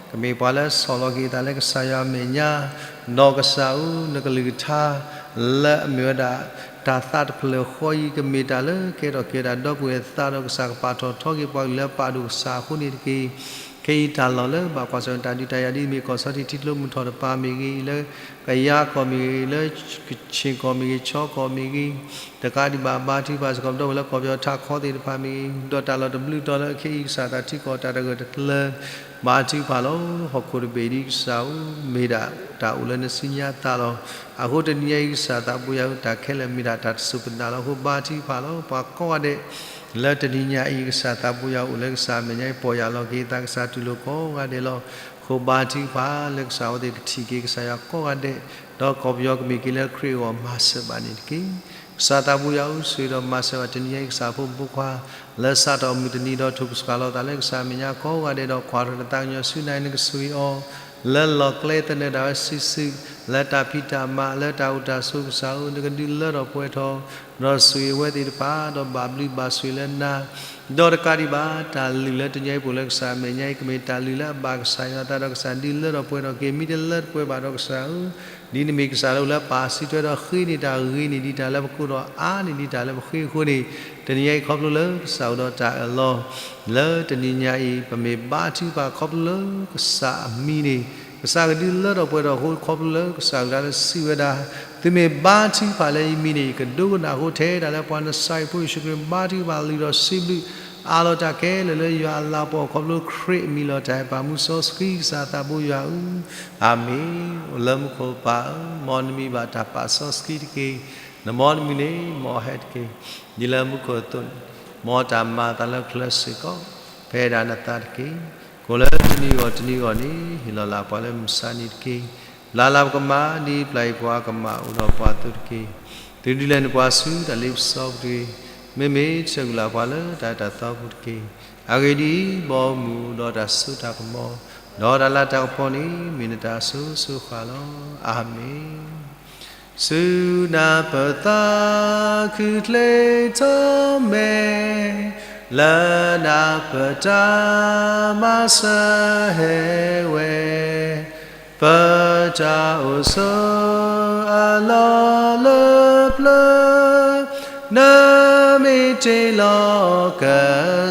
ကမ့ၢ်ပှၤလၢဆီၣ်လီၤက့ၤအသးလၢကစၢ်ယွၤအမဲာ်ညါ, ဒီးကစၢ်ဧၢ, နကလုၢ်ကထါ လၢအမ့ၢ်ဝဲဒၣ် တၢ်သးတဖျၢၣ်ဃီအံၤ ကမ့ၢ်တၢ်လၢကဲထီၣ်က့ၤဝဲဒၣ်ဒီပုၢ်ဝဲၢ်သးဒီး ကစၢ်ကပာ်ထီၣ်ထီက့ၤပှၤကလုာ်လၢပာ်ဒိၣ်ကစၢ်အဃိန့ၣ်တက့ၢ်. ခဲအံၤတၢ်လီၢ်လၢဘၣ်ကွၢ်ဆၢၣ်တၢ်ဒုးတၢ်ယၤဒ်အမ့ၢ် ကီၢ်ဆီထံးထံကျိမုၢ်ထီၣ်တပၤမ့ၢ်ဂ့ၤ, လၢကယၤကီၢ်မ့ၢ်ဂ့ၤ, လၢကခ့ၣ်ကီၢ်မ့ၢ်ဂ့ၤ, ခၠီကီၢ်မ့ၢ်ဂ့ၤ, တကးဒံးဘၣ် ဘါထုကဖၣ်စ့ၢ်ကီး ဒီပုၢ်ဝဲၢ်လၢကီၢ်ပယီၤထးခီသ့ၣ်တဖၣ်မ့ၢ်ဂ့ၤ, ဒီးတၢ်လီၢ်တဘျုးတီၤလၢခဲအံၤကစၢ်သးထံကီၢ်တၢ်တဂၢၢ်တကျၢၤ ဘါထုကဖၣ်လီၤ. ဟီၣ်ခိၣ်တဘ့ၣ်ဒ်ကစၢ်ဧၢ, မ့ၢ်ဒၣ်တၢ်အိၣ်လၢနစုညါသးလီၤ. အဃိတနံၤညါအံၤကစၢ်သးဘိယွၤဧၢ, တၢ်ခဲလၢာ်မ့ၢ်ဒၣ်တၢ်တစိၤပနၢ်လီၤ. အဃိဘါထုကဖၣ်လီၤ. ပှၤကိးဂၤဒဲး လၢတနံၤညါအံၤကစၢ်သးဘိယွၤအိၣ်လၢကစၢ်အမဲာ်ညါအံၤ ပီၢ်ယၢ်လီၤက့ၤသးကစၢ်တူၢ်လိာ်ကိးဂၤဒဲးလီၤ. အဃိဘါထုကဖၣ်လၢကစၢ်အဝဲသ့ၣ်ကထံၣ်က့ၤကစၢ်ယွၤကိးဂၤဒဲး, ဒီးကီၢ်ပယီၤကမ့ၢ်က့ၤလၢခရံာ်အဂီၢ်မၤစၢၤဘၣ်န့ၣ်တက့ၢ်. ကစၢ်သးဘိယွၤဧၢ, ဆိၣ်ဂ့ၤဒီးမၤစၢၤဘၣ်တနံၤညါအံၤကစၢ်ဖိမုၣ်ဖိခွါ လၢစးထီၣ်မုၢ်တနံၤဒီးထိၣ်ကစှၤလီၤသးလၢကစၢ်အမဲာ်ညါကိးဂၤဒဲးဒီး ကွၢ်ထီၣ်တၢ်သးကညီၤဆူနၤအံၤ နကဆိၣ်ဂ့ၤအီၤ လၢလီၢ်ကျဲသနၢၣ်ဒၣ်ဝဲစုာ်စုာ်, လၢတၢ်ဖံးတၢ်မၤ လၢတၢ်အိၣ်တၢ်ဆိးကစၢ်ဧၢ, နကဒုးလၢထီၣ်ပှဲၤထီၣ် ဒီးဆိၣ်ဂ့ၤအဝဲသ့ၣ်တဖၣ် ဒီးဘၣ်ဘျုးဘၣ်ဆိၣ်ဂ့ၤလၢနၤ ဒီးတကးဒံးဘၣ် တၢ်လုၢ်လၢတနံၤအံၤပအိၣ်လၢကစၢ်အမဲာ်ညါအံၤ ကမ့ၢ်တၢ်လုၢ်လၢအဘၣ်ကစၢ်ယွၤအသးဒီးကစၢ်ဒုးလၢထီၣ်ပှဲၤထီၣ်က့ၤ မ့ၢ်တလၢတပှဲၤထီၣ်ကစၢ်ဧၢ, ဒ်နမ့ၢ်ကစၢ်လၢအိၣ်လၢပာ်စုထွဲဒီးဃ့န့ၢ်တၢ်ဂ့ၤန့ၢ်ဒံးတၢ်လၢပကိးဒီးအါန့ၢ်ဒံးတၢ်လၢပဃ့အဃိန့ၣ်, တနံၤညါအံၤခီဖျိလၢကစၢ်အိၣ်ဒီးတၢ်အၢၣ်လီၤ လၢတနံၤညါအံၤ ပမ့ၢ်ဘါထုကဖၣ်ခီဖျိလၢကစၢ်အမံၤန့ၣ် ကစၢ်ကဒုးလၢထီၣ်ပှဲၤထီၣ်အဃိ ခီဖျိလၢကစၢ်ကဒါလၢစံးဝဲဒၣ်, သုမ့ၢ်ဘါထုကဖၣ်လၢယမံၤန့ၣ် ယကဒိကနၣ်အဃိ ထဲဒၣ်လၢပှၤနစၤရ့းဖိယ့ၣ်ၡူးခရံာ်ဘါထုကဖၣ်လုၢ်ဒီးစံးဘျုး အးလီၤတၢ်ခဲလၢာ်လၢယွၤအလၤကပီၤခီဖျိခရံာ်အမံၤလီၤ. တၢ်အဲၣ်ပာ်မူစီဆှံကစၢ်သးဘိယွၤဧၢ, အၤမ့ၣ်. အိၣ်လၢမူခိၣ်ပၢ်ဧၢ, မ်နမံၤဘၣ်တၢ်ပာ်စီဆှံတက့ၢ်. နမ်နမံၤန့ၣ် မ်အဟဲတက့ၢ်. ဒ်လၢမူခိၣ်အသိးန့ၣ်, မ်တၢ်မၤအသးလၢချၢစ့ၢ်ကီး ဖဲဒၣ်နသးတက့ၢ်. ကအိၣ်လၢတနံၤအဂီၢ်တနံၤအဂီၢ်န့ၣ် ဟ့ၣ်လီၤလၢပှၤလၢမုၢ်မဆါနံၤတက့ၢ်. ဘျါလၢပကမၣ်ဒ်ပျၢ်ယွၤပှၤကမၣ်အိၣ်ဒီးပှၤအသိးတက့ၢ်. သုဒုးလဲၤနုာ်ပှၤဆူတၢ်လ့ပစီပူၤတဂ့ၤ. မ့မ့ၢ်ဆၢက့ၤလၢပှၤလၢတၢ်အဲၣ်တၢ်သီပူၤတက့ၢ်. အဂ့ၢ်ဒ်အံၤ, ဘီမုၢ်ဒီးတၢ်စိတၢ်ကမီၤ ဒီးတၢ်လၤတၢ်ကပီၤန့ၣ် မ့ၢ်နတၢ်အစိၤစိၤဃၣ်ဃၣ်လီၤ. အၤမ့ၣ်. စူၢ်နၢ်ပၢၢ်သးခုချ့ထီၣ်မဲာ်, လၢနၢ်ပၢၢ်တၢ်မၤစၢၤဟဲဝဲ, ပတၢ်အိၣ်ဆိးအလီၢ်လၢပျၢၤ, နမ့ၢ်တ့လီၤက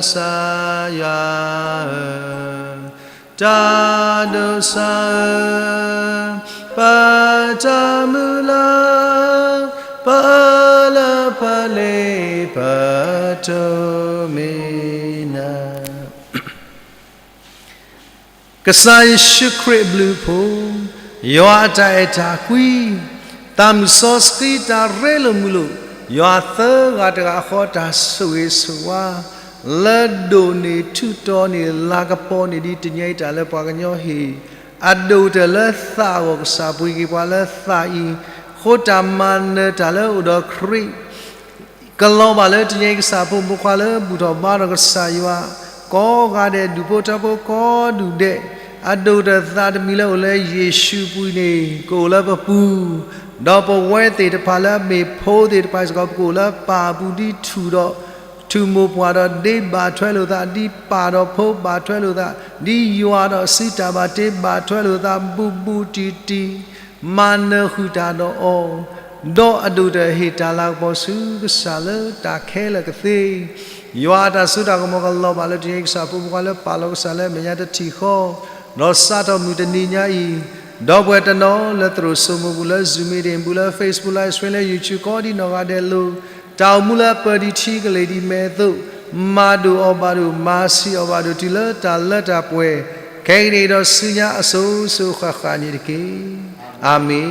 စၢ်ယွၤဧၢ, တၢ်ဒိးစၢ်ဧၢ, ပတၢ်မုၢ်လၢ်, ပလၢပလ့ပတိၢ်မ့ၢ်နၤ. ကစၢ်ယ့ၣ်ၡူးခရံာ်အဘျုးအဖှိၣ်, ယွၤအတၢ်အဲၣ်တၢ်ကွံ, သးမုၢ်စီဆှံတၢ်ရ့လိာ်မုာ်လိာ်, ယွၤသၢဂၤတဂၤဃီတၢ်ဆိၣ်ဂ့ၤဆိၣ်ဝါ, လၢဒိၣ်န့ၢ်ထူၣ်တီန့ၢ်လၤကပီၤန့ၢ်ဒံးတနံၤအံၤတၢ်လၢပှၤကညီဟ့ၣ်, အဒိၣ်ကတၢၢ်လၢသးအဂီၢ်ကစၢ်ပှ့ၤက့ၤပှၤလၢသးအံၤ, ဃိတၢ်မၤနၢၤတၢ်လၢအိၣ်ဒီးခရံာ် ကလီၤဘၣ်လၢတနံၤအံၤကစၢ်ဖိမုၣ်ဖိခွါလၢဘူၣ်ထီၣ်ဘါထီၣ်ကစၢ်ယွၤ, ကိးဂၤဒဲးဒူၣ်ဖိထၢဖိကိးဒူၣ်ဒဲး, အဒိၣ်ကတၢၢ်သးတမံၤလၢအိၣ်လၢယ့ၣ်ၡူးအပူၤန့ၣ် ကအိၣ်လၢပပူၤ, ဒီးပဝဲသ့ၣ်တဖၣ်လၢအမ့ၢ်ဖိသ့ၣ်တဖၣ်စ့ၢ်ကီး ပကအိၣ်လၢပၢ်အပူၤဒ်ထူၣ်ဒီး ထူၣ်မိၢ်ပှၢ်ဒီးဒ့ဘၣ်ထွဲလိာ်သး, ဒ်ပၢ်ဒီးဖိဘၣ်ထွဲလိာ်သး, ဒ်ယွၤဒီးအစုတၢ်ဘၣ်တ့ဘၣ်ထွဲလိာ်သး ဘူးဘူးတံၢ်တံၢ်, မၤနၢၤဃုာ်တၢ်ဒီးအီၤ, ဒီးအဒိၣ်ကတၢၢ်ဟ့ၣ်တၢ်လၤကပီၤဆူကစၢ်လၢတၢ်ခဲလၢာ်ကသ့, ယွၤအတၢ်စိတၢ်ကမီၤကလီၤဘၣ်လၢတနံၤအံၤကစၢ်ဖိမုၣ်ဖိခွါလၢပာ်လီၤကစၢ်လၢအမဲာ်ညါတထံၣ်ဃီ, ဒီးစးထီၣ်မုၢ်တနံၤညါအံၤ, ဒီပုၢ်ဝဲၢ်တနီၤလၢသရိာ်စိမိၤပူၤလၢ Zoom meeting ပူၤလၢ Facebook Live Stream လၢ YouTube ကိးဒံနီၢ်ဂၤဒဲးလိၤ, တၢ်အိၣ်မူလၢအပၢၢ်ဒံးထံကလ့ၢ်ဒံးမဲာ်အသိး, မၤဒိၣ်အီၤဘၣ်ဒိၣ်, မၤဆံးအီၤဘၣ်ဒိၣ် တုၤလၢတၢ်လၢတၢ်ပှဲၤ, ခဲကနံၣ်အံၤဒီးဆူညါအစိၤစိၤဃၣ်ဃၣ်န့ၣ်တက့ၢ်. အၤမ့ၣ်.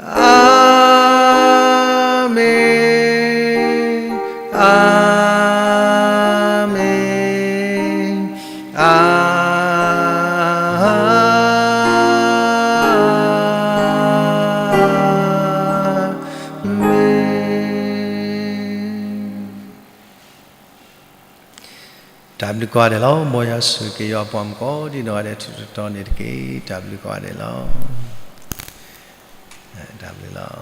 အၤမ့ၣ်, အၤမ့ၣ်, အၤမ့ၣ်. တၢ် တၢ်ဘျုးကိးဂၤဒဲးလီၤ. မ်ယွၤဆိၣ်ဂ့ၤက့ၤယွၤအပှၤမုၣ်ကိးဒံနီၢ်ဂၤဒဲး ထူးထူးတီၤတီၤန့ၣ်တက့ၢ်. တၢ်ဘျုးကိးဂၤဒဲးလီၤ. တၢ်ဘျုးလီၤ.